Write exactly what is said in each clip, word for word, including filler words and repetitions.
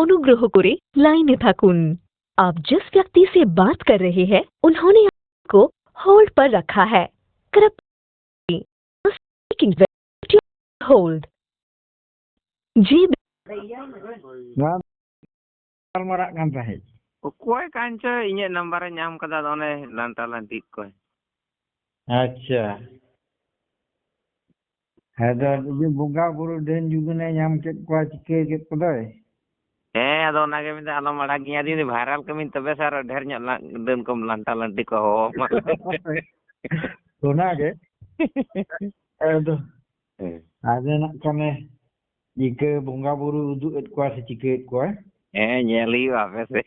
অনুগ্রহ করে লাইনে থাকুন। आप जिस व्यक्ति से बात कर रहे हैं, उन्होंने आपको होल्ड पर रखा है। कृपया होल्ड। जी। ᱱᱚᱣᱟ ᱜᱟᱞᱢᱟᱨᱟᱜ ᱠᱟᱱ ᱛᱟᱦᱮᱸᱫ᱾ ᱚᱠᱚᱭ ᱠᱟᱱ ᱪᱚ ᱤᱧᱟᱹᱜ ᱱᱟᱢᱵᱟᱨᱮ ᱧᱟᱢ ᱠᱟᱫᱟ, ᱟᱫᱚ ᱚᱱᱮ ᱞᱟᱱᱴᱟ ᱞᱟᱱᱴᱤᱭᱮᱫ ᱠᱚᱣᱟᱭ᱾ ᱟᱪᱪᱷᱟ᱾ ᱟᱫᱚ ᱤᱭᱟᱹ ᱵᱚᱸᱜᱟ ᱵᱩᱨᱩ ᱰᱟᱹᱱ ᱡᱩᱜᱤᱱᱮ ᱧᱟᱢ ᱠᱮᱫ ᱠᱚᱣᱟ, ᱪᱤᱠᱟᱹ ᱠᱮᱫ ᱠᱚᱫᱚᱭ? ᱦᱮᱸ, ᱟᱫᱚ ᱚᱱᱟᱜᱮ ᱢᱮᱱᱫᱟ, ᱟᱞᱚᱢ ᱟᱲᱟᱜᱤᱧᱟ, ᱟᱹᱰᱤ ᱵᱷᱟᱭᱨᱟᱞ ᱠᱟᱹᱢᱤᱧ ᱛᱚᱵᱮ ᱥᱮ ᱟᱨᱚ ᱰᱷᱮᱨ ᱧᱚᱜ ᱞᱟ-, ᱰᱟᱹᱱ ᱠᱚᱢ ᱞᱟᱱᱴᱟ ᱞᱟᱱᱴᱤ ᱠᱚ ᱦᱚᱦᱚ ᱟᱢᱟ᱾ ᱚᱱᱟᱜᱮ᱾ ᱟᱫᱚ ᱦᱮᱸ᱾ ᱟᱫᱚ ᱱᱟᱜ ᱠᱷᱟᱱᱮ ᱪᱤᱠᱟᱹ ᱵᱚᱸᱜᱟ ᱵᱩᱨᱩ ᱩᱫᱩᱜ ᱮᱫ ᱠᱚᱣᱟ ᱥᱮ ᱪᱤᱠᱟᱹᱭᱮᱫ ᱠᱚᱣᱟ? ᱦᱮᱸ, ᱧᱮᱞ ᱦᱩᱭᱩᱜᱼᱟ ᱦᱟᱯᱮ ᱥᱮ᱾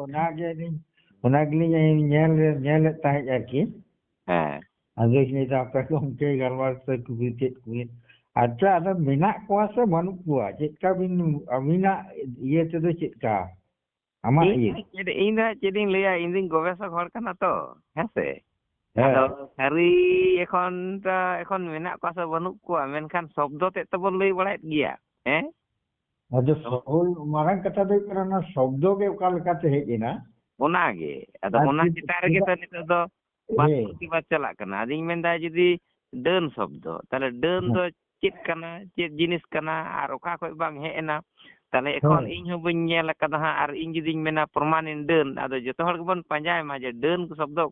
ᱚᱱᱟᱜᱮ ᱟᱹᱞᱤᱧ, ᱚᱱᱟ ᱜᱮᱞᱤᱧ ᱧᱮᱞ, ᱧᱮᱞᱮᱫ ᱛᱟᱦᱮᱸᱫ ᱟᱨᱠᱤ᱾ ᱦᱮᱸ᱾ ᱟᱫᱚᱧ ᱞᱟᱹᱭᱫᱟ, ᱟᱯᱮ ᱜᱚᱢᱠᱮ ᱜᱟᱞᱢᱟᱨᱟᱣ ᱥᱮ ᱠᱩᱞᱤ ᱪᱮᱫ ᱠᱩᱞᱤ? ᱟᱪᱪᱷᱟ, ᱟᱫᱚ ᱢᱮᱱᱟᱜ ᱠᱚᱣᱟ ᱥᱮ ᱵᱟᱹᱱᱩᱜ ᱠᱚᱣᱟ? ᱪᱮᱫ ᱞᱮᱠᱟ ᱵᱤᱱ, ᱟᱹᱵᱤᱱᱟᱜ ᱤᱭᱟᱹ ᱛᱮᱫᱚ ᱪᱮᱫ ᱞᱮᱠᱟ? ᱟᱢᱟᱜ ᱤᱧ ᱤᱭᱟᱹ? ᱫᱚ ᱪᱮᱫ, ᱤᱧ ᱫᱚ ᱪᱮᱫ ᱤᱧ ᱞᱟᱹᱭᱟ, ᱤᱧ ᱫᱩᱧ ᱜᱚᱵᱮᱥᱚᱠ ᱦᱚᱲ ᱠᱟᱱᱟ ᱛᱚ, ᱦᱮᱸ ᱥᱮ? ᱦᱮᱸ᱾ ᱟᱫᱚ ᱥᱟᱹᱨᱤ ᱮᱠᱷᱚᱱ ᱫᱚ, ᱮᱠᱷᱚᱱ ᱢᱮᱱᱟᱜ ᱠᱚᱣᱟ ᱥᱮ ᱵᱟᱹᱱᱩᱜ ᱠᱚᱣᱟ, ᱢᱮᱱᱠᱷᱟᱱ ᱥᱚᱵᱫᱚ ᱛᱮᱫ ᱛᱚᱵᱚᱱ ᱞᱟᱹᱭ ᱵᱟᱲᱟᱭᱮᱫ ᱜᱮᱭᱟ, ᱦᱮᱸ? ᱟᱫᱚ ᱥᱚᱵ-, ᱥᱚᱵ-, ᱢᱟᱨᱟᱝ ᱠᱟᱛᱷᱟ ᱫᱚ ᱦᱩᱭᱩᱜ ᱠᱟᱱᱟ, ᱚᱱᱟ ᱥᱚᱵᱫᱚ ᱜᱮ ᱚᱠᱟ ᱞᱮᱠᱟᱛᱮ ᱦᱮᱡ ᱮᱱᱟ? ᱚᱱᱟᱜᱮ᱾ ᱟᱫᱚ ᱟᱨ ᱚᱱᱟ ᱪᱮᱫ, ᱪᱮᱛᱟᱱ ᱨᱮᱜᱮ ᱪᱮᱫᱟᱜ? ᱛᱚ ᱱᱤᱛᱚᱜ ᱫᱚ ᱵᱟᱫ ᱦᱮᱸ᱾ ᱯᱨᱚᱛᱤᱵᱟᱫ ᱪᱟᱞᱟᱜ ᱠᱟᱱᱟ᱾ ᱟᱫᱚᱧ ᱢᱮᱱᱫᱟ, ᱡᱩᱫᱤ ᱰᱟᱹᱱ ᱥᱚᱵᱫᱚ, ᱛᱟᱦᱞᱮ ᱰᱟᱹᱱ ᱦᱮᱸ᱾ ᱫᱚ ᱪᱮᱫ ᱠᱟᱱᱟ, ᱪᱮᱫ ᱡᱤᱱᱤᱥ ᱠᱟᱱᱟ, ᱟᱨ ᱚᱠᱟ ᱠᱷᱚᱡ ᱵᱟᱝ ᱦᱮᱡ ᱮᱱᱟ? ᱛᱟᱦᱞᱮ ᱮᱠᱷᱚᱱ ᱦᱮᱸ᱾ ᱤᱧ ᱦᱚᱸ ᱵᱟᱹᱧ ᱧᱮᱞ ᱟᱠᱟᱫᱟ ᱦᱟᱸᱜ, ᱟᱨ ᱤᱧ ᱡᱩᱫᱤᱧ ᱢᱮᱱᱟ ᱯᱨᱚᱢᱟᱱᱤᱧ ᱰᱟᱹᱱ, ᱟᱫᱚ ᱡᱚᱛᱚ ᱦᱚᱲ ᱜᱮᱵᱚᱱ ᱯᱟᱸᱡᱟᱭ ᱢᱟ ᱡᱮ ᱰᱟᱹᱱ ᱥᱚᱵᱫᱚ,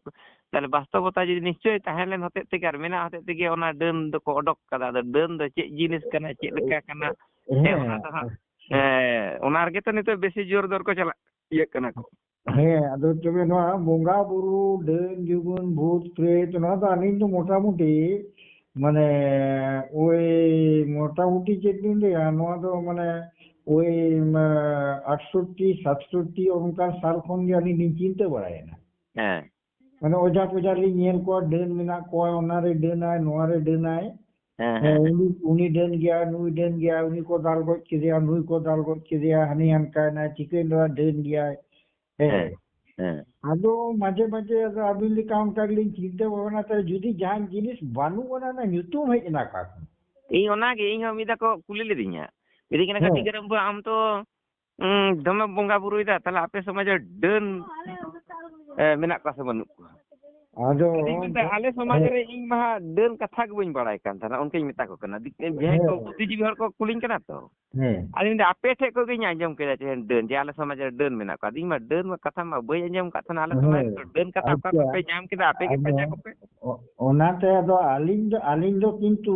ᱛᱟᱦᱞᱮ ᱵᱟᱥᱛᱚᱵᱚᱛᱟ ᱡᱩᱫᱤ ᱱᱤᱥᱪᱚᱭ ᱛᱟᱦᱮᱸ ᱞᱮᱱ ᱦᱚᱛᱮᱡ ᱛᱮᱜᱮ ᱟᱨ ᱢᱮᱱᱟᱜ ᱦᱚᱛᱮᱡ ᱛᱮᱜᱮ ᱚᱱᱟ ᱰᱟᱹᱱ ᱫᱚᱠᱚ ᱚᱰᱚᱠ ᱠᱟᱫᱟ᱾ ᱟᱫᱚ ᱰᱟᱹᱱ ᱫᱚ ᱪᱮᱫ ᱡᱤᱱᱤᱥ ᱠᱟᱱᱟ, ᱪᱮᱫ ᱞᱮᱠᱟ ᱠᱟᱱᱟ, ᱦᱮᱸ, ᱦᱮᱸ᱾ ᱚᱱᱟ ᱫᱚ ᱦᱟᱸᱜ, ᱦᱮᱸ, ᱚᱱᱟ ᱨᱮᱜᱮ ᱛᱚ ᱱᱤᱛᱚᱜ ᱵᱮᱥᱤ ᱡᱳᱨ ᱫᱚᱨ ᱠᱚ ᱪᱟᱞᱟᱜ ᱤᱭᱟᱹᱜ ᱠᱟᱱᱟ ᱠᱚ᱾ ᱦᱮᱸ, ᱟᱫᱚ ᱛᱚᱵᱮ ᱱᱚᱣᱟ ᱵᱚᱸᱜᱟ ᱵᱩᱨᱩ, ᱰᱟᱹᱱ ᱡᱩᱜᱩᱱ, ᱵᱷᱩᱛ ᱯᱨᱮᱛ, ᱱᱚᱣᱟ ᱫᱚ ᱟᱹᱞᱤᱧ ᱫᱚ ᱢᱚᱴᱟᱢᱩᱴᱤ, ᱢᱟᱱᱮ, ᱳᱭ ᱢᱚᱴᱟᱢᱩᱴᱤ ᱪᱮᱫ ᱞᱤᱧ ᱞᱟᱹᱭᱟ, ᱱᱚᱣᱟ ᱫᱚ ᱢᱟᱱᱮ ᱳᱭ, ᱢᱟ, ᱟᱴᱥᱚᱴᱴᱤ, ᱥᱟᱛᱥᱚᱴᱴᱤ ᱚᱱᱠᱟᱱ ᱥᱟᱞ ᱠᱷᱚᱱ ᱜᱮ ᱟᱹᱞᱤᱧ ᱞᱤᱧ ᱪᱤᱱᱛᱟᱹ ᱵᱟᱲᱟᱭᱮᱱᱟ᱾ ᱦᱮᱸ᱾ ᱢᱟᱱᱮ ᱚᱡᱷᱟ ᱯᱚᱡᱷᱟ ᱞᱤᱧ ᱧᱮᱞ ᱠᱚᱣᱟ, ᱰᱟᱹᱱ ᱢᱮᱱᱟᱜ ᱠᱚᱣᱟ, ᱚᱱᱟ ᱨᱮ ᱰᱟᱹᱱᱟᱭ, ᱱᱚᱣᱟ ᱨᱮ ᱰᱟᱹᱱᱟᱭ᱾ ᱦᱮᱸ, ᱦᱮᱸ, ᱦᱮᱸ᱾ ᱩᱱᱤ, ᱩᱱᱤ ᱰᱟᱹᱱ ᱜᱮᱭᱟ, ᱱᱩᱭ ᱰᱟᱹᱱ ᱜᱮᱭᱟ, ᱩᱱᱤ ᱠᱚ ᱫᱟᱞ ᱜᱚᱡ ᱠᱮᱫᱮᱭᱟ, ᱱᱩᱭ ᱠᱚ ᱫᱟᱞ ᱜᱚᱡ ᱠᱮᱫᱮᱭᱟ, ᱦᱟᱹᱱᱤ ᱦᱟᱱᱠᱟᱭᱱᱟᱭ, ᱪᱤᱠᱟᱹᱭᱱᱟ, ᱰᱟᱹᱱ ᱜᱮᱭᱟᱭ᱾ ᱦᱮᱸ᱾ ᱦᱮᱸ, ᱦᱮᱸ᱾ ᱟᱫᱚ ᱢᱟᱡᱷᱮ ᱢᱟᱡᱷᱮ ᱟᱫᱚ ᱟᱹᱵᱤᱱ ᱞᱮᱠᱟ ᱚᱱᱠᱟ ᱜᱮᱞᱤᱧ ᱪᱤᱱᱛᱟᱹ ᱵᱷᱟᱵᱽᱱᱟ, ᱛᱟᱦᱞᱮ ᱡᱩᱫᱤ ᱡᱟᱦᱟᱱ ᱡᱤᱱᱤᱥ ᱵᱟᱹᱱᱩᱜ ᱟᱱᱟ, ᱚᱱᱟ ᱧᱩᱛᱩᱢ ᱦᱮᱡ ᱮᱱᱟ ᱚᱠᱟ ᱠᱷᱚᱱ? ᱤᱧ ᱚᱱᱟᱜᱮ, ᱤᱧ ᱦᱚᱸ ᱢᱤᱫ ᱫᱷᱟᱣ ᱠᱚ ᱠᱩᱞᱤ ᱞᱤᱫᱤᱧᱟ, ᱢᱮᱛᱟᱹᱧ ᱠᱟᱱᱟ, ᱦᱮᱸ᱾ "ᱠᱟᱹᱴᱤᱡ ᱜᱤᱫᱽᱨᱟᱹ ᱵᱟᱹᱵᱩ, ᱟᱢ ᱛᱚ, ᱩᱸ, ᱫᱚᱢᱮ ᱵᱚᱸᱜᱟ ᱵᱩᱨᱩᱭᱮᱫᱟ, ᱛᱟᱦᱞᱮ ᱟᱯᱮ ᱥᱚᱢᱟᱡᱽ ᱨᱮ ᱰᱟᱹᱱ, ᱮ, ᱢᱮᱱᱟᱜ ᱠᱚᱣᱟ ᱥᱮ ᱵᱟᱹᱱᱩᱜ ᱠᱚᱣᱟ?" ᱟᱫᱚ ᱟᱫᱚᱧ ᱢᱮᱱᱫᱟ, ᱟᱞᱮ ᱥᱚᱢᱟᱡᱽ ᱦᱮᱸ᱾ ᱨᱮ ᱤᱧ ᱢᱟ ᱰᱟᱹᱱ ᱠᱟᱛᱷᱟ ᱜᱮ ᱵᱟᱹᱧ ᱵᱟᱲᱟᱭ ᱠᱟᱱ ᱛᱟᱦᱮᱱᱟ, ᱚᱱᱠᱟᱧ ᱢᱮᱛᱟ ᱠᱚ ᱠᱟᱱᱟ᱾ ᱫᱤ-, ᱡᱟᱦᱟᱸᱭ ᱠᱚ ᱦᱮᱸ᱾ ᱵᱩᱫᱽᱫᱷᱤᱡᱤᱵᱤ ᱦᱚᱲ ᱠᱚ ᱠᱩᱞᱤᱧ ᱠᱟᱱᱟ ᱛᱚ᱾ ᱦᱮᱸ᱾ ᱟᱫᱚᱧ ᱢᱮᱱᱫᱟ, "ᱟᱯᱮ ᱴᱷᱮᱡ ᱠᱷᱚᱡ ᱜᱤᱧ ᱟᱸᱡᱚᱢ ᱠᱮᱫᱟ ᱡᱮ ᱰᱟᱹᱱ, ᱡᱮ ᱟᱞᱮ ᱥᱚᱢᱟᱡᱽ ᱨᱮ ᱰᱟᱹᱱ ᱢᱮᱱᱟᱜ ᱠᱚᱣᱟ᱾" ᱟᱫᱚ ᱤᱧ ᱢᱟ ᱰᱟᱹᱱ ᱢᱟ ᱠᱟᱛᱷᱟ ᱢᱟ ᱵᱟᱹᱧ ᱟᱸᱡᱚᱢ ᱠᱟᱫ ᱛᱟᱦᱮᱱᱟ, ᱟᱞᱮ ᱥᱚᱢᱟᱡᱽ ᱦᱮᱸ᱾ ᱨᱮᱫᱚ ᱰᱟᱹᱱ ᱠᱟᱛᱷᱟ ᱚᱠᱟ ᱟᱪᱪᱷᱟ᱾ ᱠᱷᱚᱡ ᱯᱮ ᱧᱟᱢ ᱠᱮᱫᱟ, ᱟᱯᱮ ᱜᱮ ᱟᱫᱚ ᱯᱟᱸᱡᱟ ᱠᱚᱯᱮ᱾ ᱚ-, ᱚᱱᱟᱛᱮ ᱟᱫᱚ ᱟᱹᱞᱤᱧ ᱫᱚ, ᱟᱹᱞᱤᱧ ᱫᱚ ᱠᱤᱱᱛᱩ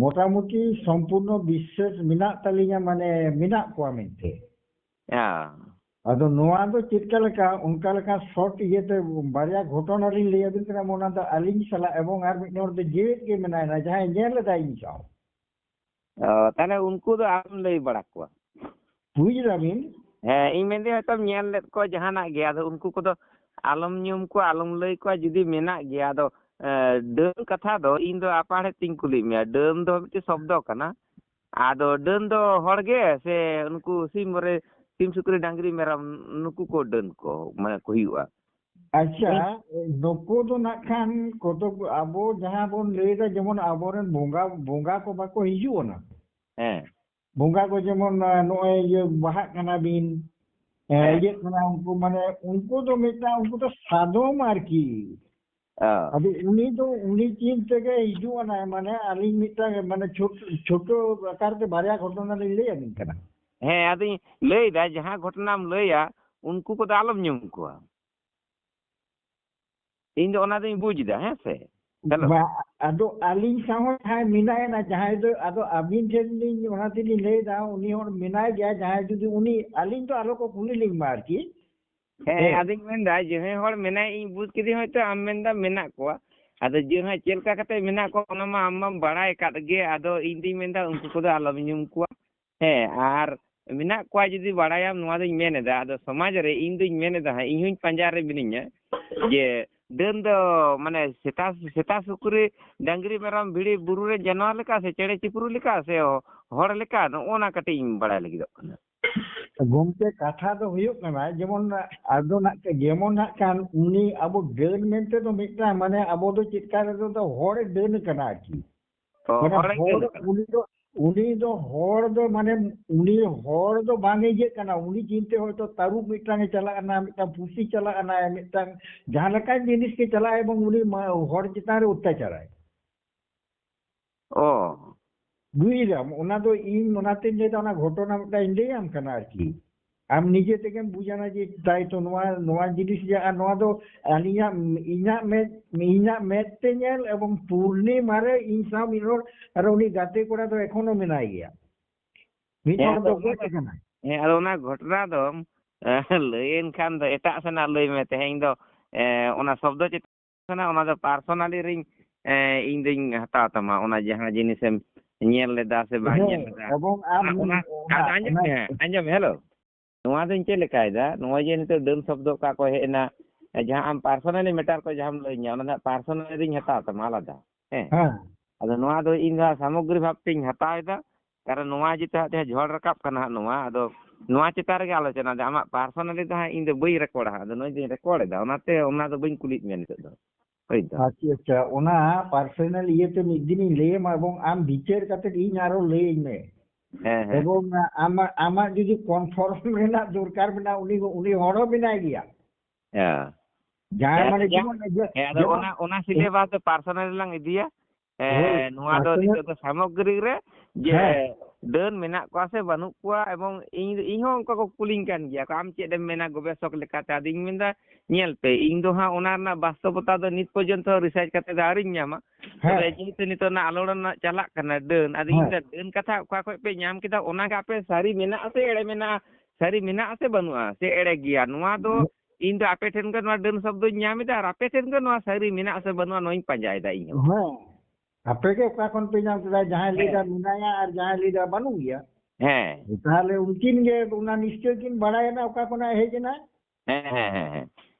ᱢᱚᱴᱟᱢᱩᱴᱤ ᱥᱚᱢᱯᱩᱨᱱᱚ ᱵᱤᱥᱥᱟᱹᱥ ᱢᱮᱱᱟᱜ ᱛᱟᱹᱞᱤᱧᱟ, ᱢᱟᱱᱮ ᱢᱮᱱᱟᱜ ᱠᱚᱣᱟ ᱢᱮᱱᱛᱮ᱾ ᱦᱮᱸ᱾ ᱟᱫᱚ ᱱᱚᱣᱟ ᱫᱚ ᱪᱮᱫ ᱞᱮᱠᱟ ᱞᱮᱠᱟ, ᱚᱱᱠᱟ ᱞᱮᱠᱟ ᱥᱚᱨᱴ ᱤᱭᱟᱹᱛᱮ ᱵᱟᱨᱭᱟ ᱜᱷᱚᱴᱚᱱᱟ ᱞᱤᱧ ᱞᱟᱹᱭ ᱟᱹᱵᱤᱱ ᱠᱟᱱᱟ, ᱚᱱᱟ ᱫᱚ ᱟᱹᱞᱤᱧ ᱥᱟᱞᱟᱜ ᱮᱵᱚᱝ ᱟᱨ ᱢᱤᱫ ᱦᱚᱲ ᱫᱚ ᱡᱮᱣᱮᱫ ᱜᱮ ᱢᱮᱱᱟᱭᱟ, ᱡᱟᱦᱟᱸᱭ ᱧᱮᱞ ᱞᱮᱫᱟᱭ ᱤᱧ ᱥᱟᱶ᱾ ᱚ, ᱛᱟᱦᱞᱮ ᱩᱱᱠᱩ ᱫᱚ ᱟᱞᱚᱢ ᱞᱟᱹᱭ ᱵᱟᱲᱟ ᱠᱚᱣᱟ᱾ ᱵᱩᱡᱽ ᱫᱟᱵᱤᱱ? ᱦᱮᱸ, ᱤᱧ ᱢᱮᱱᱫᱟᱹᱧ ᱦᱚᱭᱛᱚᱢ ᱧᱮᱞ ᱞᱮᱫ ᱠᱚᱣᱟ ᱡᱟᱦᱟᱱᱟᱜ ᱜᱮ, ᱟᱫᱚ ᱩᱱᱠᱩ ᱠᱚᱫᱚ ᱟᱞᱚᱢ ᱧᱩᱢ ᱠᱚᱣᱟ, ᱟᱞᱚᱢ ᱞᱟᱹᱭ ᱠᱚᱣᱟ ᱡᱩᱫᱤ ᱢᱮᱱᱟᱜ ᱜᱮᱭᱟ᱾ ᱟᱫᱚ, ᱮ, ᱰᱟᱹᱱ ᱠᱟᱛᱷᱟ ᱫᱚ ᱤᱧ ᱫᱚ ᱟᱯᱟᱦᱮᱸ ᱛᱤᱧ ᱠᱩᱞᱤᱭᱮᱫ ᱢᱮᱭᱟ, ᱰᱟᱹᱱ ᱫᱚ ᱢᱤᱫᱴᱮᱱ ᱥᱚᱵᱫᱚ ᱠᱟᱱᱟ᱾ ᱟᱫᱚ ᱰᱟᱹᱱ ᱫᱚ ᱦᱚᱲ ᱜᱮ ᱥᱮ ᱩᱱᱠᱩ ᱥᱤᱢ ᱨᱮ, ᱥᱤᱢ ᱥᱩᱠᱨᱤ ᱰᱟᱝᱨᱤ ᱢᱮᱨᱚᱢ ᱱᱩᱠᱩ ᱠᱚ ᱰᱟᱹᱱ ᱠᱚ ᱢᱟᱱᱮ ᱠᱚ ᱦᱩᱭᱩᱜᱼᱟ? ᱟᱪᱪᱷᱟ, ᱱᱩᱠᱩ ᱫᱚ ᱱᱟᱜ ᱠᱷᱟᱱ ᱠᱚᱛᱚᱠ ᱟᱵᱚ ᱡᱟᱦᱟᱸ ᱵᱚᱱ ᱞᱟᱹᱭᱫᱟ, ᱡᱮᱢᱚᱱ ᱟᱵᱚᱨᱮᱱ ᱵᱚᱸᱜᱟ, ᱵᱚᱸᱜᱟ ᱠᱚ ᱵᱟᱠᱚ ᱦᱤᱡᱩᱜ ᱠᱟᱱᱟ? ᱦᱮᱸ᱾ ᱵᱚᱸᱜᱟ ᱠᱚ ᱡᱮᱢᱚᱱ, ᱟ, ᱱᱚᱜᱼᱚᱭ ᱤᱭᱟᱹ ᱵᱟᱦᱟᱜ ᱠᱟᱱᱟ ᱵᱤᱱ, ᱮ, ᱦᱮᱸ᱾ ᱤᱭᱟᱹᱜ ᱠᱟᱱᱟ ᱩᱱᱠᱩ, ᱢᱟᱱᱮ ᱩᱱᱠᱩ ᱫᱚ ᱢᱤᱫᱴᱟᱝ, ᱩᱱᱠᱩ ᱫᱚ ᱥᱟᱫᱚᱢ ᱟᱨᱠᱤ᱾ ᱚ᱾ ᱟᱫᱚ ᱩᱱᱤ ᱫᱚ, ᱩᱱᱤ ᱪᱤᱱ ᱛᱮᱜᱮ ᱦᱤᱡᱩᱜ ᱟᱱᱟᱭ, ᱢᱟᱱᱮ ᱟᱹᱞᱤᱧ ᱢᱤᱫᱴᱟᱝ, ᱢᱟᱱᱮ ᱪᱷᱳᱴ-, ᱪᱷᱳᱴᱳ ᱟᱠᱟᱨ ᱛᱮ ᱵᱟᱨᱭᱟ ᱜᱷᱚᱴᱚᱱᱟ ᱞᱤᱧ ᱞᱟᱹᱭ ᱟᱹᱵᱤᱱ ᱠᱟᱱᱟ᱾ ᱦᱮᱸ, ᱟᱫᱚᱧ ᱞᱟᱹᱭᱫᱟ, ᱡᱟᱦᱟᱸ ᱜᱷᱚᱴᱚᱱᱟᱢ ᱞᱟᱹᱭᱟ, ᱩᱱᱠᱩ ᱠᱚᱫᱚ ᱟᱞᱚᱢ ᱧᱩᱢ ᱠᱚᱣᱟ᱾ ᱤᱧ ᱫᱚ ᱚᱱᱟ ᱫᱚᱧ ᱵᱩᱡᱽ ᱮᱫᱟ, ᱦᱮᱸ ᱥᱮ? ᱦᱮᱞᱳ᱾ ᱵᱟ, ᱟᱫᱚ ᱟᱹᱞᱤᱧ ᱥᱟᱶ ᱦᱚᱸ ᱡᱟᱦᱟᱸᱭ ᱢᱮᱱᱟᱭᱟ ᱱᱟ, ᱡᱟᱦᱟᱸᱭ ᱫᱚ, ᱟᱫᱚ ᱟᱹᱵᱤᱱ ᱴᱷᱮᱱ ᱞᱤᱧ ᱚᱱᱟ ᱛᱮᱞᱤᱧ ᱞᱟᱹᱭ ᱮᱫᱟ, ᱩᱱᱤ ᱦᱚᱲ ᱢᱮᱱᱟᱭ ᱜᱮᱭᱟ, ᱡᱟᱦᱟᱸᱭ ᱡᱩᱫᱤ ᱩᱱᱤ, ᱟᱹᱞᱤᱧ ᱫᱚ ᱟᱞᱚ ᱠᱚ ᱠᱩᱞᱤ ᱞᱤᱧ ᱢᱟ ᱟᱨᱠᱤ᱾ ᱦᱮᱸ, ᱦᱮᱸ᱾ ᱟᱫᱚᱧ ᱢᱮᱱᱫᱟ, ᱡᱟᱦᱟᱸᱭ ᱦᱚᱲ ᱢᱮᱱᱟᱭ, ᱤᱧ ᱵᱩᱡᱽ ᱠᱤᱫᱟᱹᱧ, ᱦᱚᱭᱛᱳ ᱟᱢ ᱢᱮᱱᱫᱟ ᱢᱮᱱᱟᱜ ᱠᱚᱣᱟ᱾ ᱟᱫᱚ ᱡᱮ ᱦᱟᱸᱜ ᱪᱮᱫ ᱞᱮᱠᱟ ᱠᱟᱛᱮ ᱢᱮᱱᱟᱜ ᱠᱚᱣᱟ, ᱚᱱᱟ ᱢᱟ ᱟᱢ ᱢᱟᱢ ᱵᱟᱲᱟᱭ ᱟᱠᱟᱫ ᱜᱮ᱾ ᱟᱫᱚ ᱤᱧ ᱫᱩᱧ ᱢᱮᱱᱫᱟ, ᱩᱱᱠᱩ ᱠᱚᱫᱚ ᱟᱞᱚᱢ ᱧᱩᱢ ᱠᱚᱣᱟ᱾ ᱦᱮᱸ, ᱟᱨ ᱢᱮᱱᱟᱜ ᱠᱚᱣᱟ ᱡᱩᱫᱤ ᱵᱟᱲᱟᱭᱟᱢ, ᱱᱚᱣᱟ ᱫᱚᱧ ᱢᱮᱱ ᱮᱫᱟ᱾ ᱟᱫᱚ ᱥᱚᱢᱟᱡᱽ ᱨᱮ ᱤᱧ ᱫᱩᱧ ᱢᱮᱱ ᱮᱫᱟ ᱦᱟᱸᱜ, ᱤᱧ ᱦᱚᱸᱧ ᱯᱟᱸᱡᱟ ᱨᱮ ᱢᱤᱱᱟᱹᱧᱟ ᱡᱮ ᱰᱟᱹᱱ ᱫᱚ ᱢᱟᱱᱮ ᱥᱮᱛᱟ, ᱥᱮᱛᱟ ᱥᱩᱠᱨᱤ, ᱰᱟᱝᱨᱤ, ᱢᱮᱨᱚᱢ, ᱵᱷᱤᱲᱤ, ᱵᱩᱨᱩ ᱨᱮ ᱡᱟᱱᱣᱟᱨ ᱞᱮᱠᱟ ᱥᱮ ᱪᱮᱬᱮ ᱪᱤᱯᱨᱩ ᱞᱮᱠᱟ ᱥᱮ ᱦᱚᱲ ᱞᱮᱠᱟ, ᱱᱚᱜᱼᱚ ᱱᱟ ᱠᱟᱹᱴᱤᱡ ᱤᱧ ᱵᱟᱲᱟᱭ ᱞᱟᱹᱜᱤᱫᱚᱜ ᱠᱟᱱᱟ᱾ ᱜᱚᱢᱠᱮ, ᱠᱟᱛᱷᱟ ᱫᱚ ᱦᱩᱭᱩᱜ ᱠᱟᱱᱟ, ᱡᱮᱢᱚᱱ ᱟᱫᱚ ᱱᱟᱜ, ᱡᱮᱢᱚᱱ ᱱᱟᱜ ᱠᱷᱟᱱ ᱩᱱᱤ ᱟᱵᱚ ᱰᱟᱹᱱ ᱢᱮᱱᱛᱮ ᱫᱚ ᱢᱤᱫᱴᱟᱝ, ᱢᱟᱱᱮ ᱟᱵᱚ ᱫᱚ ᱪᱮᱫᱠᱟ ᱨᱮᱫᱚ ᱫᱚ ᱦᱚᱲᱮ ᱰᱟᱹᱱ ᱠᱟᱱᱟ ᱟᱨᱠᱤ᱾ ᱚ, ᱢᱟᱱᱮ ᱦᱚᱲᱮ ᱦᱚᱲ ᱰᱟᱹᱱ ᱠᱟᱱᱟ᱾ ᱩᱱᱤ ᱫᱚ ᱩᱱᱤ ᱫᱚ ᱦᱚᱲ ᱫᱚ, ᱢᱟᱱᱮ, ᱩᱱᱤ ᱦᱚᱲ ᱫᱚ ᱵᱟᱝ ᱮ ᱤᱭᱟᱹᱜ ᱠᱟᱱᱟ᱾ ᱩᱱᱤ ᱪᱤᱱᱛᱟᱹ ᱦᱚᱭᱛᱚ ᱛᱟᱹᱨᱩᱵ ᱢᱤᱫᱴᱟᱝ ᱮ ᱪᱟᱞᱟᱜ ᱠᱟᱱᱟ, ᱢᱤᱫᱴᱟᱝ ᱯᱩᱥᱤ ᱪᱟᱞᱟᱜ ᱠᱟᱱᱟᱭ, ᱢᱤᱫᱴᱟᱝ ᱡᱟᱦᱟᱸ ᱞᱮᱠᱟᱱ ᱡᱤᱱᱤᱥ ᱜᱮ ᱪᱟᱞᱟᱜᱼᱟ, ᱮᱵᱚᱝ ᱩᱱᱤ ᱢᱟ-, ᱦᱚᱲ ᱪᱮᱛᱟᱱ ᱨᱮ ᱚᱛᱛᱟᱪᱟᱨᱟᱭ᱾ ᱚ᱾ ᱵᱩᱡ ᱫᱟᱢ, ᱚᱱᱟ ᱫᱚ ᱤᱧ ᱚᱱᱟᱛᱮᱧ ᱞᱟᱹᱭᱫᱟ, ᱚᱱᱟ ᱜᱷᱚᱴᱚᱱᱟ ᱢᱤᱫᱴᱟᱝ ᱤᱧ ᱞᱟᱹᱭᱟᱢ ᱠᱟᱱᱟ ᱟᱨᱠᱤ᱾ ᱟᱢ ᱱᱤᱡᱮ ᱛᱮᱜᱮᱢ ᱵᱩᱡᱟ ᱱᱟ ᱡᱮ ᱛᱟᱭ ᱛᱚ ᱱᱚᱣᱟ, ᱱᱚᱣᱟ ᱡᱤᱱᱤᱥ ᱡᱮ, ᱟᱨ ᱱᱚᱣᱟ ᱫᱚ ᱟᱹᱞᱤᱧᱟᱜ, ᱤᱧᱟᱹᱜ ᱢᱮᱫ, ᱤᱧᱟᱹᱜ ᱢᱮᱫ ᱛᱮ ᱧᱮᱞ, ᱮᱵᱚᱝ ᱯᱩᱨᱱᱤᱢᱟ ᱨᱮ ᱤᱧ ᱥᱟᱶ ᱢᱤᱫ ᱦᱚᱲ, ᱟᱨ ᱩᱱᱤ ᱜᱟᱛᱮ ᱠᱚᱲᱟ ᱫᱚ ᱮᱠᱷᱚᱱᱳ ᱢᱮᱱᱟᱭ ᱜᱮᱭᱟ᱾ ᱢᱤᱫ ᱦᱮᱸ, ᱦᱚᱲ ᱟᱫᱚ ᱫᱚ ᱚᱱᱟ ᱜᱚᱡ ᱫᱚ, ᱟᱠᱟᱱᱟᱭ᱾ ᱦᱮᱸ, ᱟᱫᱚ ᱚᱱᱟ ᱜᱷᱚᱴᱚᱱᱟ ᱫᱚ, ᱮ, ᱞᱟᱹᱭᱮᱱ ᱠᱷᱟᱱ ᱫᱚ ᱮᱴᱟᱜ ᱥᱮᱱᱟᱜ ᱞᱟᱹᱭ ᱢᱮ᱾ ᱛᱮᱦᱮᱧ ᱫᱚ, ᱮ, ᱚᱱᱟ ᱥᱚᱵᱽᱫᱚ ᱪᱮᱛᱟᱱ ᱥᱮᱱᱟᱜ, ᱚᱱᱟ ᱫᱚ personally ᱨᱤᱧ, ᱮ, ᱤᱧ ᱫᱚᱧ ᱦᱟᱛᱟᱣ ᱛᱟᱢᱟ, ᱚᱱᱟ ᱡᱟᱦᱟᱸ ᱡᱤᱱᱤᱥᱮᱢ ᱧᱮᱞ ᱞᱮᱫᱟ ᱥᱮ ᱵᱟᱝ ᱧᱮᱞ ᱦᱮᱸ, ᱞᱮᱫᱟ᱾ ᱮᱵᱚᱝ ᱟᱢ ᱟᱨ ᱚᱱᱟ, ᱚᱱᱟ, ᱟᱫᱚ ᱟᱸᱡᱚᱢ ᱚᱱᱟ ᱢᱮ, ᱟᱸᱡᱚᱢ, ᱦᱮᱞᱳ, ᱱᱚᱣᱟ ᱫᱚᱧ ᱪᱮᱫ ᱞᱮᱠᱟᱭᱮᱫᱟ, ᱱᱚᱜᱼᱚᱭ ᱡᱮ ᱱᱤᱛᱚᱜ ᱰᱟᱹᱱ ᱥᱚᱵᱽᱫᱚ ᱚᱠᱟ ᱠᱚ ᱦᱮᱡ ᱮᱱᱟ, ᱡᱟᱦᱟᱸ ᱟᱢ personally matter ᱠᱚ ᱡᱟᱦᱟᱸᱢ ᱞᱟᱹᱭᱟᱹᱧᱟ, ᱚᱱᱟ ᱫᱚ ᱦᱟᱸᱜ personally ᱨᱤᱧ ᱦᱟᱛᱟᱣ ᱛᱟᱢᱟ ᱟᱞᱟᱫᱟ᱾ ᱦᱮᱸ᱾ ᱦᱮᱸ᱾ ᱟᱫᱚ ᱱᱚᱣᱟ ᱫᱚ ᱤᱧ ᱫᱚ ᱦᱟᱸᱜ ᱥᱟᱢᱚᱜᱽᱨᱤ ᱵᱷᱟᱵᱽ ᱛᱤᱧ ᱦᱟᱛᱟᱣ ᱮᱫᱟ, ᱠᱟᱨᱚᱱ ᱱᱚᱣᱟ ᱡᱮᱛᱮ ᱦᱟᱸᱜ ᱛᱮᱦᱮᱧ ᱡᱷᱚᱲ ᱨᱟᱠᱟᱵ ᱠᱟᱱᱟ ᱦᱟᱸᱜ ᱱᱚᱣᱟ, ᱟᱫᱚ ᱱᱚᱣᱟ ᱪᱮᱛᱟᱱ ᱨᱮᱜᱮ ᱟᱞᱳᱪᱚᱱᱟ, ᱟᱫᱚ ᱟᱢᱟᱜ personally ᱫᱚ ᱦᱟᱸᱜ ᱤᱧ ᱫᱚ ᱵᱟᱹᱧ record ᱟ ᱦᱟᱸᱜ, ᱟᱫᱚ ᱱᱚᱜᱼᱚᱭ ᱡᱮᱧ record ᱮᱫᱟ, ᱚᱱᱟᱛᱮ ᱚᱱᱟ ᱫᱚ ᱵᱟᱹᱧ ᱠᱩᱞᱤᱭᱮᱫ ᱢᱮᱭᱟ ᱱᱤᱛᱚᱜ ᱫᱚ᱾ ᱦᱳᱭ ᱛᱚ᱾ ᱟᱪᱪᱷᱟ, ᱟᱪᱪᱷᱟ, ᱚᱱᱟ personal ᱤᱭᱟᱹᱛᱮ ᱢᱤᱫ ᱫᱤᱱᱤᱧ ᱞᱟᱹᱭ ᱟᱢᱟ, ᱮᱵᱚᱝ ᱟᱢ ᱵᱤᱪᱟᱹᱨ ᱠᱟᱛᱮ ᱤᱧ ᱟᱨᱚ ᱞᱟᱹᱭᱟᱹᱧ ᱢᱮ᱾ ᱦᱮᱸ, ᱦᱮᱸ᱾ ᱮᱵᱚᱝ ᱟᱢᱟᱜ, ᱟᱢᱟᱜ ᱡᱩᱫᱤ confirm ᱨᱮᱱᱟᱜ ᱫᱚᱨᱠᱟᱨ ᱢᱮᱱᱟᱜᱼᱟ, ᱩᱱᱤ, ᱩᱱᱤ ᱦᱚᱲ ᱦᱚᱸ ᱢᱮᱱᱟᱭ ᱜᱮᱭᱟ᱾ ᱦᱮᱸ᱾ ᱡᱟᱦᱟᱸᱭ, ᱦᱮᱸ, ᱢᱟᱱᱮ, ᱟᱫᱚ ᱡᱟ-, ᱡᱮᱢᱚᱱ ᱡᱮ-, ᱦᱮᱸ, ᱟᱫᱚ ᱡᱮᱢᱚᱱ ᱚᱱᱟ, ᱚᱱᱟ syllabus ᱫᱚ personal ᱨᱮᱞᱟᱝ ᱤᱫᱤᱭᱟ᱾ ᱦᱳᱭ, ᱦᱮᱸ, ᱱᱚᱣᱟ ᱫᱚ personal᱾ ᱱᱤᱛᱚᱜ ᱫᱚ ᱥᱟᱢᱚᱜᱨᱤ ᱨᱮ ᱡᱮ ᱦᱮᱸ᱾ ᱰᱟᱹᱱ ᱢᱮᱱᱟᱜ ᱠᱚᱣᱟ ᱥᱮ ᱵᱟᱹᱱᱩᱜ ᱠᱚᱣᱟ, ᱮᱵᱚᱝ ᱤᱧ, ᱤᱧ ᱦᱚᱸ ᱚᱱᱠᱟ ᱠᱚ ᱠᱩᱞᱤᱧ ᱠᱟᱱ ᱜᱮᱭᱟ ᱠᱚ, "ᱟᱢ ᱪᱮᱫ ᱮᱢ ᱢᱮᱱᱟ ᱜᱚᱵᱮᱥᱚᱠ ᱞᱮᱠᱟᱛᱮ?" ᱟᱫᱚ ᱤᱧ ᱢᱮᱱᱫᱟ, ᱧᱮᱞ ᱯᱮ, ᱤᱧ ᱫᱚ ᱦᱟᱸᱜ ᱚᱱᱟ ᱨᱮᱱᱟᱜ ᱵᱟᱥᱛᱚᱵᱚᱛᱟ ᱫᱚ ᱱᱤᱛ ᱯᱚᱨᱡᱚᱱᱛᱚ research ᱠᱟᱛᱮ ᱫᱚ ᱟᱹᱣᱨᱤᱧ ᱧᱟᱢᱟ᱾ ᱦᱮᱸ᱾ ᱛᱚᱵᱮ ᱡᱮᱦᱮᱛᱩ ᱱᱤᱛᱚᱜ ᱚᱱᱟ ᱟᱞᱳᱲᱚᱱ ᱨᱮᱱᱟᱜ ᱪᱟᱞᱟᱜ ᱠᱟᱱᱟ ᱰᱟᱹᱱ, ᱟᱫᱚ ᱤᱧ ᱦᱮᱸ᱾ ᱫᱚ ᱰᱟᱹᱱ ᱠᱟᱛᱷᱟ ᱚᱠᱟ ᱠᱷᱚᱡ ᱯᱮ ᱧᱟᱢ ᱠᱮᱫᱟ, ᱚᱱᱟ ᱜᱮ ᱟᱯᱮ ᱥᱟᱹᱨᱤ ᱢᱮᱱᱟᱜᱼᱟ ᱥᱮ ᱮᱲᱮ ᱢᱮᱱᱟᱜᱼᱟ, ᱥᱟᱹᱨᱤ ᱢᱮᱱᱟᱜᱼᱟ ᱥᱮ ᱵᱟᱹᱱᱩᱜᱼᱟ, ᱥᱮ ᱮᱲᱮ ᱜᱮᱭᱟ, ᱱᱚᱣᱟ ᱫᱚ ᱦᱮᱸ᱾ ᱤᱧ ᱫᱚ ᱟᱯᱮ ᱴᱷᱮᱱ ᱜᱮ ᱱᱚᱣᱟ ᱰᱟᱹᱱ ᱥᱚᱵᱫᱚᱧ ᱧᱟᱢ ᱮᱫᱟ, ᱟᱨ ᱟᱯᱮ ᱴᱷᱮᱱ ᱜᱮ ᱱᱚᱣᱟ ᱥᱟᱹᱨᱤ ᱢᱮᱱᱟᱜᱼᱟ ᱥᱮ ᱵᱟᱹᱱᱩᱜᱼᱟ, ᱱᱚᱣᱟᱧ ᱯᱟᱸᱡᱟᱭᱮᱫᱟ ᱤᱧ ᱦᱚᱸ᱾ ᱦᱮᱸ᱾ ᱟᱯᱮ ᱜᱮ ᱚᱠᱟ ᱠᱷᱚᱱ ᱯᱮ ᱧᱟᱢ ᱠᱮᱫᱟ? ᱡᱟᱦᱟᱸᱭ ᱞᱟᱹᱭᱫᱟ ᱦᱮᱸ᱾ ᱢᱮᱱᱟᱭᱟ ᱟᱨ ᱡᱟᱦᱟᱸᱭ ᱞᱟᱹᱭᱫᱟ ᱵᱟᱹᱱᱩᱜ ᱜᱮᱭᱟ᱾ ᱦᱮᱸ᱾ ᱛᱟᱦᱞᱮ ᱩᱱᱠᱤᱱ ᱜᱮ ᱚᱱᱟ ᱱᱤᱥᱪᱚᱭ ᱠᱤᱱ ᱵᱟᱲᱟᱭᱟ ᱚᱠᱟ ᱠᱷᱚᱱᱟᱜ ᱦᱮᱡ ᱮᱱᱟ᱾ ᱦᱮᱸ, ᱦᱮᱸ, ᱦᱮᱸ, ᱦᱮᱸ᱾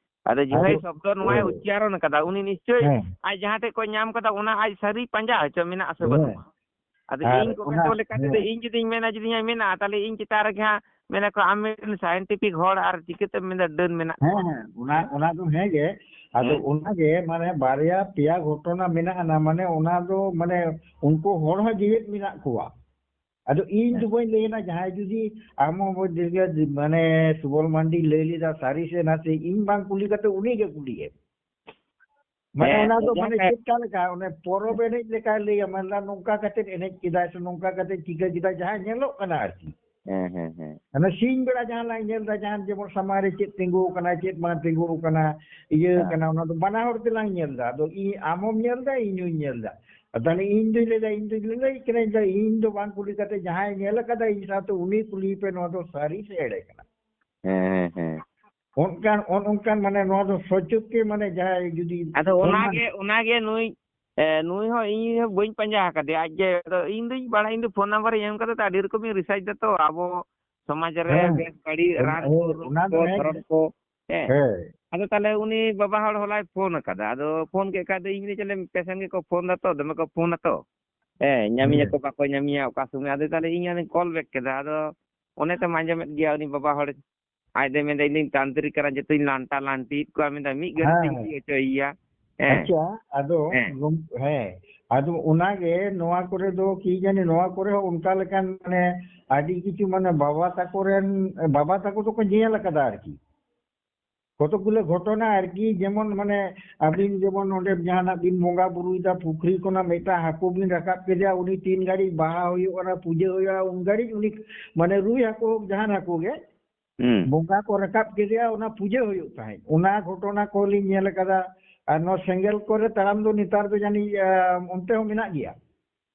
ᱟᱫᱚ ᱡᱟᱦᱟᱸᱭ ᱟᱫᱚ, ᱥᱚᱵᱫᱚ ᱱᱚᱣᱟᱭ ᱦᱳᱭ᱾ ᱩᱪᱪᱟᱨᱚᱱ ᱟᱠᱟᱫᱟ, ᱩᱱᱤ ᱱᱤᱥᱪᱚᱭ ᱦᱮᱸ᱾ ᱟᱡ ᱡᱟᱦᱟᱸ ᱴᱷᱮᱡ ᱠᱚ ᱧᱟᱢ ᱠᱟᱫᱟ, ᱚᱱᱟ ᱟᱡ ᱥᱟᱹᱨᱤ ᱯᱟᱸᱡᱟ ᱦᱚᱪᱚ ᱢᱮᱱᱟᱜ ᱟᱥᱮ ᱦᱮᱸ᱾ ᱵᱟᱹᱱᱩᱜᱼᱟ᱾ ᱟᱫᱚ ᱟᱨ ᱤᱧ ᱚᱱᱟ, ᱜᱚᱵᱮᱥᱚᱠ ᱞᱮᱠᱟ ᱛᱮᱫᱚ ᱦᱮᱸ᱾ ᱤᱧ ᱡᱩᱫᱤᱧ ᱢᱮᱱᱟ, ᱡᱩᱫᱤᱧ ᱢᱮᱱᱟ, ᱛᱟᱦᱞᱮ ᱤᱧ ᱪᱮᱛᱟᱱ ᱨᱮᱜᱮ ᱦᱟᱸᱜ ᱢᱮᱱᱟ ᱠᱚ, "ᱟᱢ ᱢᱤᱫᱴᱮᱱ scientific ᱦᱚᱲ, ᱟᱨ ᱪᱤᱠᱟᱹᱛᱮᱢ ᱢᱮᱱᱫᱟ ᱰᱟᱹᱱ ᱢᱮᱱᱟᱜ ᱦᱮᱸ, ᱠᱚᱣᱟ?" ᱦᱮᱸ, ᱚᱱᱟ, ᱚᱱᱟ ᱫᱚ ᱦᱮᱸ ᱜᱮ᱾ ᱟᱫᱚ ᱦᱮᱸ᱾ ᱚᱱᱟ ᱜᱮ, ᱢᱟᱱᱮ, ᱵᱟᱨᱭᱟ ᱯᱮᱭᱟ ᱜᱷᱚᱴᱚᱱᱟ ᱢᱮᱱᱟᱜᱼᱟ ᱱᱟ, ᱢᱟᱱᱮ, ᱚᱱᱟ ᱫᱚ, ᱢᱟᱱᱮ, ᱩᱱᱠᱩ ᱦᱚᱲ ᱦᱚᱸ ᱡᱤᱣᱮᱫ ᱢᱮᱱᱟᱜ ᱠᱚᱣᱟ᱾ ᱟᱫᱚ ᱤᱧ ᱫᱚ ᱦᱮᱸ᱾ ᱵᱟᱹᱧ ᱞᱟᱹᱭ ᱮᱱᱟ, ᱡᱟᱦᱟᱸᱭ ᱡᱩᱫᱤ ᱟᱢ ᱦᱚᱸ ᱵᱚ-, ᱡᱩᱫᱤ ᱢᱟᱱᱮ ᱥᱩᱵᱚᱞ ᱢᱟᱱᱰᱤ ᱞᱟᱹᱭ ᱞᱮᱫᱟ ᱥᱟᱹᱨᱤ ᱥᱮ ᱱᱟᱥᱮ, ᱤᱧ ᱵᱟᱝ ᱠᱩᱞᱤ ᱠᱟᱛᱮ ᱩᱱᱤ ᱜᱮ ᱠᱩᱞᱤᱭᱮᱢ᱾ ᱢᱟᱱᱮ ᱦᱮᱸ, ᱚᱱᱟ ᱫᱚ ᱢᱟᱱᱮ ᱡᱟᱦᱟᱸ ᱪᱮᱫ ᱞᱮᱠᱟ, ᱚᱱᱮ ᱯᱚᱨᱚᱵᱽ ᱮᱱᱮᱡ ᱞᱮᱠᱟᱭ ᱞᱟᱹᱭᱟ, ᱢᱮᱱᱫᱟ ᱱᱚᱝᱠᱟ ᱠᱟᱛᱮ ᱮᱱᱮᱡ ᱠᱮᱫᱟᱭ ᱥᱮ ᱱᱚᱝᱠᱟ ᱠᱟᱛᱮ ᱪᱤᱠᱟᱹ ᱠᱮᱫᱟᱭ, ᱡᱟᱦᱟᱸ ᱧᱮᱞᱚᱜ ᱠᱟᱱᱟ ᱟᱨᱠᱤ᱾ ᱦᱮᱸ, ᱦᱮᱸ, ᱦᱮᱸ᱾ ᱚᱱᱟ ᱥᱤᱧ ᱵᱮᱲᱟ ᱡᱟᱦᱟᱸ ᱞᱟᱝ ᱧᱮᱞ ᱮᱫᱟ, ᱡᱟᱦᱟᱸ ᱡᱮᱢᱚᱱ ᱥᱟᱢᱟᱝ ᱨᱮ ᱪᱮᱫ ᱛᱤᱸᱜᱩ ᱟᱠᱟᱱᱟ, ᱪᱮᱫ ᱵᱟᱝ ᱛᱤᱸᱜᱩ ᱟᱠᱟᱱᱟ, ᱤᱭᱟᱹ ᱦᱮᱸ᱾ ᱠᱟᱱᱟ, ᱚᱱᱟ ᱫᱚ ᱵᱟᱱᱟ ᱦᱚᱲ ᱛᱮᱞᱟᱝ ᱧᱮᱞ ᱮᱫᱟ᱾ ᱟᱫᱚ ᱤᱧ, ᱟᱢ ᱦᱚᱸᱢ ᱧᱮᱞ ᱮᱫᱟ, ᱤᱧ ᱦᱚᱸᱧ ᱧᱮᱞ ᱮᱫᱟ᱾ ᱟᱨ ᱛᱟᱦᱞᱮ ᱤᱧ ᱫᱚᱧ ᱞᱟᱹᱭ ᱮᱫᱟ, ᱤᱧ ᱫᱚᱧ ᱞᱟᱹᱭ ᱠᱟᱱᱟ, ᱤᱧ ᱫᱚ ᱵᱟᱝ ᱠᱩᱞᱤ ᱠᱟᱛᱮ ᱡᱟᱦᱟᱸᱭ ᱧᱮᱞ ᱟᱠᱟᱫᱟ ᱤᱧ ᱥᱟᱶᱛᱮ ᱩᱱᱤ ᱠᱩᱞᱤᱭᱮ ᱯᱮ, ᱱᱚᱣᱟ ᱫᱚ ᱥᱟᱹᱨᱤ ᱥᱮ ᱮᱲᱮ ᱠᱟᱱᱟ᱾ ᱦᱮᱸ, ᱦᱮᱸ, ᱦᱮᱸ᱾ ᱚᱱᱠᱟᱱ, ᱚᱱ-, ᱚᱱᱠᱟᱱ ᱢᱟᱱᱮ ᱱᱚᱣᱟ ᱫᱚ ᱥᱚᱪᱮᱛ ᱜᱮ, ᱢᱟᱱᱮ ᱡᱟᱦᱟᱸᱭ ᱡᱩᱫᱤ ᱟᱫᱚ ᱯᱷᱳᱱ ᱢᱟ ᱚᱱᱟᱜᱮ, ᱚᱱᱟᱜᱮ ᱱᱩᱭ, ᱮ, ᱱᱩᱭ ᱦᱚᱸ ᱤᱧ ᱦᱚᱸ ᱵᱟᱹᱧ ᱯᱟᱸᱡᱟ ᱟᱠᱟᱫᱮᱭᱟ᱾ ᱟᱡ ᱜᱮ, ᱟᱫᱚ ᱤᱧ ᱫᱚᱧ ᱵᱟᱲᱟᱭ, ᱤᱧ ᱫᱚ ᱯᱷᱳᱱ ᱱᱟᱢᱵᱟᱨ ᱤᱧ ᱮᱢ ᱠᱟᱫᱟ ᱛᱚ, ᱟᱹᱰᱤ ᱨᱚᱠᱚᱢᱤᱧ ᱨᱤᱥᱟᱨᱪ ᱫᱟ ᱛᱚ, ᱟᱵᱚ ᱥᱚᱢᱟᱡᱽ ᱨᱮ ᱦᱮᱸ, ᱵᱮᱥ ᱵᱟᱹᱲᱤᱡ ᱚᱱ-, ᱨᱟᱱ ᱦᱳᱭ, ᱠᱚ, ᱨᱳᱜᱽ ᱚᱱᱟ ᱫᱚ ᱠᱚ, ᱦᱮᱸ ᱜᱮ᱾ ᱫᱷᱚᱨᱚᱢ ᱠᱚ, ᱦᱮᱸ᱾ ᱦᱮᱸ᱾ ᱟᱫᱚ ᱛᱟᱦᱞᱮ ᱩᱱᱤ ᱵᱟᱵᱟ ᱦᱚᱲ ᱦᱚᱞᱟᱭ ᱯᱷᱳᱱ ᱟᱠᱟᱫᱟ᱾ ᱟᱫᱚ ᱯᱷᱳᱱ ᱠᱮᱫ ᱠᱷᱟᱡ ᱫᱚ ᱤᱧ ᱫᱚ ᱪᱮᱞᱮ ᱯᱮᱥᱮᱱᱴ ᱜᱮᱠᱚ ᱯᱷᱳᱱ ᱫᱟ ᱛᱚ, ᱫᱚᱢᱮ ᱠᱚ ᱯᱷᱳᱱ ᱟᱛᱚ᱾ ᱦᱮᱸ, ᱧᱟᱢᱤᱧᱟ ᱦᱮᱸ᱾ ᱠᱚ ᱵᱟᱠᱚ ᱧᱟᱢᱤᱧᱟ ᱚᱠᱟ ᱥᱚᱢᱚᱭ᱾ ᱟᱫᱚ ᱛᱟᱦᱞᱮ ᱤᱧ ᱟᱫᱚᱧ ᱠᱚᱞ ᱵᱮᱠ ᱠᱮᱫᱟ᱾ ᱟᱫᱚ ᱚᱱᱮ ᱛᱚᱢ ᱟᱸᱡᱚᱢᱮᱫ ᱜᱮᱭᱟ ᱩᱱᱤ ᱵᱟᱵᱟ ᱦᱚᱲ ᱟᱡ ᱫᱚᱭ ᱢᱮᱱᱫᱟ, "ᱤᱧ ᱫᱚᱧ ᱛᱟᱱᱛᱨᱤᱠ ᱠᱟᱱᱟ, ᱡᱚᱛᱚᱧ ᱞᱟᱱᱴᱟ ᱞᱟᱱᱴᱤᱭᱮᱫ ᱠᱚᱣᱟ", ᱢᱮᱱᱫᱟ, "ᱢᱤᱫ ᱜᱷᱟᱹᱲᱤᱡ ᱦᱮᱸ, ᱛᱤᱧ ᱦᱮᱸ᱾ ᱤᱫᱤ ᱦᱚᱪᱚᱭᱮᱭᱟ᱾" ᱦᱮᱸ᱾ ᱟᱪᱪᱷᱟ, ᱟᱫᱚ ᱦᱮᱸ᱾ ᱜᱚᱢ-, ᱦᱮᱸ, ᱟᱫᱚ ᱚᱱᱟᱜᱮ ᱱᱚᱣᱟ ᱠᱚᱨᱮ ᱫᱚ ᱠᱤ ᱡᱟᱹᱱᱤ ᱱᱚᱣᱟ ᱠᱚᱨᱮ ᱦᱚᱸ ᱚᱱᱠᱟ ᱞᱮᱠᱟᱱ ᱢᱟᱱᱮ ᱟᱹᱰᱤ ᱠᱤᱪᱷᱩ ᱢᱟᱱᱮ ᱵᱟᱵᱟ ᱛᱟᱠᱚ ᱨᱮᱱ, ᱵᱟᱵᱟ ᱛᱟᱠᱚ ᱫᱚᱠᱚ ᱧᱮᱞ ᱟᱠᱟᱫᱟ ᱟᱨᱠᱤ᱾ ᱠᱚᱛᱚᱠ ᱜᱩᱞᱟᱹ ᱜᱷᱚᱴᱚᱱᱟ ᱟᱨᱠᱤ, ᱡᱮᱢᱚᱱ ᱢᱟᱱᱮ ᱟᱹᱵᱤᱱ ᱡᱮᱢᱚᱱ ᱚᱸᱰᱮ ᱡᱟᱦᱟᱱᱟᱜ ᱵᱤᱱ ᱵᱚᱸᱜᱟ ᱵᱩᱨᱩᱭᱮᱫᱟ, ᱯᱩᱠᱷᱨᱤ ᱠᱷᱚᱱᱟᱜ ᱢᱤᱫᱴᱟᱝ ᱦᱟᱹᱠᱩ ᱵᱤᱱ ᱨᱟᱠᱟᱵ ᱠᱮᱫᱮᱭᱟ, ᱩᱱᱤ ᱛᱤᱱ ᱜᱷᱟᱹᱲᱤᱡ ᱵᱟᱦᱟ ᱦᱩᱭᱩᱜ ᱠᱟᱱᱟ, ᱯᱩᱡᱟᱹ ᱦᱩᱭᱩᱜᱼᱟ, ᱩᱱ ᱜᱷᱟᱹᱲᱤᱡ ᱩᱱᱤ ᱢᱟᱱᱮ ᱨᱩᱭ ᱦᱟᱹᱠᱩ ᱦᱳᱠ, ᱡᱟᱦᱟᱱ ᱦᱟᱹᱠᱩ ᱜᱮ, ᱦᱩᱸ᱾ ᱵᱚᱸᱜᱟ ᱠᱚ ᱨᱟᱠᱟᱵ ᱠᱮᱫᱮᱭᱟ, ᱚᱱᱟ ᱯᱩᱡᱟᱹ ᱦᱩᱭᱩᱜ ᱛᱟᱦᱮᱸᱫ᱾ ᱚᱱᱟ ᱜᱷᱚᱴᱚᱱᱟ ᱠᱚᱞᱤᱧ ᱧᱮᱞ ᱟᱠᱟᱫᱟ᱾ ᱟᱨ ᱱᱚᱣᱟ ᱥᱮᱸᱜᱮᱞ ᱠᱚᱨᱮ ᱛᱟᱲᱟᱢ ᱫᱚ ᱱᱮᱛᱟᱨ ᱫᱚ ᱡᱟᱹᱱᱤᱡ, ᱟ, ᱚᱱᱛᱮ ᱦᱚᱸ ᱢᱮᱱᱟᱜ ᱜᱮᱭᱟ᱾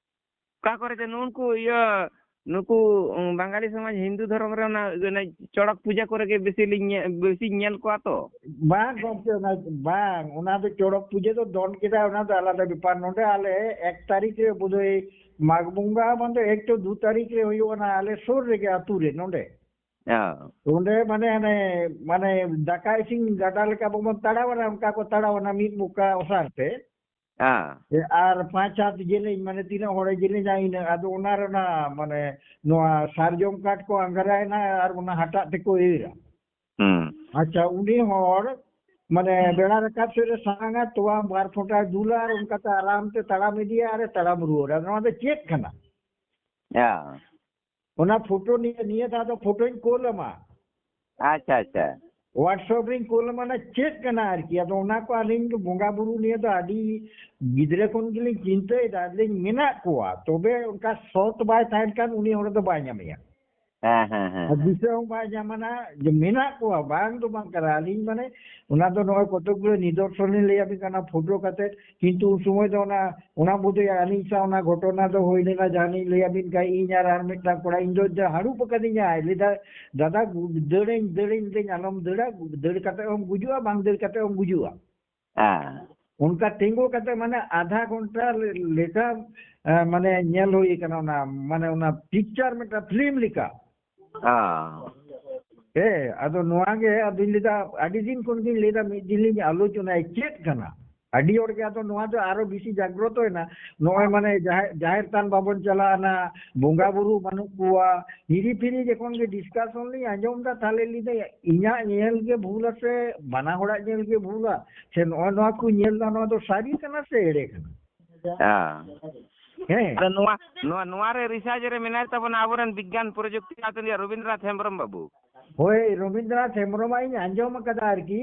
ᱚᱠᱟ ᱠᱚᱨᱮ ᱪᱚ ᱱᱩᱱᱠᱩ ᱤᱭᱟᱹ, ᱱᱩᱠᱩ, ᱩᱸ, ᱵᱟᱝᱜᱟᱞᱤ ᱥᱚᱢᱟᱡᱽ ᱦᱤᱱᱫᱩ ᱫᱷᱚᱨᱚᱢ ᱨᱮ ᱚᱱᱟ, ᱚᱱᱟ ᱪᱚᱲᱚᱠ ᱯᱩᱡᱟᱹ ᱠᱚᱨᱮ ᱜᱮ ᱵᱮᱥᱤ ᱞᱤᱧ ᱧᱮ-, ᱵᱮᱥᱤᱧ ᱧᱮᱞ ᱠᱚᱣᱟ ᱛᱚ᱾ ᱵᱟᱝ ᱜᱚᱢᱠᱮ, ᱚᱱᱟ ᱵᱟᱝ, ᱚᱱᱟ ᱫᱚ ᱪᱚᱲᱚᱠ ᱯᱩᱡᱟᱹ ᱫᱚ ᱫᱚᱱ ᱠᱮᱫᱟ, ᱚᱱᱟ ᱫᱚ ᱟᱞᱟᱫᱟ ᱵᱮᱯᱟᱨ᱾ ᱱᱚᱰᱮ ᱟᱞᱮ ᱮᱠ ᱛᱟᱹᱨᱤᱠᱷ ᱨᱮ ᱵᱳᱫᱷᱚᱭ ᱢᱟᱜᱽ ᱵᱚᱸᱜᱟ ᱵᱟᱝ ᱫᱚ ᱮᱠ ᱪᱚ ᱫᱩ ᱛᱟᱹᱨᱤᱠᱷ ᱨᱮ ᱦᱩᱭᱩᱜᱼᱟ, ᱚᱱᱟ ᱟᱞᱮ ᱥᱩᱨ ᱨᱮᱜᱮ ᱟᱹᱛᱩ ᱨᱮ ᱱᱚᱰᱮ᱾ ᱚ᱾ ᱚᱸᱰᱮ ᱢᱟᱱᱮ ᱦᱟᱱᱮ, ᱢᱟᱱᱮ ᱫᱟᱠᱟ ᱤᱥᱤᱱ ᱜᱟᱰᱟ ᱞᱮᱠᱟ ᱵᱟᱵᱚᱱ ᱛᱟᱲᱟᱣᱟ, ᱚᱱᱠᱟ ᱠᱚ ᱛᱟᱲᱟᱣᱟ ᱢᱤᱫ ᱢᱚᱠᱟ ᱚᱥᱟᱨ ᱛᱮ᱾ ᱦᱮᱸ᱾ ᱟᱨ ᱯᱟᱸᱪ ᱦᱟᱛ ᱡᱮᱞᱮᱧ, ᱢᱟᱱᱮ ᱛᱤᱱᱟᱹᱜ ᱦᱚᱲᱮ ᱡᱮᱞᱮᱧᱟ ᱤᱱᱟᱹᱜ᱾ ᱟᱫᱚ ᱚᱱᱟ ᱨᱮᱱᱟᱜ ᱢᱟᱱᱮ ᱱᱚᱣᱟ ᱥᱟᱨᱡᱚᱢ ᱠᱟᱴ ᱠᱚ ᱟᱸᱜᱟᱨᱟᱭᱱᱟ ᱟᱨ ᱚᱱᱟ ᱦᱟᱴᱟᱜ ᱛᱮᱠᱚ ᱮᱨᱟ᱾ ᱦᱩᱸ᱾ ᱟᱪᱪᱷᱟ, ᱩᱱᱤ ᱦᱚᱲ ᱢᱟᱱᱮ ᱵᱮᱲᱟ ᱨᱟᱠᱟᱵ ᱥᱮᱫ ᱨᱮ ᱥᱟᱝᱟ ᱛᱚᱣᱟ ᱵᱟᱨ ᱯᱷᱚᱸᱴᱟᱭ ᱫᱩᱞᱟ ᱟᱨ ᱚᱱᱠᱟᱛᱮ ᱟᱨᱟᱢ ᱛᱮ ᱛᱟᱲᱟᱢ ᱤᱫᱤᱭᱟ ᱟᱨᱮ ᱛᱟᱲᱟᱢ ᱨᱩᱣᱟᱹᱲᱟ᱾ ᱱᱚᱣᱟ ᱫᱚ ᱪᱮᱫ ᱠᱟᱱᱟ? ᱦᱮᱸ᱾ ᱚᱱᱟ ᱯᱷᱳᱴᱳ ᱱᱤᱭᱟᱹ, ᱱᱤᱭᱟᱹ ᱫᱷᱟᱣ ᱫᱚ ᱯᱷᱳᱴᱳᱧ ᱠᱳᱞ ᱟᱢᱟ᱾ ᱟᱪᱪᱷᱟ, ᱟᱪᱪᱷᱟ᱾ WhatsApp ᱨᱤᱧ ᱠᱳᱞ ᱟᱢᱟ, ᱚᱱᱟ ᱪᱮᱫ ᱠᱟᱱᱟ ᱟᱨᱠᱤ᱾ ᱟᱫᱚ ᱚᱱᱟ ᱠᱚ ᱟᱹᱞᱤᱧ ᱫᱚ ᱵᱚᱸᱜᱟ ᱵᱩᱨᱩ ᱱᱤᱭᱟᱹ ᱫᱚ ᱟᱹᱰᱤ ᱜᱤᱫᱽᱨᱟᱹ ᱠᱷᱚᱱ ᱜᱮᱞᱤᱧ ᱪᱤᱱᱛᱟᱹᱭᱮᱫᱟ, ᱟᱹᱞᱤᱧ ᱢᱮᱱᱟᱜ ᱠᱚᱣᱟ, ᱛᱚᱵᱮ ᱚᱱᱠᱟ ᱥᱚᱛ ᱵᱟᱭ ᱛᱟᱦᱮᱱ ᱠᱷᱟᱱ ᱩᱱᱤ ᱦᱚᱲ ᱫᱚ ᱵᱟᱭ ᱧᱟᱢᱮᱭᱟ᱾ ᱦᱮᱸ, ᱦᱮᱸ, ᱦᱮᱸ, ᱟᱨ ᱦᱮᱸ᱾ ᱫᱤᱥᱟᱹ ᱦᱚᱸ ᱵᱟᱭ ᱧᱟᱢᱟ ᱱᱟ ᱡᱮ ᱢᱮᱱᱟᱜ ᱠᱚᱣᱟ, ᱵᱟᱝ ᱫᱚ ᱵᱟᱝ ᱠᱟᱱᱟ᱾ ᱟᱹᱞᱤᱧ ᱢᱟᱱᱮ ᱚᱱᱟ ᱫᱚ ᱱᱚᱜᱼᱚᱭ ᱠᱚᱛᱚᱠ ᱜᱩᱞᱳ ᱱᱤᱫᱚᱨᱥᱚᱱ ᱞᱤᱧ ᱞᱟᱹᱭ ᱟᱵᱤᱱ ᱠᱟᱱᱟ ᱯᱷᱳᱴᱳ ᱠᱟᱛᱮ, ᱠᱤᱱᱛᱩ ᱩᱱ ᱥᱚᱢᱚᱭ ᱫᱚ ᱚᱱᱟ, ᱚᱱᱟ ᱵᱳᱫᱷᱚᱭ ᱟᱹᱞᱤᱧ ᱥᱟᱶ ᱚᱱᱟ ᱜᱷᱚᱴᱚᱱᱟ ᱫᱚ ᱦᱩᱭ ᱞᱮᱱᱟ, ᱡᱟᱦᱟᱸ ᱞᱤᱧ ᱞᱟᱹᱭ ᱟᱵᱤᱱ ᱠᱟᱱᱟ, ᱤᱧ ᱟᱨ ᱟᱨ ᱢᱤᱫᱴᱟᱝ ᱠᱚᱲᱟ, ᱤᱧ ᱫᱚ ᱡᱟ ᱦᱟᱹᱲᱩᱵ ᱟᱠᱟᱫᱤᱧᱟᱭ, ᱞᱟᱹᱭ ᱫᱟ, "ᱫᱟᱫᱟ, ᱜᱩ-, ᱫᱟᱹᱲᱟᱹᱧ, ᱫᱟᱹᱲᱟᱹᱧ", ᱞᱟᱹᱭ ᱫᱟᱹᱧ, "ᱟᱞᱚᱢ ᱫᱟᱹᱲᱟ, ᱫᱟᱹᱲ ᱠᱟᱛᱮ ᱦᱚᱸᱢ ᱜᱩᱡᱩᱜᱼᱟ, ᱵᱟᱝ ᱫᱟᱹᱲ ᱠᱟᱛᱮ ᱦᱚᱸᱢ ᱜᱩᱡᱩᱜᱼᱟ᱾" ᱦᱮᱸ᱾ ᱚᱱᱠᱟ ᱛᱤᱸᱜᱩ ᱠᱟᱛᱮ ᱢᱟᱱᱮ ᱟᱫᱷᱟ ᱜᱷᱚᱱᱴᱟ ᱞᱮ-, ᱞᱮᱠᱟ, ᱮ, ᱢᱟᱱᱮ ᱧᱮᱞ ᱦᱩᱭ ᱠᱟᱱᱟ ᱚᱱᱟ, ᱢᱟᱱᱮ ᱚᱱᱟ ᱯᱤᱠᱪᱟᱨ ᱢᱤᱫᱴᱟᱝ ᱯᱷᱤᱞᱢ ᱞᱮᱠᱟ᱾ ᱚ᱾ ᱦᱮᱸ, ᱟᱫᱚ ᱱᱚᱣᱟ ᱜᱮ ᱟᱫᱚᱧ ᱞᱟᱹᱭᱫᱟ, ᱟᱹᱰᱤ ᱫᱤᱱ ᱠᱷᱚᱱ ᱜᱤᱧ ᱞᱟᱹᱭᱫᱟ, ᱢᱤᱫ ᱫᱤᱱ ᱞᱤᱧ ᱟᱞᱳᱪᱚᱱᱟᱭᱟ, ᱪᱮᱫ ᱠᱟᱱᱟ? ᱟᱹᱰᱤ ᱦᱚᱲ ᱜᱮ ᱟᱫᱚ ᱱᱚᱣᱟ ᱫᱚ ᱟᱨᱚ ᱵᱮᱥᱤ ᱡᱟᱜᱽᱨᱚᱛᱚᱭᱮᱱᱟ᱾ ᱱᱚᱜᱼᱚᱭ ᱢᱟᱱᱮ ᱡᱟᱦᱮᱨ, ᱡᱟᱦᱮᱨ ᱛᱷᱟᱱ ᱵᱟᱵᱚᱱ ᱪᱟᱞᱟᱜᱼᱟ, ᱵᱚᱸᱜᱟ ᱵᱩᱨᱩ ᱵᱟᱹᱱᱩᱜ ᱠᱚᱣᱟ, ᱦᱤᱨᱤ ᱯᱷᱤᱨᱤ ᱡᱚᱠᱷᱚᱱ ᱜᱮ ᱰᱤᱥᱠᱟᱥᱚᱱ ᱞᱤᱧ ᱟᱸᱡᱚᱢ ᱮᱫᱟ, ᱛᱟᱦᱞᱮ ᱞᱟᱹᱭᱫᱟ, ᱤᱧᱟᱹᱜ ᱧᱮᱞ ᱜᱮ ᱵᱷᱩᱞᱟ ᱥᱮ ᱵᱟᱱᱟ ᱦᱚᱲᱟᱜ ᱧᱮᱞ ᱜᱮ ᱵᱷᱩᱞᱟ? ᱥᱮ ᱱᱚᱜᱼᱚᱭ ᱱᱚᱣᱟ ᱠᱚ ᱧᱮᱞ ᱮᱫᱟ, ᱱᱚᱣᱟ ᱫᱚ ᱥᱟᱹᱨᱤ ᱠᱟᱱᱟ ᱥᱮ ᱮᱲᱮ ᱠᱟᱱᱟ? ᱦᱮᱸ᱾ ᱦᱮᱸ᱾ ᱟᱫᱚ ᱱᱚᱣᱟ, ᱱᱚᱣᱟ, ᱱᱚᱣᱟ ᱨᱮ ᱨᱤᱥᱟᱨᱪ ᱨᱮ ᱢᱮᱱᱟᱭ ᱛᱟᱵᱚᱱᱟ ᱟᱵᱚᱨᱮᱱ ᱵᱤᱜᱽᱜᱟᱱ ᱯᱨᱚᱡᱩᱠᱛᱤ ᱟᱪᱟᱨᱭᱚ ᱨᱚᱵᱤᱱᱫᱨᱚᱱᱟᱛᱷ ᱦᱮᱢᱵᱨᱚᱢ ᱵᱟᱹᱵᱩ᱾ ᱦᱳᱭ, ᱨᱚᱵᱤᱱᱫᱨᱚᱱᱟᱛᱷ ᱦᱮᱢᱵᱨᱚᱢᱟᱜ ᱤᱧ ᱟᱸᱡᱚᱢ ᱟᱠᱟᱫᱟ ᱟᱨᱠᱤ,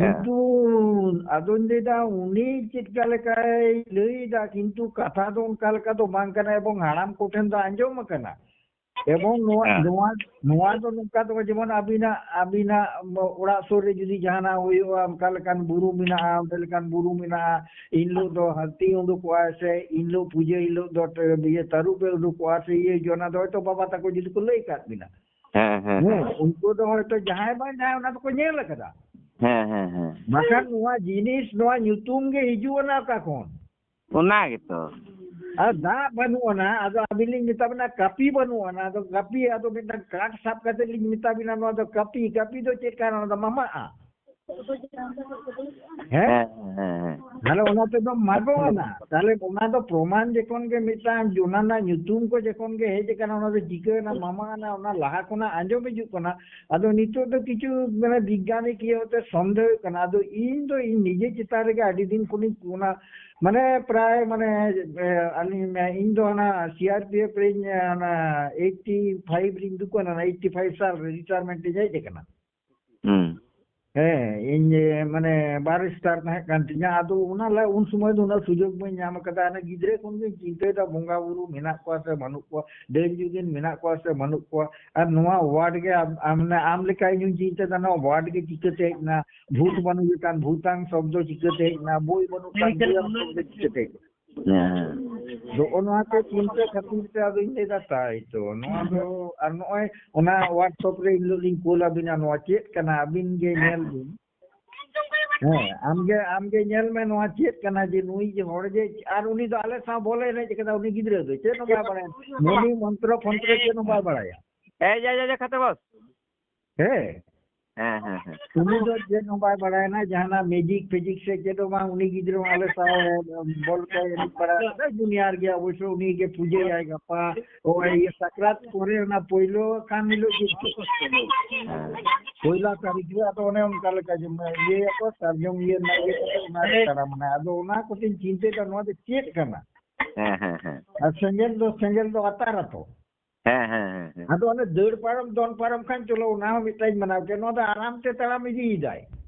ᱦᱮᱸ᱾ ᱠᱤᱱᱛᱩ ᱟᱫᱚᱧ ᱞᱟᱹᱭᱫᱟ ᱩᱱᱤ ᱪᱮᱫ ᱞᱮᱠᱟ ᱞᱮᱠᱟᱭ ᱞᱟᱹᱭᱫᱟ, ᱠᱤᱱᱛᱩ ᱠᱟᱛᱷᱟ ᱫᱚ ᱚᱱᱠᱟ ᱞᱮᱠᱟ ᱫᱚ ᱵᱟᱝ ᱠᱟᱱᱟ, ᱮᱵᱚᱝ ᱦᱟᱲᱟᱢ ᱠᱚᱴᱷᱮᱱ ᱫᱚ ᱟᱸᱡᱚᱢ ᱟᱠᱟᱱᱟ᱾ ᱮᱵᱚᱝ ᱱᱚᱣᱟ, ᱦᱮᱸ᱾ ᱱᱚᱣᱟ, ᱱᱚᱣᱟ ᱫᱚ ᱱᱚᱝᱠᱟ ᱫᱚ ᱡᱮᱢᱚᱱ ᱟᱹᱵᱤᱱᱟᱜ, ᱟᱹᱵᱤᱱᱟᱜ ᱚᱲᱟᱜ ᱥᱩᱨ ᱨᱮ ᱡᱩᱫᱤ ᱡᱟᱦᱟᱱᱟᱜ ᱦᱩᱭᱩᱜᱼᱟ, ᱚᱱᱠᱟ ᱞᱮᱠᱟᱱ ᱵᱩᱨᱩ ᱢᱮᱱᱟᱜᱼᱟ, ᱚᱸᱰᱮ ᱞᱮᱠᱟᱱ ᱵᱩᱨᱩ ᱢᱮᱱᱟᱜᱼᱟ, ᱤᱱ ᱦᱤᱞᱳᱜ ᱫᱚ ᱦᱟᱹᱛᱤ ᱩᱰᱩᱠᱚᱜᱼᱟ, ᱥᱮ ᱤᱱ ᱦᱤᱞᱳᱜ ᱯᱩᱡᱟᱹ ᱦᱤᱞᱳᱜ ᱫᱚ ᱤᱭᱟᱹ ᱛᱟᱹᱨᱩᱵ ᱮ ᱩᱰᱩᱠᱚᱜᱼᱟ, ᱥᱮ ᱤᱭᱟᱹ ᱦᱤᱡᱩᱜᱼᱟ, ᱚᱱᱟ ᱫᱚ ᱦᱚᱭᱛᱳ ᱵᱟᱵᱟ ᱛᱟᱠᱚ ᱡᱩᱫᱤ ᱠᱚ ᱞᱟᱹᱭ ᱟᱠᱟᱫ ᱵᱤᱱᱟ᱾ ᱦᱮᱸ, ᱦᱮᱸ, ᱦᱮᱸ, ᱦᱮᱸ᱾ ᱩᱱᱠᱩ ᱫᱚ ᱦᱚᱭᱛᱳ ᱡᱟᱦᱟᱸᱭ ᱵᱟᱝ ᱡᱟᱦᱟᱸᱭ ᱚᱱᱟ ᱫᱚᱠᱚ ᱧᱮᱞ ᱟᱠᱟᱫᱟ᱾ ᱦᱮᱸ, ᱦᱮᱸ, ᱦᱮᱸ᱾ ᱵᱟᱠᱷᱟᱱ ᱱᱚᱣᱟ ᱡᱤᱱᱤᱥ, ᱱᱚᱣᱟ ᱧᱩᱛᱩᱢ ᱜᱮ ᱦᱤᱡᱩᱜ ᱟᱱᱟ ᱚᱠᱟ ᱠᱷᱚᱱ? ᱚᱱᱟ ᱜᱮᱛᱚ᱾ ᱟᱨ ᱫᱟᱜ ᱵᱟᱹᱱᱩᱜ ᱟᱱᱟ, ᱟᱫᱚ ᱟᱹᱵᱤᱱ ᱞᱤᱧ ᱢᱮᱛᱟ ᱵᱤᱱᱟ ᱠᱟᱹᱯᱤ ᱵᱟᱹᱱᱩᱜ ᱟᱱᱟ, ᱟᱫᱚ ᱠᱟᱹᱯᱤ, ᱟᱫᱚ ᱢᱤᱫᱴᱟᱝ ᱠᱟᱴ ᱥᱟᱵ ᱠᱟᱛᱮ ᱞᱤᱧ ᱢᱮᱛᱟ ᱵᱤᱱᱟ ᱱᱚᱣᱟ ᱫᱚ ᱠᱟᱹᱯᱤ, ᱠᱟᱹᱯᱤ ᱫᱚ ᱪᱮᱫ ᱠᱟᱱᱟ? ᱚᱱᱟ ᱫᱚ ᱢᱟᱢᱟᱜᱼᱟ᱾ ᱦᱮᱸ? ᱦᱮᱸ, ᱦᱮᱸ, ᱦᱮᱸ᱾ ᱛᱟᱦᱞᱮ ᱚᱱᱟ ᱛᱮᱫᱚ ᱢᱟᱜᱚᱜ ᱮᱱᱟ᱾ ᱛᱟᱦᱞᱮ ᱚᱱᱟ ᱫᱚ ᱯᱨᱚᱢᱟᱱ ᱡᱚᱠᱷᱚᱱ ᱜᱮ ᱢᱤᱫᱴᱟᱝ ᱚᱱᱟ ᱨᱮᱱᱟᱜ ᱧᱩᱛᱩᱢ ᱠᱚ ᱡᱚᱠᱷᱚᱱ ᱜᱮ ᱦᱮᱡ ᱟᱠᱟᱱᱟ, ᱚᱱᱟ ᱫᱚ ᱪᱤᱠᱟᱹᱭᱮᱱᱟ, ᱢᱟᱢᱟ ᱮᱱᱟ, ᱚᱱᱟ ᱞᱟᱦᱟ ᱠᱷᱚᱱᱟᱜ ᱟᱸᱡᱚᱢ ᱦᱤᱡᱩᱜ ᱠᱟᱱᱟ᱾ ᱟᱫᱚ ᱱᱤᱛᱚᱜ ᱫᱚ ᱠᱤᱪᱷᱩ ᱢᱟᱱᱮ ᱵᱤᱜᱽᱜᱟᱱᱤᱠ ᱤᱭᱟᱹ ᱦᱚᱛᱮ ᱥᱚᱱᱫᱮᱦᱚᱜ ᱠᱟᱱᱟ᱾ ᱟᱫᱚ ᱤᱧ ᱫᱚ ᱤᱧ ᱱᱤᱡᱮ ᱪᱮᱛᱟᱱ ᱨᱮᱜᱮ ᱟᱹᱰᱤ ᱫᱤᱱ ᱠᱷᱚᱱᱤᱧ ᱚᱱᱟ ᱢᱟᱱᱮ ᱯᱨᱟᱭ ᱢᱟᱱᱮ, ᱮ, ᱟᱹᱞᱤᱧ, ᱤᱧ ᱫᱚ ᱚᱱᱟ ᱥᱤ ᱟᱨ ᱯᱤ ᱮᱯᱷ ᱨᱤᱧ, ᱮ, ᱚᱱᱟ ᱮᱭᱤᱴᱤ ᱯᱷᱟᱭᱤᱵᱷ ᱨᱤᱧ ᱫᱩᱠᱟᱱᱟ, ᱚᱱᱟ ᱮᱭᱤᱴᱤ ᱯᱷᱟᱭᱤᱵᱷ ᱥᱟᱞ ᱨᱮ ᱨᱤᱴᱟᱭᱟᱨᱢᱮᱱᱴ ᱤᱧ ᱦᱮᱡ ᱟᱠᱟᱱᱟ᱾ ᱦᱩᱸ᱾ ᱦᱮᱸ, ᱤᱧ, ᱮ, ᱢᱟᱱᱮ ᱵᱟᱨ ᱥᱴᱟᱨ ᱛᱟᱦᱮᱸ ᱠᱟᱱ ᱛᱤᱧᱟ᱾ ᱟᱫᱚ ᱚᱱᱟ ᱞᱟ-, ᱩᱱ ᱥᱚᱢᱚᱭ ᱫᱚ ᱩᱱᱟᱹᱜ ᱥᱩᱡᱳᱜᱽ ᱵᱟᱹᱧ ᱧᱟᱢ ᱟᱠᱟᱫᱟ᱾ ᱚᱱᱟ ᱜᱤᱫᱽᱨᱟᱹ ᱠᱷᱚᱱ ᱜᱤᱧ ᱪᱤᱱᱛᱟᱹᱭᱮᱫᱟ ᱵᱚᱸᱜᱟ ᱵᱩᱨᱩ ᱢᱮᱱᱟᱜ ᱠᱚᱣᱟ ᱥᱮ ᱵᱟᱹᱱᱩᱜ ᱠᱚᱣᱟ, ᱰᱟᱹᱱ ᱡᱩᱜᱤᱱ ᱢᱮᱱᱟᱜ ᱠᱚᱣᱟ ᱥᱮ ᱵᱟᱹᱱᱩᱜ ᱠᱚᱣᱟ᱾ ᱟᱨ ᱱᱚᱣᱟ ᱣᱟᱨᱰ ᱜᱮ ᱟᱢ, ᱟᱢ, ᱟᱢ ᱞᱮᱠᱟ ᱤᱧ ᱦᱚᱸᱧ ᱪᱤᱱᱛᱟᱹᱭᱮᱫᱟ, ᱱᱚᱣᱟ ᱣᱟᱨᱰ ᱜᱮ ᱪᱤᱠᱟᱹᱛᱮ ᱦᱮᱡ ᱮᱱᱟ? ᱵᱷᱩᱛ ᱵᱟᱹᱱᱩᱜ ᱞᱮᱠᱟᱱ ᱵᱷᱩᱛᱟᱝ ᱥᱚᱵᱫᱚ ᱪᱤᱠᱟᱹᱛᱮ ᱦᱮᱡ ᱮᱱᱟ? ᱵᱳᱭ ᱵᱟᱹᱱᱩᱜ ᱠᱷᱟᱱ ᱵᱳᱭᱟᱝ ᱥᱚᱵᱫᱚ ᱪᱤᱠᱟᱹᱛᱮ ᱦᱮᱡ ᱮᱱᱟ? ᱦᱮᱸ, ᱦᱮᱸ᱾ ᱱᱚᱜᱼᱚ ᱱᱚᱣᱟ ᱠᱚ ᱪᱤᱱᱛᱟᱹ ᱠᱷᱟᱹᱛᱤᱨ ᱛᱮ ᱟᱫᱚᱧ ᱞᱟᱹᱭᱫᱟ, ᱛᱟᱭ ᱛᱚ, ᱱᱚᱣᱟ ᱫᱚ, ᱟᱨ ᱱᱚᱜᱼᱚᱭ ᱚᱱᱟ WhatsApp ᱨᱮ ᱤᱧ ᱦᱤᱞᱳᱜ ᱞᱤᱧ ᱠᱳᱞ ᱟᱵᱤᱱᱟ, ᱱᱚᱣᱟ ᱪᱮᱫ ᱠᱟᱱᱟ? ᱟᱹᱵᱤᱱ ᱜᱮ ᱧᱮᱞ ᱵᱤᱱ᱾ ᱦᱮᱸ, ᱟᱢᱜᱮ, ᱟᱢᱜᱮ ᱧᱮᱞ ᱢᱮ, ᱱᱚᱣᱟ ᱪᱮᱫ ᱠᱟᱱᱟ ᱡᱮ ᱱᱩᱭ ᱡᱮ ᱦᱚᱲ ᱡᱮ, ᱟᱨ ᱩᱱᱤ ᱫᱚ ᱟᱞᱮ ᱥᱟᱶ ᱵᱚᱞᱮ ᱮᱱᱮᱡ ᱠᱟᱫᱟ, ᱩᱱᱤ ᱜᱤᱫᱽᱨᱟᱹ ᱫᱚ ᱪᱮᱫ ᱦᱚᱸ ᱵᱟᱭ ᱵᱟᱲᱟᱭᱟ, ᱢᱚᱱᱤ ᱢᱚᱱᱛᱨᱚ ᱯᱷᱚᱱᱛᱨᱚ ᱪᱮᱫ ᱦᱚᱸ ᱵᱟᱭ ᱵᱟᱲᱟᱭᱟ᱾ ᱮᱭ, ᱡᱟ, ᱡᱟ, ᱡᱟ, ᱠᱷᱟᱛᱮ ᱵᱚᱥ᱾ ᱦᱮᱸ᱾ ᱦᱮᱸ, ᱦᱮᱸ, ᱦᱮᱸ᱾ ᱩᱱᱤ ᱫᱚ ᱪᱮᱫ ᱦᱚᱸ ᱵᱟᱭ ᱵᱟᱲᱟᱭᱟ, ᱡᱟᱦᱟᱱᱟᱜ ᱢᱮᱡᱤᱠ ᱯᱷᱮᱡᱤᱠ ᱥᱮ ᱪᱮᱫ ᱦᱚᱸ ᱵᱟᱝ᱾ ᱩᱱᱤ ᱜᱤᱫᱽᱨᱟᱹ ᱦᱚᱸ ᱟᱞᱮ ᱥᱟᱶ ᱵᱚᱞ ᱠᱚᱭ ᱮᱱᱮᱡ ᱵᱟᱲᱟ ᱠᱟᱫᱟ, ᱡᱩᱱᱤᱭᱟᱨ ᱜᱮᱭᱟ ᱚᱵᱚᱥᱥᱚ, ᱩᱱᱤ ᱜᱮ ᱯᱩᱡᱟᱹᱭᱟᱭ ᱜᱟᱯᱟ᱾ ᱳᱭ ᱤᱭᱟᱹ ᱥᱟᱠᱨᱟᱛ ᱯᱚᱨᱮ ᱚᱱᱟ ᱯᱳᱭᱞᱳ ᱠᱟᱱ ᱦᱤᱞᱳᱜ ᱪᱮᱫ ᱠᱚ? ᱦᱮᱸ᱾ ᱯᱳᱭᱞᱟ ᱛᱟᱹᱨᱤᱠᱷ ᱨᱮ ᱟᱫᱚ ᱚᱱᱮ ᱚᱱᱠᱟ ᱞᱮᱠᱟ ᱡᱮ ᱤᱭᱟᱹᱭᱟᱠᱚ, ᱥᱟᱨᱡᱚᱢ ᱤᱭᱟᱹ ᱨᱮᱱᱟᱜ ᱤᱭᱟᱹ ᱠᱟᱛᱮ ᱚᱱᱟ ᱨᱮ ᱛᱟᱲᱟᱢ ᱢᱟᱱᱮ᱾ ᱟᱫᱚ ᱚᱱᱟ ᱠᱚᱛᱮᱧ ᱪᱤᱱᱛᱟᱹᱭᱮᱫᱟ, ᱱᱚᱣᱟ ᱫᱚ ᱪᱮᱫ ᱠᱟᱱᱟ? ᱦᱮᱸ, ᱦᱮᱸ, ᱦᱮᱸ᱾ ᱟᱨ ᱥᱮᱸᱜᱮᱞ ᱫᱚ, ᱥᱮᱸᱜᱮᱞ ᱫᱚ ᱟᱛᱟᱨ ᱟᱛᱚ᱾ ᱦᱮᱸ, ᱦᱮᱸ, ᱦᱮᱸ, ᱦᱮᱸ᱾ ᱟᱫᱚ ᱚᱱᱮ ᱫᱟᱹᱲ ᱯᱟᱨᱚᱢ, ᱫᱚᱱ ᱯᱟᱨᱚᱢ ᱠᱷᱟᱱ ᱪᱚᱞᱚ, ᱚᱱᱟ ᱦᱚᱸ ᱢᱤᱫᱴᱟᱝ ᱢᱟᱱᱟᱣ ᱠᱮᱫ᱾ ᱱᱚᱣᱟ ᱫᱚ ᱟᱨᱟᱢ ᱛᱮ ᱛᱟᱲᱟᱢ ᱤᱫᱤᱭᱮᱫᱟᱭ᱾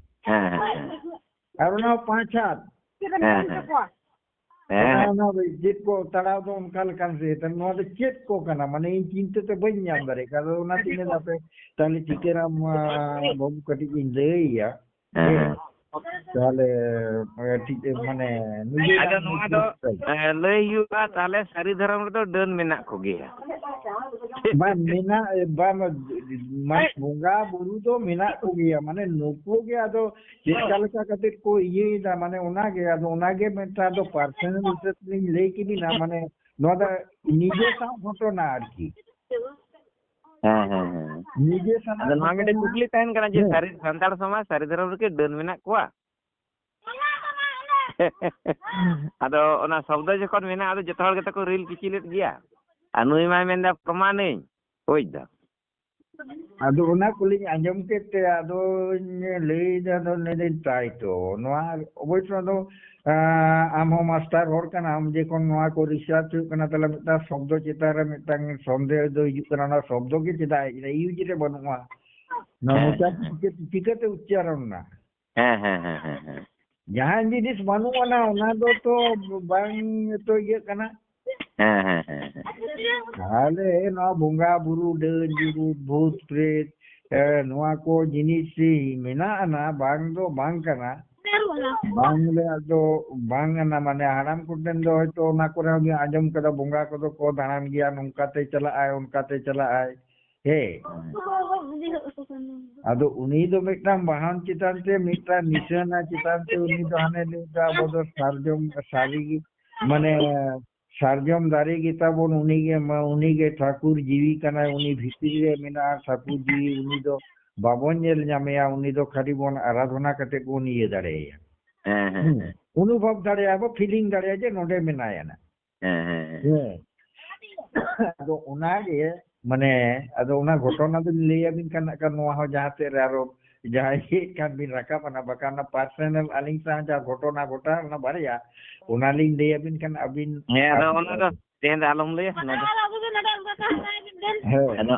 ᱦᱮᱸ, ᱦᱮᱸ, ᱦᱮᱸ᱾ ᱟᱨ ᱚᱱᱟ ᱦᱚᱸ ᱯᱟᱸᱪ ᱦᱟᱛ᱾ ᱦᱮᱸ, ᱦᱮᱸ᱾ ᱦᱮᱸ, ᱚᱱᱟ, ᱦᱮᱸ᱾ ᱚᱱᱟ ᱪᱮᱫ ᱠᱚ ᱛᱟᱲᱟᱣ ᱫᱚ ᱚᱱᱠᱟ ᱞᱮᱠᱟᱱ ᱥᱮ, ᱛᱟᱦᱞᱮ ᱱᱚᱣᱟ ᱫᱚ ᱪᱮᱫ ᱠᱚ ᱠᱟᱱᱟ? ᱢᱟᱱᱮ ᱤᱧ ᱪᱤᱱᱛᱟᱹ ᱛᱮ ᱵᱟᱹᱧ ᱧᱟᱢ ᱫᱟᱲᱮᱭᱟᱜ ᱠᱟᱱᱟ᱾ ᱟᱫᱚ ᱚᱱᱟᱛᱮᱧ ᱢᱮᱱᱫᱟ ᱦᱟᱯᱮ, ᱛᱟᱦᱞᱮ ᱴᱤᱠᱟᱹᱨᱟᱢ, ᱟ, ᱵᱟᱹᱵᱩ ᱠᱟᱹᱴᱤᱡ ᱤᱧ ᱞᱟᱹᱭᱟᱭᱟ᱾ ᱦᱮᱸ, ᱦᱮᱸ᱾ ᱛᱟᱦᱞᱮ, ᱮ, ᱴᱷᱤᱠ, ᱮ, ᱢᱟᱱᱮ, ᱱᱤᱡᱮᱨᱟᱜ ᱟᱫᱚ ᱱᱚᱣᱟ ᱫᱚ, ᱱᱤᱡᱮᱨᱟᱜ ᱮ, ᱞᱟᱹᱭ ᱦᱩᱭᱩᱜᱼᱟ, ᱛᱟᱦᱞᱮ ᱥᱟᱹᱨᱤ ᱫᱷᱚᱨᱚᱢ ᱨᱮᱫᱚ ᱰᱟᱹᱱ ᱢᱮᱱᱟᱜ ᱠᱚᱜᱮᱭᱟ᱾ ᱵᱟᱝ, ᱢᱮᱱᱟᱜ, ᱮ, ᱵᱟᱝ, ᱢᱟᱱᱮ, ᱵᱚᱸᱜᱟ ᱵᱩᱨᱩ ᱫᱚ ᱢᱮᱱᱟᱜ ᱠᱚᱜᱮᱭᱟ, ᱢᱟᱱᱮ, ᱱᱩᱠᱩ ᱜᱮ ᱟᱫᱚ ᱪᱮᱫ ᱞᱮᱠᱟ ᱠᱟᱛᱮ ᱠᱚ ᱤᱭᱟᱹᱭᱮᱫᱟ, ᱢᱟᱱᱮ, ᱚᱱᱟᱜᱮ, ᱟᱫᱚ ᱚᱱᱟᱜᱮ ᱢᱤᱫᱴᱟᱝ ᱫᱚ ᱯᱟᱨᱥᱚᱱᱟᱞ ᱦᱤᱥᱟᱹᱵ ᱛᱮᱞᱤᱧ ᱞᱟᱹᱭ ᱠᱮᱵᱤᱱᱟ, ᱢᱟᱱᱮ, ᱱᱚᱣᱟ ᱫᱚ ᱱᱤᱡᱮ ᱥᱟᱶ ᱜᱷᱚᱴᱚᱱᱟ ᱟᱨᱠᱤ᱾ ᱦᱮᱸ, ᱦᱮᱸ, ᱦᱮᱸ᱾ ᱱᱤᱡᱮ ᱥᱟᱱᱟᱢ ᱟᱫᱚ ᱱᱚᱣᱟ ᱢᱤᱫᱴᱮᱱ ᱠᱚᱛᱮ ᱠᱩᱠᱞᱤ ᱛᱟᱦᱮᱱ ᱠᱟᱱᱟ ᱡᱮ ᱦᱮᱸ᱾ ᱥᱟᱹᱨᱤ ᱥᱟᱱᱛᱟᱲ ᱥᱚᱢᱟᱡᱽ ᱥᱟᱹᱨᱤ ᱫᱷᱚᱨᱚᱢ ᱨᱮᱠᱤ ᱰᱟᱹᱱ ᱢᱮᱱᱟᱜ ᱠᱚᱣᱟ? ᱟᱫᱚ ᱚᱱᱟ ᱥᱚᱵᱫᱚ ᱡᱚᱠᱷᱚᱱ ᱢᱮᱱᱟᱜᱼᱟ, ᱟᱫᱚ ᱡᱚᱛᱚ ᱦᱚᱲ ᱜᱮᱛᱚ ᱠᱚ ᱨᱤᱞ ᱠᱤᱪᱤᱞᱮᱫ ᱜᱮᱭᱟ᱾ ᱟᱨ ᱱᱩᱭ ᱢᱟᱭ ᱢᱮᱱᱫᱟ ᱯᱨᱚᱢᱟᱱᱤᱧ, ᱵᱩᱡᱽ ᱫᱟ᱾ ᱟᱫᱚ ᱚᱱᱟ ᱠᱚᱞᱤᱧ ᱟᱸᱡᱚᱢ ᱠᱮᱫ ᱛᱮ ᱟᱫᱚᱧ ᱞᱟᱹᱭᱫᱟ, ᱟᱫᱚ ᱞᱟᱹᱭᱫᱟᱹᱧ ᱛᱟᱭ ᱛᱚ ᱱᱚᱣᱟ ᱚᱵᱚᱥᱥᱚ ᱫᱚ, ᱟᱸ, ᱟᱢ ᱦᱚᱸ ᱢᱟᱥᱴᱟᱨ ᱦᱚᱲ ᱠᱟᱱᱟᱢ, ᱡᱚᱠᱷᱚᱱ ᱱᱚᱣᱟ ᱠᱚ ᱨᱤᱥᱟᱨᱪ ᱦᱩᱭᱩᱜ ᱠᱟᱱᱟ, ᱛᱟᱦᱞᱮ ᱢᱤᱫᱴᱟᱝ ᱥᱚᱵᱫᱚ ᱪᱮᱛᱟᱱ ᱨᱮ ᱢᱤᱫᱴᱟᱝ ᱥᱚᱱᱫᱮᱦᱚ ᱫᱚ ᱦᱤᱡᱩᱜ ᱠᱟᱱᱟ, ᱚᱱᱟ ᱥᱚᱵᱫᱚ ᱜᱮ ᱪᱮᱫᱟᱜ ᱦᱮᱡ ᱮᱱᱟ, ᱤᱭᱩᱡᱽ ᱨᱮ ᱵᱟᱹᱱᱩᱜᱼᱟ, ᱱᱚᱣᱟ ᱦᱮᱸ, ᱢᱚᱪᱟ ᱦᱮᱸ, ᱦᱮᱸ᱾ ᱪᱤᱠᱟᱹ-, ᱪᱤᱠᱟᱹᱛᱮ ᱩᱪᱪᱟᱨᱚᱱ ᱮᱱᱟ? ᱦᱮᱸ, ᱦᱮᱸ, ᱦᱮᱸ, ᱦᱮᱸ, ᱦᱮᱸ᱾ ᱡᱟᱦᱟᱸ ᱡᱤᱱᱤᱥ ᱵᱟᱹᱱᱩᱜ ᱟᱱᱟ, ᱚᱱᱟ ᱫᱚ ᱛᱚ ᱵᱟᱝ ᱛᱚ ᱤᱭᱟᱹᱜ ᱠᱟᱱᱟ᱾ ᱦᱮᱸ, ᱦᱮᱸ, ᱦᱮᱸ, ᱦᱮᱸ᱾ ᱛᱟᱦᱞᱮ ᱱᱚᱣᱟ ᱵᱚᱸᱜᱟ ᱵᱩᱨᱩ, ᱰᱟᱹᱱ ᱡᱩᱜᱩᱫ, ᱵᱷᱩᱛ ᱯᱨᱮᱛ, ᱮ, ᱱᱚᱣᱟ ᱠᱚ ᱡᱤᱱᱤᱥ ᱢᱮᱱᱟᱜ ᱟᱱᱟ, ᱵᱟᱝ ᱫᱚ ᱵᱟᱝ ᱠᱟᱱᱟ᱾ ᱵᱟᱝ ᱞᱮ ᱟᱫᱚ ᱵᱟᱝ ᱠᱟᱱᱟ, ᱢᱟᱱᱮ ᱦᱟᱲᱟᱢ ᱠᱚᱴᱷᱮᱱ ᱫᱚ ᱦᱚᱭᱛᱚ ᱚᱱᱟ ᱠᱚᱨᱮ ᱦᱚᱸ ᱵᱤᱱ ᱟᱸᱡᱚᱢ ᱠᱟᱫᱟ, ᱵᱚᱸᱜᱟ ᱠᱚᱫᱚ ᱠᱚ ᱫᱟᱬᱟᱱ ᱜᱮᱭᱟ, ᱱᱚᱝᱠᱟᱛᱮ ᱪᱟᱞᱟᱜᱼᱟᱭ, ᱚᱱᱠᱟᱛᱮ ᱪᱟᱞᱟᱜᱼᱟᱭ᱾ ᱦᱮᱸ᱾ ᱟᱫᱚ ᱩᱱᱤ ᱫᱚ ᱢᱤᱫᱴᱟᱝ ᱵᱟᱦᱚᱱ ᱪᱮᱛᱟᱱ ᱛᱮ, ᱢᱤᱫᱴᱟᱝ ᱱᱤᱥᱟᱹᱱᱟ ᱪᱮᱛᱟᱱ ᱛᱮ ᱩᱱᱤ ᱫᱚ ᱦᱟᱱᱮ ᱞᱟᱹᱭ ᱫᱟ, ᱟᱵᱚ ᱫᱚ ᱥᱟᱨᱡᱚᱢ ᱥᱟᱹᱨᱤ ᱜᱮ, ᱢᱟᱱᱮ ᱥᱟᱨᱡᱚᱢ ᱫᱟᱨᱮ ᱜᱮ ᱛᱟᱵᱚᱱ, ᱩᱱᱤ ᱜᱮ ᱢᱟ-, ᱩᱱᱤ ᱜᱮ ᱴᱷᱟᱹᱠᱩᱨ ᱡᱤᱣᱤ ᱠᱟᱱᱟᱭ, ᱩᱱᱤ ᱵᱷᱤᱛᱨᱤ ᱨᱮ ᱢᱮᱱᱟᱜᱼᱟ ᱴᱷᱟᱹᱠᱩᱨ ᱡᱤᱣᱤ, ᱩᱱᱤ ᱫᱚ ᱵᱟᱵᱚᱱ ᱧᱮᱞ ᱧᱟᱢᱮᱭᱟ, ᱩᱱᱤ ᱫᱚ ᱠᱷᱟᱹᱞᱤ ᱵᱚᱱ ᱟᱨᱟᱫᱷᱚᱱᱟ ᱠᱟᱛᱮ ᱵᱚᱱ ᱤᱭᱟᱹ ᱫᱟᱲᱮᱭᱟᱭᱟ᱾ ᱦᱮᱸ, ᱦᱮᱸ, ᱦᱮᱸ᱾ ᱚᱱᱩᱵᱷᱚᱵ ᱫᱟᱲᱮᱭᱟᱜᱼᱟ ᱵᱚ, ᱯᱷᱤᱞᱤᱝ ᱫᱟᱲᱮᱭᱟᱜᱼᱟ ᱡᱮ ᱱᱚᱰᱮ ᱢᱮᱱᱟᱭᱟ ᱱᱟ᱾ ᱦᱮᱸ, ᱦᱮᱸ, ᱦᱮᱸ᱾ ᱦᱮᱸ᱾ ᱟᱫᱚ ᱚᱱᱟᱜᱮ, ᱢᱟᱱᱮ, ᱟᱫᱚ ᱚᱱᱟ ᱜᱷᱚᱴᱚᱱᱟ ᱫᱚᱧ ᱞᱟᱹᱭ ᱟᱵᱤᱱ ᱠᱟᱱ ᱱᱟᱜ ᱠᱷᱟᱱ, ᱱᱚᱣᱟ ᱦᱚᱸ ᱡᱟᱦᱟᱸ ᱥᱮᱫ ᱨᱮ ᱟᱨᱚ ᱡᱟᱦᱟᱸᱭ ᱪᱮᱫ ᱠᱷᱟᱱ ᱵᱤᱱ ᱨᱟᱠᱟᱵ ᱟᱱᱟ, ᱵᱟᱠᱷᱟᱱ ᱚᱱᱟ ᱯᱟᱨᱥᱚᱱᱟᱞ ᱟᱹᱞᱤᱧ ᱥᱟᱶ ᱡᱟᱦᱟᱸ ᱜᱷᱚᱴᱚᱱᱟ ᱜᱷᱚᱴᱟᱣ ᱚᱱᱟ ᱵᱟᱨᱭᱟ, ᱚᱱᱟᱞᱤᱧ ᱞᱟᱹᱭ ᱟᱵᱤᱱ ᱠᱷᱟᱱ ᱟᱹᱵᱤᱱ ᱦᱮᱸ, ᱟᱫᱚ ᱟᱨ ᱚᱱᱟ ᱫᱚ ᱛᱮᱦᱮᱧ ᱫᱚ ᱟᱞᱚᱢ ᱞᱟᱹᱭᱟ, ᱚᱱᱟ ᱫᱚ᱾ ᱦᱮᱸ᱾ ᱟᱫᱚ,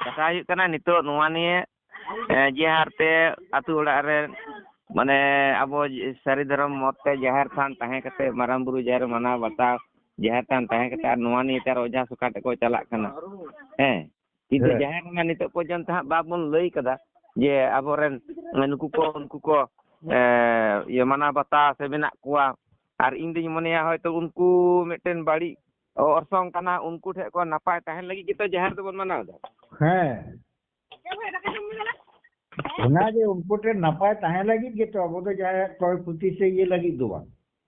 ᱠᱟᱛᱷᱟ ᱦᱩᱭᱩᱜ ᱠᱟᱱᱟ, ᱱᱤᱛᱚᱜ ᱱᱚᱣᱟ ᱱᱤᱭᱮ, ᱮ, ᱡᱮ ᱦᱟᱨᱛᱮ ᱟᱹᱛᱩ ᱚᱲᱟᱜ ᱨᱮ, ᱢᱟᱱᱮ, ᱟᱵᱚ ᱥᱟᱹᱨᱤ ᱫᱷᱚᱨᱚᱢ ᱢᱚᱛ ᱛᱮ ᱡᱟᱦᱮᱨ ᱛᱷᱟᱱ ᱛᱟᱦᱮᱸ ᱠᱟᱛᱮ, ᱢᱟᱨᱟᱝ ᱵᱩᱨᱩ ᱡᱟᱦᱮᱨ ᱢᱟᱱᱟᱣ ᱵᱟᱛᱟᱣ, ᱡᱟᱦᱮᱨ ᱛᱷᱟᱱ ᱛᱟᱦᱮᱸ ᱠᱟᱛᱮ, ᱟᱨ ᱱᱚᱣᱟ ᱱᱤᱭᱮ ᱛᱮ ᱟᱨ ᱚᱡᱷᱟ ᱥᱚᱠᱟ ᱴᱷᱮᱡ ᱠᱚ ᱪᱟᱞᱟᱜ ᱠᱟᱱᱟ᱾ ᱦᱮᱸ, ᱠᱤᱱᱛᱩ ᱦᱮᱸ᱾ ᱡᱟᱦᱮᱨ ᱨᱮᱢᱟ ᱱᱤᱛᱚᱜ ᱯᱚᱨᱡᱚᱱᱛᱚ ᱦᱟᱸᱜ ᱵᱟᱵᱚᱱ ᱞᱟᱹᱭ ᱠᱟᱫᱟ ᱡᱮ ᱟᱵᱚᱨᱮᱱ ᱱᱩᱠᱩ ᱠᱚ, ᱩᱱᱠᱩ ᱠᱚ, ᱮ, ᱤᱭᱟᱹ, ᱢᱟᱱᱟᱣ ᱵᱟᱛᱟᱣ ᱥᱮ ᱢᱮᱱᱟᱜ ᱠᱚᱣᱟ᱾ ᱟᱨ ᱤᱧ ᱫᱩᱧ ᱢᱚᱱᱮᱭᱟ ᱦᱚᱭᱛᱚ ᱩᱱᱠᱩ ᱢᱤᱫᱴᱮᱱ ᱵᱟᱹᱲᱤᱡ ᱚᱨᱥᱚᱝ ᱠᱟᱱᱟ, ᱩᱱᱠᱩ ᱴᱷᱮᱱ ᱠᱚ ᱱᱟᱯᱟᱭ ᱛᱟᱦᱮᱱ ᱞᱟᱹᱜᱤᱫ ᱜᱮᱛᱚ ᱡᱟᱦᱮᱨ ᱫᱚᱵᱚᱱ ᱢᱟᱱᱟᱣ ᱮᱫᱟ᱾ ᱦᱮᱸ᱾ ᱚᱱᱟᱜᱮ ᱩᱱᱠᱩ ᱴᱷᱮᱱ ᱱᱟᱯᱟᱭ ᱛᱟᱦᱮᱸ ᱞᱟᱹᱜᱤᱫ ᱜᱮᱛᱚ ᱟᱵᱚ ᱫᱚ ᱡᱟᱦᱟᱸᱭᱟᱜ ᱠᱚᱭ ᱯᱩᱛᱤ ᱥᱮ ᱤᱭᱟᱹ ᱞᱟᱹᱜᱤᱫ ᱫᱚ ᱵᱟᱝ᱾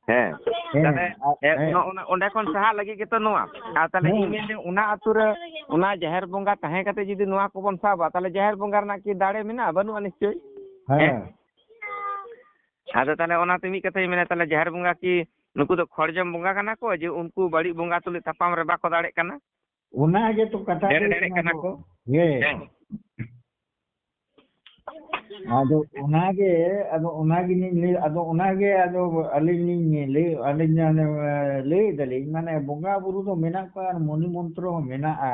ᱦᱮᱸ᱾ ᱦᱮᱸ, ᱛᱟᱦᱞᱮ, ᱟᱨ, ᱮ, ᱦᱮᱸ᱾ ᱚᱱᱟ, ᱚᱸᱰᱮ ᱠᱷᱚᱱ ᱥᱟᱦᱟᱜ ᱞᱟᱹᱜᱤᱫ ᱜᱮᱛᱚ ᱱᱚᱣᱟ᱾ ᱟᱨ ᱛᱟᱦᱞᱮ ᱦᱮᱸ᱾ ᱤᱧ ᱢᱮᱱᱫᱟᱹᱧ, ᱚᱱᱟ ᱟᱹᱛᱩ ᱨᱮ ᱚᱱᱟ ᱡᱟᱦᱮᱨ ᱵᱚᱸᱜᱟ ᱛᱟᱦᱮᱸ ᱠᱟᱛᱮ ᱡᱩᱫᱤ ᱱᱚᱣᱟ ᱠᱚᱵᱚᱱ ᱥᱟᱵᱟ, ᱛᱟᱦᱞᱮ ᱡᱟᱦᱮᱨ ᱵᱚᱸᱜᱟ ᱨᱮᱱᱟᱜ ᱠᱤ ᱫᱟᱲᱮ ᱢᱮᱱᱟᱜᱼᱟ? ᱵᱟᱹᱱᱩᱜᱼᱟ ᱱᱤᱥᱪᱳᱭ᱾ ᱦᱮᱸ᱾ ᱦᱮᱸ? ᱟᱫᱚ ᱛᱟᱦᱞᱮ ᱚᱱᱟᱛᱮ ᱢᱤᱫ ᱠᱟᱛᱷᱟᱧ ᱢᱮᱱᱟ, ᱛᱟᱦᱞᱮ ᱡᱟᱦᱮᱨ ᱵᱚᱸᱜᱟ ᱠᱤ ᱱᱩᱠᱩ ᱫᱚ ᱠᱷᱚᱲᱡᱚᱢ ᱵᱚᱸᱜᱟ ᱠᱟᱱᱟ ᱠᱚ, ᱡᱮ ᱩᱱᱠᱩ ᱵᱟᱹᱲᱤᱡ ᱵᱚᱸᱜᱟ ᱛᱩᱞᱩᱡ ᱛᱟᱯᱟᱢ ᱨᱮ ᱵᱟᱠᱚ ᱫᱟᱲᱮᱜ ᱠᱟᱱᱟ? ᱚᱱᱟ ᱜᱮᱛᱚ ᱠᱟᱛᱷᱟ ᱫᱟᱲᱮ ᱫᱚ ᱫᱟᱲᱮᱜ ᱠᱟᱱᱟ ᱠᱟᱱᱟ ᱠᱚ᱾ ᱠᱚ᱾ ᱦᱮᱸ᱾ ᱦᱮᱸ᱾ ᱟᱫᱚ ᱚᱱᱟᱜᱮ, ᱟᱫᱚ ᱚᱱᱟᱜᱮᱞᱤᱧ ᱞᱟᱹᱭ, ᱟᱫᱚ ᱚᱱᱟᱜᱮ ᱟᱫᱚ ᱟᱹᱞᱤᱧ ᱞᱤᱧ ᱞᱟᱹᱭ, ᱟᱹᱞᱤᱧ ᱚᱱᱮ, ᱞᱟᱹᱭ ᱫᱟᱞᱤᱧ, ᱢᱟᱱᱮ ᱵᱚᱸᱜᱟ ᱵᱩᱨᱩ ᱫᱚ ᱢᱮᱱᱟᱜ ᱠᱚᱣᱟ ᱟᱨ ᱢᱚᱱᱤ ᱢᱚᱱᱛᱨᱚ ᱦᱚᱸ ᱢᱮᱱᱟᱜᱼᱟ,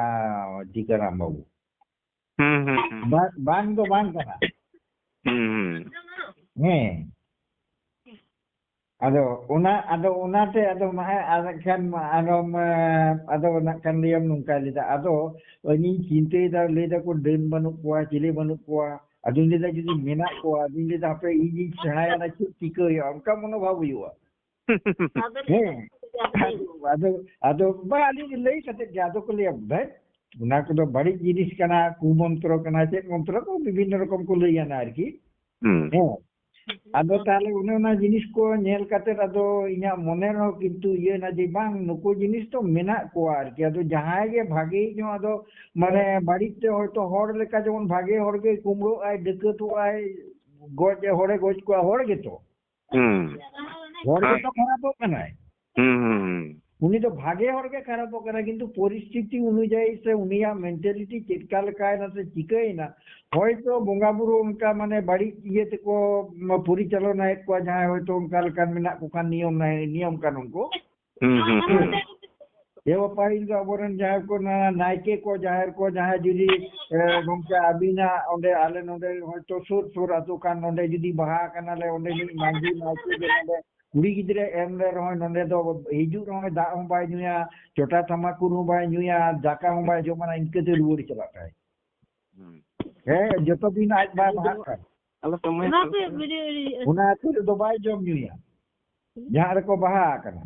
ᱴᱤᱠᱟᱹᱨᱟᱢ ᱵᱟᱹᱵᱩ᱾ ᱦᱩᱸ, ᱦᱩᱸ, ᱦᱩᱸ᱾ ᱵᱟ-, ᱵᱟᱝ ᱫᱚ ᱵᱟᱝ ᱠᱟᱱᱟ᱾ ᱦᱩᱸ, ᱦᱩᱸ᱾ ᱦᱮᱸ᱾ ᱟᱫᱚ ᱚᱱᱟ, ᱟᱫᱚ ᱚᱱᱟᱛᱮ ᱟᱫᱚ ᱢᱟ, ᱟᱨ ᱠᱷᱟᱱ ᱢᱟ ᱟᱨᱚ ᱢᱟ, ᱟᱫᱚ ᱱᱟᱜ ᱠᱷᱟᱱ ᱞᱟᱹᱭᱟᱢ ᱱᱚᱝᱠᱟ ᱞᱮᱫᱟ᱾ ᱟᱫᱚ ᱤᱧᱤᱧ ᱪᱤᱱᱛᱟᱹᱭᱮᱫᱟ, ᱞᱟᱹᱭ ᱫᱟᱠᱚ ᱰᱟᱹᱱ ᱵᱟᱹᱱᱩᱜ ᱠᱚᱣᱟ, ᱪᱤᱞᱤ ᱵᱟᱹᱱᱩᱜ ᱠᱚᱣᱟ᱾ ᱟᱫᱚᱧ ᱞᱟᱹᱭᱫᱟ ᱡᱩᱫᱤ ᱢᱮᱱᱟᱜ ᱠᱚᱣᱟ, ᱟᱫᱚᱧ ᱞᱟᱹᱭᱫᱟ ᱦᱟᱯᱮ ᱤᱧᱤᱧ ᱥᱮᱬᱟᱭᱟ, ᱚᱱᱟ ᱪᱮᱫ ᱪᱤᱠᱟᱹ ᱦᱩᱭᱩᱜᱼᱟ, ᱚᱱᱠᱟ ᱢᱚᱱᱳᱵᱷᱟᱵ ᱦᱩᱭᱩᱜᱼᱟ᱾ ᱦᱮᱸ᱾ ᱟᱫᱚ, ᱟᱫᱚ ᱵᱟ, ᱟᱹᱞᱤᱧ ᱞᱟᱹᱭ ᱠᱟᱛᱮ ᱜᱮ ᱟᱫᱚ ᱠᱚ ᱞᱟᱹᱭᱟ, "ᱵᱷᱮᱫ, ᱚᱱᱟ ᱠᱚᱫᱚ ᱵᱟᱹᱲᱤᱡ ᱡᱤᱱᱤᱥ ᱠᱟᱱᱟ, ᱠᱩᱢᱚᱱᱛᱨᱚ ᱠᱟᱱᱟ, ᱪᱮᱫ ᱢᱚᱱᱛᱨᱚ ᱠᱚ ᱵᱤᱵᱷᱤᱱᱱᱚ ᱨᱚᱠᱚᱢ ᱠᱚ ᱞᱟᱹᱭᱟ ᱱᱟ ᱟᱨᱠᱤ᱾" ᱦᱩᱸ᱾ ᱦᱮᱸ᱾ ᱟᱫᱚ ᱛᱟᱦᱞᱮ ᱚᱱᱮ ᱚᱱᱟ ᱡᱤᱱᱤᱥ ᱠᱚ ᱧᱮᱞ ᱠᱟᱛᱮ ᱟᱫᱚ ᱤᱧᱟᱹᱜ ᱢᱚᱱᱮ ᱨᱮᱦᱚᱸ ᱠᱤᱱᱛᱩ ᱤᱭᱟᱹ ᱮᱱᱟ ᱡᱮ ᱵᱟᱝ, ᱱᱩᱠᱩ ᱡᱤᱱᱤᱥ ᱫᱚ ᱢᱮᱱᱟᱜ ᱠᱚᱣᱟ ᱟᱨᱠᱤ᱾ ᱟᱫᱚ ᱡᱟᱦᱟᱸᱭ ᱜᱮ ᱵᱷᱟᱜᱮ ᱧᱚᱜ ᱟᱫᱚ ᱢᱟᱱᱮ ᱵᱟᱹᱲᱤᱡ ᱛᱮ ᱦᱚᱭᱛᱚ ᱦᱚᱲ ᱞᱮᱠᱟ ᱡᱮᱢᱚᱱ ᱵᱷᱟᱜᱮ ᱦᱚᱲ ᱜᱮ ᱠᱩᱢᱵᱽᱲᱩᱜ ᱟᱭ, ᱰᱟᱹᱠᱟᱹᱛᱚᱜ ᱟᱭ, ᱜᱚᱡ, ᱦᱚᱲᱮ ᱜᱚᱡ ᱠᱚᱣᱟ, ᱦᱚᱲ ᱜᱮᱛᱚ᱾ ᱦᱩᱸ᱾ ᱦᱚᱲ ᱦᱮᱸ᱾ ᱜᱮᱛᱚ ᱠᱷᱟᱨᱟᱯᱚᱜ ᱠᱟᱱᱟᱭ᱾ ᱦᱩᱸ, ᱦᱩᱸ, ᱦᱩᱸ᱾ ᱩᱱᱤ ᱫᱚ ᱵᱷᱟᱜᱮ ᱦᱚᱲ ᱜᱮ ᱠᱷᱟᱨᱟᱯᱚᱜ ᱠᱟᱱᱟ, ᱠᱤᱱᱛᱩ ᱯᱚᱨᱤᱥᱛᱷᱤᱛᱤ ᱚᱱᱩᱡᱟᱭᱤ ᱥᱮ ᱩᱱᱤᱭᱟᱜ mentality ᱪᱮᱫ ᱞᱮᱠᱟ ᱞᱮᱠᱟᱭᱮᱱᱟ ᱥᱮ ᱪᱤᱠᱟᱹᱭᱮᱱᱟ, ᱦᱚᱭᱛᱚ ᱵᱚᱸᱜᱟ ᱵᱩᱨᱩ ᱚᱱᱠᱟ ᱢᱟᱱᱮ ᱵᱟᱹᱲᱤᱡ ᱤᱭᱟᱹ ᱛᱮᱠᱚ ᱯᱚᱨᱤᱪᱟᱞᱚᱱᱟᱭᱮᱫ ᱠᱚᱣᱟ, ᱡᱟᱦᱟᱸᱭ ᱦᱚᱭᱛᱚ ᱚᱱᱠᱟ ᱞᱮᱠᱟᱱ ᱢᱮᱱᱟᱜ ᱠᱚ ᱠᱷᱟᱱ ᱱᱤᱭᱚᱢ, ᱱᱤᱭᱚᱢ ᱠᱟᱹᱱᱩᱱ ᱠᱚ᱾ ᱦᱩᱸ, ᱦᱩᱸ, ᱦᱩᱸ᱾ ᱮ ᱵᱟ, ᱯᱟᱹᱦᱤᱞ ᱫᱚ ᱟᱵᱚᱨᱮᱱ ᱡᱟᱦᱟᱸᱭ ᱠᱚ ᱱᱟ-, ᱱᱟᱭᱠᱮ ᱠᱚ, ᱡᱟᱦᱮᱨ ᱠᱚ, ᱡᱟᱦᱟᱸᱭ ᱡᱩᱫᱤ, ᱮ, ᱜᱚᱢᱠᱮ ᱟᱹᱵᱤᱱᱟᱜ ᱚᱸᱰᱮ ᱟᱞᱮ ᱱᱚᱸᱰᱮ ᱦᱚᱭᱛᱚ ᱥᱩᱨ ᱥᱩᱨ ᱟᱹᱛᱩ ᱠᱟᱱ, ᱱᱚᱸᱰᱮ ᱡᱩᱫᱤ ᱵᱟᱦᱟ ᱠᱟᱱᱟᱞᱮ, ᱚᱸᱰᱮ ᱢᱤᱫ ᱢᱟᱹᱡᱷᱤ ᱱᱟᱭᱠᱮ ᱜᱮ ᱱᱚᱸᱰᱮ ᱠᱩᱲᱤ ᱜᱤᱫᱽᱨᱟᱹ ᱮᱢ ᱞᱮ ᱨᱮᱦᱚᱸ ᱱᱚᱸᱰᱮ ᱫᱚ ᱦᱤᱡᱩᱜ ᱨᱮᱦᱚᱸ ᱫᱟᱜ ᱦᱚᱸ ᱵᱟᱭ ᱧᱩᱭᱟ, ᱪᱚᱴᱟ ᱛᱷᱟᱢᱟᱠᱩᱨ ᱦᱚᱸ ᱵᱟᱭ ᱧᱩᱭᱟ, ᱫᱟᱠᱟ ᱦᱚᱸ ᱵᱟᱭ ᱡᱚᱢᱟ, ᱤᱱᱠᱟᱹᱛᱮ ᱨᱩᱣᱟᱹᱲ ᱪᱟᱞᱟᱜ ᱛᱟᱭ᱾ ᱦᱩᱸ᱾ ᱦᱮᱸ, ᱡᱚᱛᱚ ᱫᱤᱱ ᱟᱡ ᱵᱟᱭ ᱵᱟᱦᱟᱜ ᱠᱟᱱ᱾ ᱟᱞᱮ ᱥᱚᱢᱚᱭ ᱚᱱᱟ ᱠᱚ ᱵᱷᱤᱰᱤᱭᱳ ᱮᱰᱤᱴ ᱚᱱᱟ ᱟᱹᱛᱩ ᱨᱮᱫᱚ ᱵᱟᱭ ᱡᱚᱢ ᱧᱩᱭᱟ, ᱡᱟᱦᱟᱸ ᱨᱮᱠᱚ ᱵᱟᱦᱟ ᱟᱠᱟᱱᱟ᱾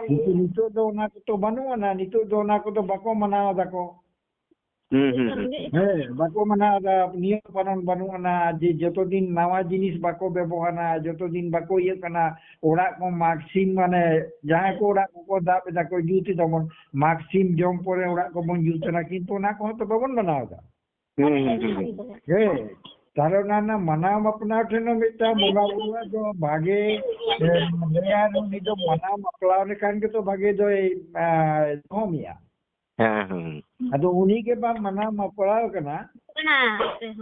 ᱠᱤᱱᱛᱩ ᱱᱤᱛᱚᱜ ᱫᱚ ᱚᱱᱟ ᱠᱚᱫᱚ ᱵᱟᱹᱱᱩᱜ ᱟᱱᱟ, ᱱᱤᱛᱚᱜ ᱫᱚ ᱚᱱᱟ ᱠᱚᱫᱚ ᱵᱟᱠᱚ ᱢᱟᱱᱟᱣ ᱫᱟᱠᱚ᱾ ᱦᱩᱸ, ᱦᱩᱸ, ᱦᱩᱸ᱾ ᱦᱮᱸ, ᱵᱟᱠᱚ ᱢᱟᱱᱟᱣ ᱮᱫᱟ, ᱱᱤᱭᱚᱢ ᱠᱟᱹᱱᱩᱱ ᱵᱟᱹᱱᱩᱜ ᱟᱱᱟ, ᱡᱮ ᱡᱚᱛᱚ ᱫᱤᱱ ᱱᱟᱣᱟ ᱡᱤᱱᱤᱥ ᱵᱟᱠᱚ ᱵᱮᱵᱚᱦᱟᱨᱟ, ᱡᱚᱛᱚ ᱫᱤᱱ ᱵᱟᱠᱚ ᱤᱭᱟᱹᱜ ᱠᱟᱱᱟ, ᱚᱲᱟᱜ ᱠᱚ ᱢᱟᱜᱽ ᱥᱤᱢ, ᱢᱟᱱᱮ ᱡᱟᱦᱟᱸᱭ ᱠᱚ ᱚᱲᱟᱜ ᱠᱚᱠᱚ ᱫᱟᱵ ᱮᱫᱟ ᱠᱚ, ᱡᱩᱛ ᱮᱫᱟ ᱵᱚᱱ, ᱢᱟᱜᱽ ᱥᱤᱢ ᱡᱚᱢ ᱯᱚᱨᱮ ᱚᱲᱟᱜ ᱠᱚᱵᱚᱱ ᱡᱩᱛ ᱮᱫᱟ, ᱠᱤᱱᱛᱩ ᱚᱱᱟ ᱠᱚᱦᱚᱸ ᱛᱚ ᱵᱟᱵᱚᱱ ᱢᱟᱱᱟᱣ ᱮᱫᱟ᱾ ᱦᱩᱸ, ᱦᱩᱸ, ᱦᱩᱸ, ᱦᱩᱸ᱾ ᱦᱮᱸ, ᱛᱟᱦᱞᱮ ᱚᱱᱟ ᱨᱮᱱᱟᱜ ᱢᱟᱱᱟᱣ ᱢᱟᱯᱱᱟᱣ ᱴᱷᱮᱱ ᱦᱚᱸ ᱢᱤᱫᱴᱟᱝ ᱵᱚᱸᱜᱟ ᱵᱩᱨᱩᱣᱟᱜ ᱫᱚ ᱵᱷᱟᱜᱮ, ᱮ, ᱞᱟᱹᱭᱟ, ᱩᱱᱤ ᱫᱚ ᱢᱟᱱᱟᱣ ᱢᱟᱯᱞᱟᱣ ᱞᱮᱠᱷᱟᱱ ᱜᱮᱛᱚ ᱵᱷᱟᱜᱮ ᱫᱚᱭ, ᱮ, ᱫᱚᱦᱚ ᱢᱮᱭᱟ᱾ ᱦᱮᱸ, ᱦᱮᱸ᱾ ᱟᱫᱚ ᱩᱱᱤ ᱜᱮ ᱵᱟᱢ ᱢᱟᱱᱟᱣ ᱢᱟᱯᱞᱟᱣ ᱠᱟᱱᱟ᱾ ᱠᱟᱱᱟ, ᱦᱮᱸ᱾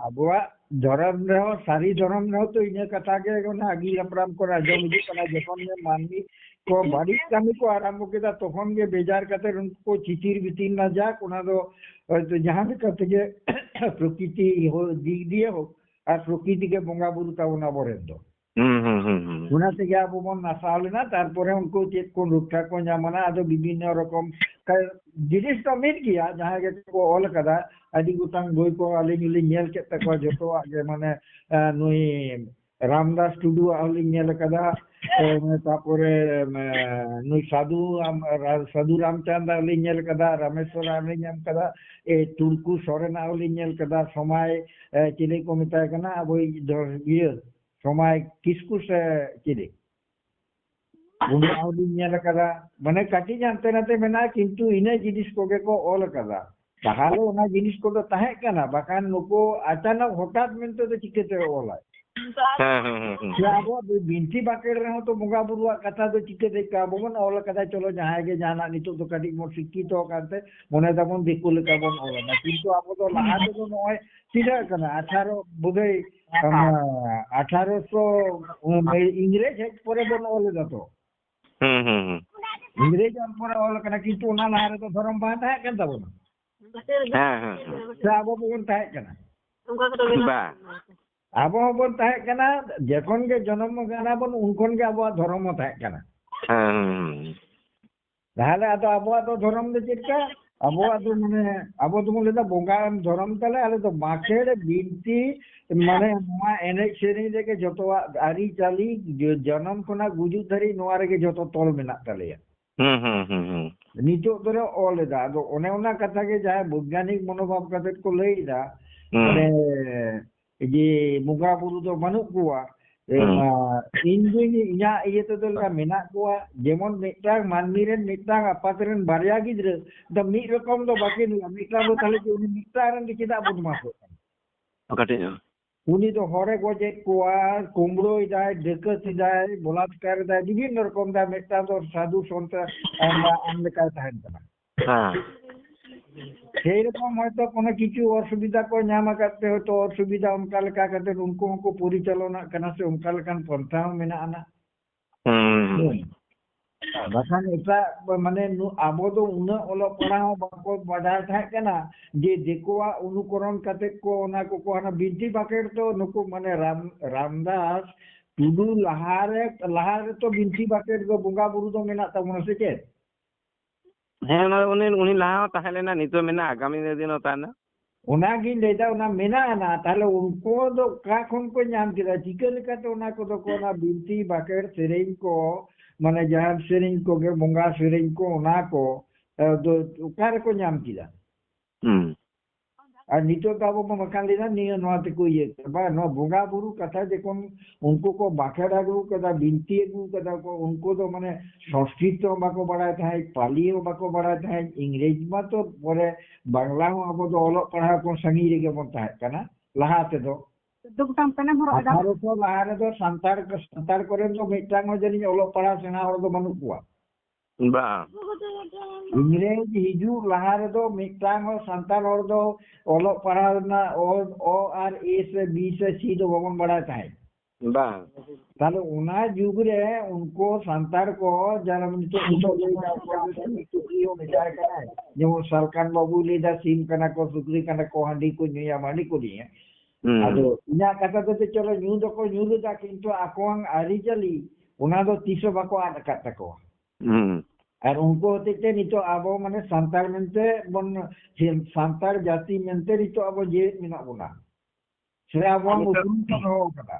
ᱟᱵᱚᱣᱟᱜ ᱫᱷᱚᱨᱚᱢ ᱨᱮᱦᱚᱸ, ᱥᱟᱹᱨᱤ ᱫᱷᱚᱨᱚᱢ ᱨᱮᱦᱚᱸ ᱛᱚ ᱤᱱᱟᱹ ᱠᱟᱛᱷᱟ ᱜᱮ ᱚᱱᱟ ᱟᱹᱜᱤᱞ ᱦᱟᱯᱲᱟᱢ ᱠᱷᱚᱱ ᱟᱸᱡᱚᱢ ᱦᱤᱡᱩᱜ ᱠᱟᱱᱟ, ᱡᱚᱠᱷᱚᱱ ᱜᱮ ᱢᱟᱹᱱᱢᱤ ᱠᱚ ᱵᱟᱹᱲᱤᱡ ᱠᱟᱹᱢᱤ ᱠᱚ ᱟᱨᱟᱢᱵᱚ ᱠᱮᱫᱟ, ᱛᱚᱠᱷᱚᱱ ᱜᱮ ᱵᱮᱡᱟᱨ ᱠᱟᱛᱮ ᱩᱱᱠᱩ ᱠᱚ ᱪᱤᱛᱤᱨ ᱵᱤᱛᱤᱨ ᱱᱟ ᱡᱟᱠ, ᱚᱱᱟ ᱫᱚ ᱦᱚᱭᱛᱚ ᱡᱟᱦᱟᱸ ᱞᱮᱠᱟ ᱛᱮᱜᱮ ᱯᱨᱚᱠᱤᱛᱤ ᱦᱳ-, ᱫᱤᱠ ᱫᱤᱭᱮ ᱦᱳᱠ ᱟᱨ ᱯᱨᱚᱠᱤᱛᱤ ᱜᱮ ᱵᱚᱸᱜᱟ ᱵᱩᱨᱩ ᱛᱟᱵᱚᱱ ᱟᱵᱚᱨᱮᱱ ᱫᱚ᱾ ᱦᱩᱸ, ᱦᱩᱸ, ᱦᱩᱸ, ᱦᱩᱸ᱾ ᱚᱱᱟ ᱛᱮᱜᱮ ᱟᱵᱚ ᱵᱚᱱ ᱱᱟᱥᱟᱣ ᱞᱮᱱᱟ, ᱛᱟᱨᱯᱚᱨᱮ ᱩᱱᱠᱩ ᱪᱮᱫ ᱠᱚ ᱨᱚᱠᱠᱷᱟ ᱠᱚ ᱧᱟᱢ ᱮᱱᱟ, ᱟᱫᱚ ᱵᱤᱵᱷᱤᱱᱱᱚ ᱨᱚᱠᱚᱢ ᱠᱟ-, ᱡᱤᱱᱤᱥ ᱫᱚ ᱢᱤᱫ ᱜᱮᱭᱟ, ᱡᱟᱦᱟᱸᱭ ᱜᱮᱠᱚ ᱚᱞ ᱟᱠᱟᱫᱟ, ᱟᱹᱰᱤ ᱜᱚᱴᱟᱝ ᱵᱳᱭ ᱠᱚ ᱟᱹᱞᱤᱧ ᱦᱚᱸᱞᱤᱧ ᱧᱮᱞ ᱠᱮᱫ ᱛᱟᱠᱚᱣᱟ, ᱡᱚᱛᱚᱣᱟᱜ ᱜᱮ, ᱢᱟᱱᱮ, ᱮ, ᱱᱩᱭ ᱨᱟᱢᱫᱟᱥ ᱴᱩᱰᱩᱣᱟᱜ ᱦᱚᱸᱞᱤᱧ ᱧᱮᱞ ᱟᱠᱟᱫᱟ, ᱮ, ᱛᱟᱯᱚᱨᱮ, ᱮ, ᱱᱩᱭ ᱥᱟᱫᱷᱩ ᱨᱟᱢ-, ᱨᱟ-, ᱥᱟᱫᱷᱩ ᱨᱟᱢᱪᱟᱸᱫᱽ ᱟᱜ ᱦᱚᱸᱞᱤᱧ ᱧᱮᱞ ᱟᱠᱟᱫᱟ, ᱨᱟᱢᱮᱥᱣᱚᱨ ᱟᱜ ᱦᱚᱸᱞᱤᱧ ᱧᱮᱞ ᱟᱠᱟᱫᱟ, ᱮ, ᱴᱩᱲᱠᱩ ᱥᱚᱨᱮᱱᱟᱜ ᱦᱚᱸᱞᱤᱧ ᱧᱮᱞ ᱟᱠᱟᱫᱟ, ᱥᱚᱢᱟᱭ, ᱮ, ᱪᱤᱞᱤ ᱠᱚ ᱢᱮᱛᱟᱭ ᱠᱟᱱᱟ, ᱟᱵᱚᱭᱤᱡ ᱫᱚ ᱤᱭᱟᱹ, ᱥᱚᱢᱟᱭ ᱠᱤᱥᱠᱩ ᱥᱮ ᱪᱤᱞᱤ? ᱩᱱᱤᱭᱟᱜ ᱦᱚᱸᱞᱤᱧ ᱧᱮᱞ ᱟᱠᱟᱫᱟ᱾ ᱢᱟᱱᱮ ᱠᱟᱹᱴᱤᱡ ᱦᱟᱱᱛᱮ ᱱᱟᱛᱮ ᱢᱮᱱᱟᱜᱼᱟ, ᱠᱤᱱᱛᱩ ᱤᱱᱟᱹ ᱡᱤᱱᱤᱥ ᱠᱚᱜᱮ ᱠᱚ ᱚᱞ ᱟᱠᱟᱫᱟ᱾ ᱛᱟᱦᱚᱞᱮ ᱚᱱᱟ ᱡᱤᱱᱤᱥ ᱠᱚᱫᱚ ᱛᱟᱦᱮᱸ ᱠᱟᱱᱟ, ᱵᱟᱠᱷᱟᱱ ᱱᱩᱠᱩ ᱟᱪᱟᱱᱚᱠ ᱦᱚᱴᱟᱛ ᱢᱮᱱᱛᱮ ᱫᱚ ᱪᱤᱠᱟᱹᱛᱮ ᱚᱞᱟᱭ? ᱦᱮᱸ, ᱦᱮᱸ, ᱦᱮᱸ, ᱦᱮᱸ᱾ ᱥᱮ ᱟᱵᱚᱣᱟᱜ ᱫᱚ ᱵᱤᱱᱛᱤ ᱵᱟᱠᱷᱮᱲ ᱨᱮᱦᱚᱸ ᱛᱚ ᱵᱚᱸᱜᱟ ᱵᱩᱨᱩᱣᱟᱜ ᱠᱟᱛᱷᱟ ᱫᱚ ᱪᱤᱠᱟᱹᱛᱮ ᱟᱵᱚ ᱵᱚᱱ ᱚᱞ ᱟᱠᱟᱫᱟ? ᱪᱚᱞᱚ, ᱡᱟᱦᱟᱸᱭ ᱜᱮ ᱡᱟᱦᱟᱱᱟᱜ ᱱᱤᱛᱚᱜ ᱫᱚ ᱠᱟᱹᱴᱤᱡ ᱵᱚᱱ ᱥᱤᱠᱠᱷᱤᱛᱚ ᱟᱠᱟᱱ ᱛᱮ ᱢᱚᱱᱮ ᱫᱟᱵᱚᱱ ᱫᱤᱠᱩ ᱞᱮᱠᱟ ᱵᱚᱱ ᱚᱞ ᱮᱫᱟ, ᱠᱤᱱᱛᱩ ᱟᱵᱚ ᱫᱚ ᱞᱟᱦᱟ ᱛᱮᱫᱚ ᱱᱚᱜᱼᱚᱭ ᱛᱤᱱᱟᱹᱜ ᱠᱟᱱᱟ, ᱟᱴᱷᱟᱨᱚ ᱵᱳᱫᱷᱚᱭ, ᱟᱢ, ᱟᱴᱷᱟᱨᱚᱥᱚ, ᱩᱢ, ᱤᱝᱨᱮᱡᱽ ᱦᱮᱡ ᱯᱚᱨᱮ ᱵᱚᱱ ᱚᱞ ᱮᱫᱟ ᱛᱚ᱾ ᱦᱩᱸ, ᱦᱩᱸ, ᱦᱩᱸ᱾ ᱤᱝᱨᱮᱡᱽ ᱚᱞ ᱯᱚᱨᱮ ᱚᱞ ᱟᱠᱟᱱᱟ, ᱠᱤᱱᱛᱩ ᱚᱱᱟ ᱞᱟᱦᱟ ᱨᱮᱫᱚ ᱫᱷᱚᱨᱚᱢ ᱵᱟᱝ ᱛᱟᱦᱮᱸ ᱠᱟᱱ ᱛᱟᱵᱚᱱᱟ᱾ ᱦᱮᱸ, ᱦᱮᱸ, ᱦᱮᱸ᱾ ᱥᱮ ᱟᱵᱚ ᱵᱚᱱ ᱛᱟᱦᱮᱸ ᱠᱟᱱᱟ? ᱵᱟ᱾ ᱟᱵᱚ ᱦᱚᱸᱵᱚᱱ ᱛᱟᱦᱮᱸ ᱠᱟᱱᱟ, ᱡᱚᱠᱷᱚᱱ ᱜᱮ ᱡᱚᱱᱚᱢ ᱠᱟᱱᱟ ᱵᱚᱱ, ᱩᱱ ᱠᱷᱚᱱ ᱜᱮ ᱟᱵᱚᱣᱟᱜ ᱫᱷᱚᱨᱚᱢ ᱦᱚᱸ ᱛᱟᱦᱮᱸ ᱠᱟᱱᱟ᱾ ᱦᱮᱸ, ᱦᱮᱸ, ᱦᱮᱸ᱾ ᱛᱟᱦᱚᱞᱮ ᱟᱫᱚ ᱟᱵᱚᱣᱟᱜ ᱫᱚ ᱫᱷᱚᱨᱚᱢ ᱫᱚ ᱪᱮᱫ ᱞᱮᱠᱟ? ᱟᱵᱚᱣᱟᱜ ᱫᱚ ᱢᱟᱱᱮ, ᱟᱵᱚ ᱫᱚᱵᱚᱱ ᱞᱟᱹᱭᱫᱟ ᱵᱚᱸᱜᱟ ᱮᱢ ᱫᱷᱚᱨᱚᱢ ᱛᱟᱞᱮ, ᱟᱞᱮ ᱫᱚ ᱵᱟᱸᱠᱷᱮᱲ ᱵᱤᱱᱛᱤ, ᱢᱟᱱᱮ ᱱᱚᱣᱟ ᱮᱱᱮᱡ ᱥᱮᱨᱮᱧ ᱨᱮᱜᱮ ᱡᱚᱛᱚᱣᱟᱜ ᱟᱹᱨᱤᱪᱟᱹᱞᱤ, ᱡᱚ-, ᱡᱚᱱᱚᱢ ᱠᱷᱚᱱᱟᱜ ᱜᱩᱡᱩᱜ ᱫᱷᱟᱹᱨᱤᱡ ᱱᱚᱣᱟ ᱨᱮᱜᱮ ᱡᱚᱛᱚ ᱛᱚᱞ ᱢᱮᱱᱟᱜ ᱛᱟᱞᱮᱭᱟ᱾ ᱦᱩᱸ, ᱦᱩᱸ, ᱦᱩᱸ, ᱦᱩᱸ᱾ ᱱᱤᱛᱚᱜ ᱫᱚᱞᱮ ᱚᱞ ᱮᱫᱟ᱾ ᱟᱫᱚ ᱚᱱᱮ ᱚᱱᱟ ᱠᱟᱛᱷᱟ ᱜᱮ, ᱡᱟᱦᱟᱸᱭ ᱵᱳᱭᱜᱟᱱᱤᱠ ᱢᱚᱱᱳᱵᱷᱟᱵ ᱠᱟᱛᱮ ᱠᱚ ᱞᱟᱹᱭ ᱮᱫᱟ, ᱦᱩᱸ᱾ ᱢᱟᱱᱮ ᱡᱮ ᱵᱚᱸᱜᱟ ᱵᱩᱨᱩ ᱫᱚ ᱵᱟᱹᱱᱩᱜ ᱠᱚᱣᱟ, ᱮ, ᱦᱩᱸ᱾ ᱤᱧ ᱫᱩᱧ, ᱤᱧᱟᱹᱜ ᱤᱭᱟᱹ ᱛᱮᱫᱚ ᱞᱮᱠᱟ ᱢᱮᱱᱟᱜ ᱠᱚᱣᱟ᱾ ᱡᱮᱢᱚᱱ ᱢᱤᱫᱴᱟᱝ ᱢᱟᱹᱱᱢᱤ ᱨᱮᱱ ᱢᱤᱫᱴᱟᱝ ᱟᱯᱟᱛ ᱨᱮᱱ ᱵᱟᱨᱭᱟ ᱜᱤᱫᱽᱨᱟᱹ, ᱫᱚ ᱢᱤᱫ ᱨᱚᱠᱚᱢ ᱫᱚ ᱵᱟᱹᱠᱤᱱ ᱦᱩᱭᱩᱜᱼᱟ᱾ ᱢᱤᱫᱴᱟᱝ ᱫᱚ ᱛᱟᱦᱞᱮ ᱡᱮ ᱩᱱᱤ ᱢᱤᱫᱴᱟᱝ ᱨᱮᱱ ᱜᱮ ᱪᱮᱫᱟᱜ ᱵᱚᱫᱢᱟᱥᱚᱜ ᱠᱟᱱᱟ? ᱠᱟᱹᱴᱤᱡ ᱧᱚᱜ᱾ ᱩᱱᱤ ᱫᱚ ᱦᱚᱲᱮ ᱜᱚᱡᱮᱫ ᱠᱚᱣᱟ, ᱠᱩᱢᱵᱽᱲᱩᱭ ᱫᱟᱭ, ᱰᱟᱹᱠᱟᱹᱛ ᱮᱫᱟᱭ, ᱵᱚᱞᱟᱛᱠᱟᱨ ᱮᱫᱟᱭ, ᱵᱤᱵᱷᱤᱱᱱᱚ ᱨᱚᱠᱚᱢ ᱫᱟᱭ᱾ ᱢᱤᱫᱴᱟᱝ ᱫᱚ ᱥᱟᱫᱷᱩ ᱥᱚᱱᱛ ᱟᱢ, ᱟᱢ ᱞᱮᱠᱟᱭ ᱛᱟᱦᱮᱱ ᱠᱟᱱᱟ᱾ ᱦᱮᱸ᱾ ᱥᱮᱭ ᱨᱚᱠᱚᱢ ᱦᱚᱭᱛᱚ ᱠᱳᱱᱳ ᱠᱤᱪᱷᱩ ᱚᱥᱩᱵᱤᱫᱷᱟ ᱠᱚ ᱧᱟᱢ ᱟᱠᱟᱫ ᱛᱮ ᱦᱚᱭᱛᱚ ᱚᱥᱩᱵᱤᱫᱷᱟ ᱚᱱᱠᱟ ᱞᱮᱠᱟ ᱠᱟᱛᱮ ᱩᱱᱠᱩ ᱦᱚᱸᱠᱚ ᱯᱚᱨᱤᱪᱟᱞᱚᱱᱟᱜ ᱠᱟᱱᱟ, ᱥᱮ ᱚᱱᱠᱟ ᱞᱮᱠᱟᱱ ᱯᱚᱱᱛᱷᱟ ᱦᱚᱸ ᱢᱮᱱᱟᱜ ᱟᱱᱟ᱾ ᱦᱩᱸ᱾ ᱦᱮᱸ᱾ ᱵᱟᱠᱷᱟᱱ ᱮᱴᱟᱜ ᱢᱟᱱᱮ ᱱᱩ-, ᱟᱵᱚ ᱫᱚ ᱩᱱᱟᱹᱜ ᱚᱞᱚᱜ ᱯᱟᱲᱦᱟᱣ ᱵᱟᱠᱚ ᱵᱟᱰᱟᱭ ᱛᱟᱦᱮᱸ ᱠᱟᱱᱟ ᱡᱮ ᱫᱤᱠᱩᱣᱟᱜ ᱚᱱᱩᱠᱚᱨᱚᱱ ᱠᱟᱛᱮ ᱠᱚ ᱚᱱᱟ ᱠᱚᱠᱚ ᱦᱟᱱᱟ ᱵᱤᱱᱛᱤ ᱵᱟᱠᱷᱮᱲ ᱫᱚ ᱱᱩᱠᱩ ᱢᱟᱱᱮ ᱨᱟᱢ-, ᱨᱟᱢᱫᱟᱥ ᱴᱩᱰᱩ ᱞᱟᱦᱟᱨᱮ, ᱞᱟᱦᱟ ᱨᱮᱛᱚ ᱵᱤᱱᱛᱤ ᱵᱟᱠᱷᱮᱲ ᱫᱚ ᱵᱚᱸᱜᱟ ᱵᱩᱨᱩ ᱫᱚ ᱢᱮᱱᱟᱜ ᱛᱟᱵᱚᱱᱟ ᱥᱮ ᱪᱮᱫ? ᱦᱮᱸ, ᱚᱱᱟ ᱩᱱᱤ, ᱩᱱᱤ ᱞᱟᱦᱟ ᱦᱚᱸ ᱛᱟᱦᱮᱸ ᱞᱮᱱᱟ, ᱱᱤᱛᱚᱜ ᱢᱮᱱᱟᱜᱼᱟ, ᱟᱜᱟᱢᱤ ᱫᱤᱱ ᱦᱚᱸ ᱛᱟᱦᱮᱱᱟ᱾ ᱚᱱᱟᱜᱤᱧ ᱞᱟᱹᱭᱫᱟ, ᱚᱱᱟ ᱢᱮᱱᱟᱜᱼᱟ ᱱᱟ, ᱛᱟᱦᱞᱮ ᱩᱱᱠᱩ ᱫᱚ ᱚᱠᱟ ᱠᱷᱚᱱ ᱠᱚ ᱧᱟᱢ ᱠᱮᱫᱟ? ᱪᱤᱠᱟᱹ ᱞᱮᱠᱟᱛᱮ ᱚᱱᱟ ᱠᱚᱫᱚ ᱠᱚ, ᱚᱱᱟ ᱵᱤᱱᱛᱤ ᱵᱟᱠᱷᱮᱲ ᱥᱮᱨᱮᱧ ᱠᱚ, ᱢᱟᱱᱮ ᱡᱟᱦᱮᱨ ᱥᱮᱨᱮᱧ ᱠᱚᱜᱮ, ᱵᱚᱸᱜᱟ ᱥᱮᱨᱮᱧ ᱠᱚ, ᱚᱱᱟ ᱠᱚ, ᱮ, ᱫᱚ ᱚᱠᱟ ᱨᱮᱠᱚ ᱧᱟᱢ ᱠᱮᱫᱟ? ᱦᱩᱸ᱾ ᱟᱨ ᱱᱤᱛᱚᱜ ᱫᱚ ᱟᱵᱚ ᱵᱚᱱ ᱵᱟᱠᱷᱟᱱ ᱞᱮᱫᱟ, ᱱᱤᱭᱟᱹ ᱱᱚᱣᱟ ᱛᱮᱠᱚ ᱤᱭᱟᱹ ᱠᱮᱫᱟ᱾ ᱵᱟᱝ, ᱱᱚᱣᱟ ᱵᱚᱸᱜᱟ ᱵᱩᱨᱩ ᱠᱟᱛᱷᱟ ᱡᱚᱠᱷᱚᱱ ᱩᱱᱠᱩ ᱠᱚ ᱵᱟᱠᱷᱮᱲ ᱟᱹᱜᱩ ᱠᱟᱫᱟ, ᱵᱤᱱᱛᱤ ᱟᱹᱜᱩ ᱠᱟᱫᱟ ᱠᱚ, ᱩᱱᱠᱩ ᱫᱚ ᱢᱟᱱᱮ ᱥᱚᱝᱥᱠᱨᱤᱛ ᱦᱚᱸ ᱵᱟᱠᱚ ᱵᱟᱲᱟᱭ ᱛᱟᱦᱮᱸᱫ, ᱯᱟᱞᱤ ᱦᱚᱸ ᱵᱟᱠᱚ ᱵᱟᱲᱟᱭ ᱛᱟᱦᱮᱸᱫ, ᱤᱝᱨᱮᱡᱽ ᱢᱟ ᱛᱚ ᱯᱚᱨᱮ ᱵᱟᱝᱞᱟ ᱦᱚᱸ ᱟᱵᱚ ᱫᱚ ᱚᱞᱚᱜ ᱯᱟᱲᱦᱟᱣ ᱠᱚ ᱥᱟᱺᱜᱤᱧ ᱨᱮᱜᱮ ᱵᱚᱱ ᱛᱟᱦᱮᱸ ᱠᱟᱱᱟ ᱞᱟᱦᱟ ᱛᱮᱫᱚ᱾ ᱪᱳᱫᱫᱳ ᱜᱚᱴᱟᱝ ᱯᱮᱱᱮᱢ ᱦᱚᱨᱚᱜ ᱮᱫᱟ᱾ ᱟᱴᱷᱟᱨᱚᱥᱚ ᱞᱟᱦᱟ ᱨᱮᱫᱚ ᱥᱟᱱᱛᱟᱲ, ᱥᱟᱱᱛᱟᱲ ᱠᱚᱨᱮᱱ ᱫᱚ ᱢᱤᱫᱴᱟᱝ ᱦᱚᱸ ᱡᱟᱹᱱᱤᱡ ᱚᱞᱚᱜ ᱯᱟᱲᱦᱟᱣ ᱥᱮᱬᱟ ᱦᱚᱲ ᱫᱚ ᱵᱟᱹᱱᱩᱜ ᱠᱚᱣᱟ᱾ ᱵᱟᱝ᱾ ᱤᱝᱨᱮᱡᱽ ᱦᱤᱡᱩᱜ ᱞᱟᱦᱟ ᱨᱮᱫᱚ ᱢᱤᱫᱴᱟᱝ ᱦᱚᱸ ᱥᱟᱱᱛᱟᱲ ᱦᱚᱲ ᱫᱚ ᱚᱞᱚᱜ ᱯᱟᱲᱦᱟᱣ ᱨᱮᱱᱟᱜ ᱚ, ᱚ ᱟᱨ ᱮ ᱥᱮ ᱵᱤ ᱥᱮ ᱥᱤ ᱫᱚ ᱵᱟᱵᱚᱱ ᱵᱟᱲᱟᱭ ᱛᱟᱦᱮᱸᱫ᱾ ᱵᱟᱝ᱾ ᱛᱟᱦᱞᱮ ᱚᱱᱟ ᱡᱩᱜᱽ ᱨᱮ ᱩᱱᱠᱩ ᱥᱟᱱᱛᱟᱲ ᱠᱚ ᱡᱟᱦᱟᱸ ᱱᱤᱛᱚᱜ ᱱᱤᱛᱚᱜ ᱞᱟᱹᱭ ᱫᱟ, ᱚᱠᱚᱭ ᱫᱚ ᱥᱤᱢ ᱥᱩᱠᱨᱤ ᱦᱚᱸ ᱢᱮᱛᱟᱭ ᱠᱟᱱᱟᱭ, ᱡᱮᱢᱚᱱ ᱥᱟᱞᱠᱷᱟᱱ ᱵᱟᱹᱵᱩᱭ ᱞᱟᱹᱭ ᱫᱟ ᱥᱤᱢ ᱠᱟᱱᱟ ᱠᱚ, ᱥᱩᱠᱨᱤ ᱠᱟᱱᱟ ᱠᱚ, ᱦᱟᱺᱰᱤ ᱠᱚ ᱧᱩᱭᱟ, ᱦᱟᱺᱰᱤ ᱠᱚ ᱧᱩᱭᱟ᱾ ᱦᱩᱸ᱾ ᱟᱫᱚ ᱤᱧᱟᱹᱜ ᱠᱟᱛᱷᱟ ᱫᱚ ᱪᱮᱫ, ᱪᱚᱞᱚ ᱧᱩ ᱫᱚᱠᱚ ᱧᱩ ᱞᱮᱫᱟ, ᱠᱤᱱᱛᱩ ᱟᱠᱚᱣᱟᱜ ᱟᱹᱨᱤᱪᱟᱹᱞᱤ ᱚᱱᱟ ᱫᱚ ᱛᱤᱥ ᱦᱚᱸ ᱵᱟᱠᱚ ᱟᱫ ᱟᱠᱟᱫ ᱛᱟᱠᱚᱣᱟ᱾ ᱦᱩᱸ᱾ ᱟᱨ ᱩᱱᱠᱩ ᱦᱚᱛᱮᱡ ᱛᱮ ᱱᱤᱛᱚᱜ ᱟᱵᱚ ᱢᱟᱱᱮ ᱥᱟᱱᱛᱟᱲ ᱢᱮᱱᱛᱮ ᱵᱚᱱ, ᱥᱟᱱᱛᱟᱲ ᱡᱟᱹᱛᱤ ᱢᱮᱱᱛᱮ ᱱᱤᱛᱚᱜ ᱟᱵᱚ ᱡᱮᱣᱮᱫ ᱢᱮᱱᱟᱜ ᱵᱚᱱᱟ, ᱥᱮ ᱟᱵᱚᱣᱟᱜ ᱱᱤᱛᱚᱜ ᱩᱯᱨᱩᱢ ᱠᱚ ᱫᱚᱦᱚ ᱟᱠᱟᱫᱟ᱾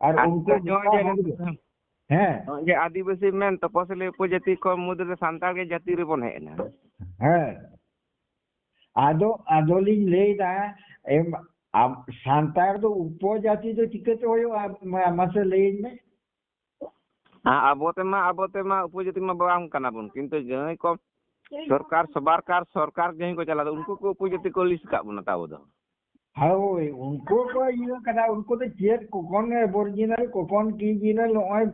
ᱟᱨ ᱟᱨ ᱩᱱᱠᱩ ᱱᱤᱛᱚᱜ ᱡᱚᱭ ᱡᱚᱛᱚ ᱡᱚᱭ ᱦᱚᱲ ᱜᱚᱝᱠᱮ᱾ ᱦᱮᱸ᱾ ᱱᱚᱜᱼᱚᱭ ᱡᱮ ᱟᱹᱫᱤᱵᱟᱹᱥᱤ ᱢᱮᱱ ᱛᱚᱯᱚᱥᱤᱞᱤ ᱩᱯᱚᱡᱟᱹᱛᱤ ᱠᱚ ᱢᱩᱫᱽ ᱨᱮ ᱥᱟᱱᱛᱟᱲ ᱜᱮ ᱡᱟᱹᱛᱤ ᱨᱮᱵᱚᱱ ᱦᱮᱡ ᱮᱱᱟ᱾ ᱦᱮᱸ᱾ ᱟᱫᱚ, ᱟᱫᱚᱞᱤᱧ ᱞᱟᱹᱭᱫᱟ, ᱮᱢ, ᱟᱢ, ᱥᱟᱱᱛᱟᱲ ᱫᱚ ᱩᱯᱚᱡᱟᱹᱛᱤ ᱫᱚ ᱪᱤᱠᱟᱹᱛᱮ ᱦᱩᱭᱩᱜᱼᱟ? ᱢᱟ-, ᱢᱟᱥᱮ ᱞᱟᱹᱭᱟᱹᱧ ᱢᱮ᱾ ᱟ-, ᱟᱵᱚ ᱛᱮᱢᱟ, ᱟᱵᱚ ᱛᱮᱢᱟ ᱩᱯᱚᱡᱟᱹᱛᱤ ᱢᱟ ᱵᱟᱝ ᱠᱟᱱᱟ ᱵᱚᱱ, ᱠᱤᱱᱛᱩ ᱡᱟᱦᱟᱸᱭ ᱠᱚ ᱥᱚᱨᱠᱟᱨ, ᱥᱚᱵᱟᱨᱠᱟᱨ, ᱥᱚᱨᱠᱟᱨ ᱡᱟᱦᱟᱸᱭ ᱠᱚ ᱪᱟᱞᱟᱣᱫᱟ, ᱩᱱᱠᱩ ᱠᱚ ᱩᱯᱚᱡᱟᱹᱛᱤ ᱠᱚ ᱞᱤᱥᱴ ᱠᱟᱜ ᱵᱚᱱᱟ ᱛᱚ ᱟᱵᱚ ᱫᱚ᱾ ᱦᱳᱭ, ᱩᱱᱠᱩ ᱠᱚ ᱤᱭᱟᱹ ᱠᱟᱫᱟ, ᱩᱱᱠᱩ ᱫᱚ ᱪᱮᱫ ᱠᱚᱠᱷᱚᱱ ᱚᱨᱤᱡᱤᱱᱟᱞ, ᱠᱚᱠᱷᱚᱱ ᱠᱤ ᱡᱤᱱᱟᱞ, ᱱᱚᱜᱼᱚᱭ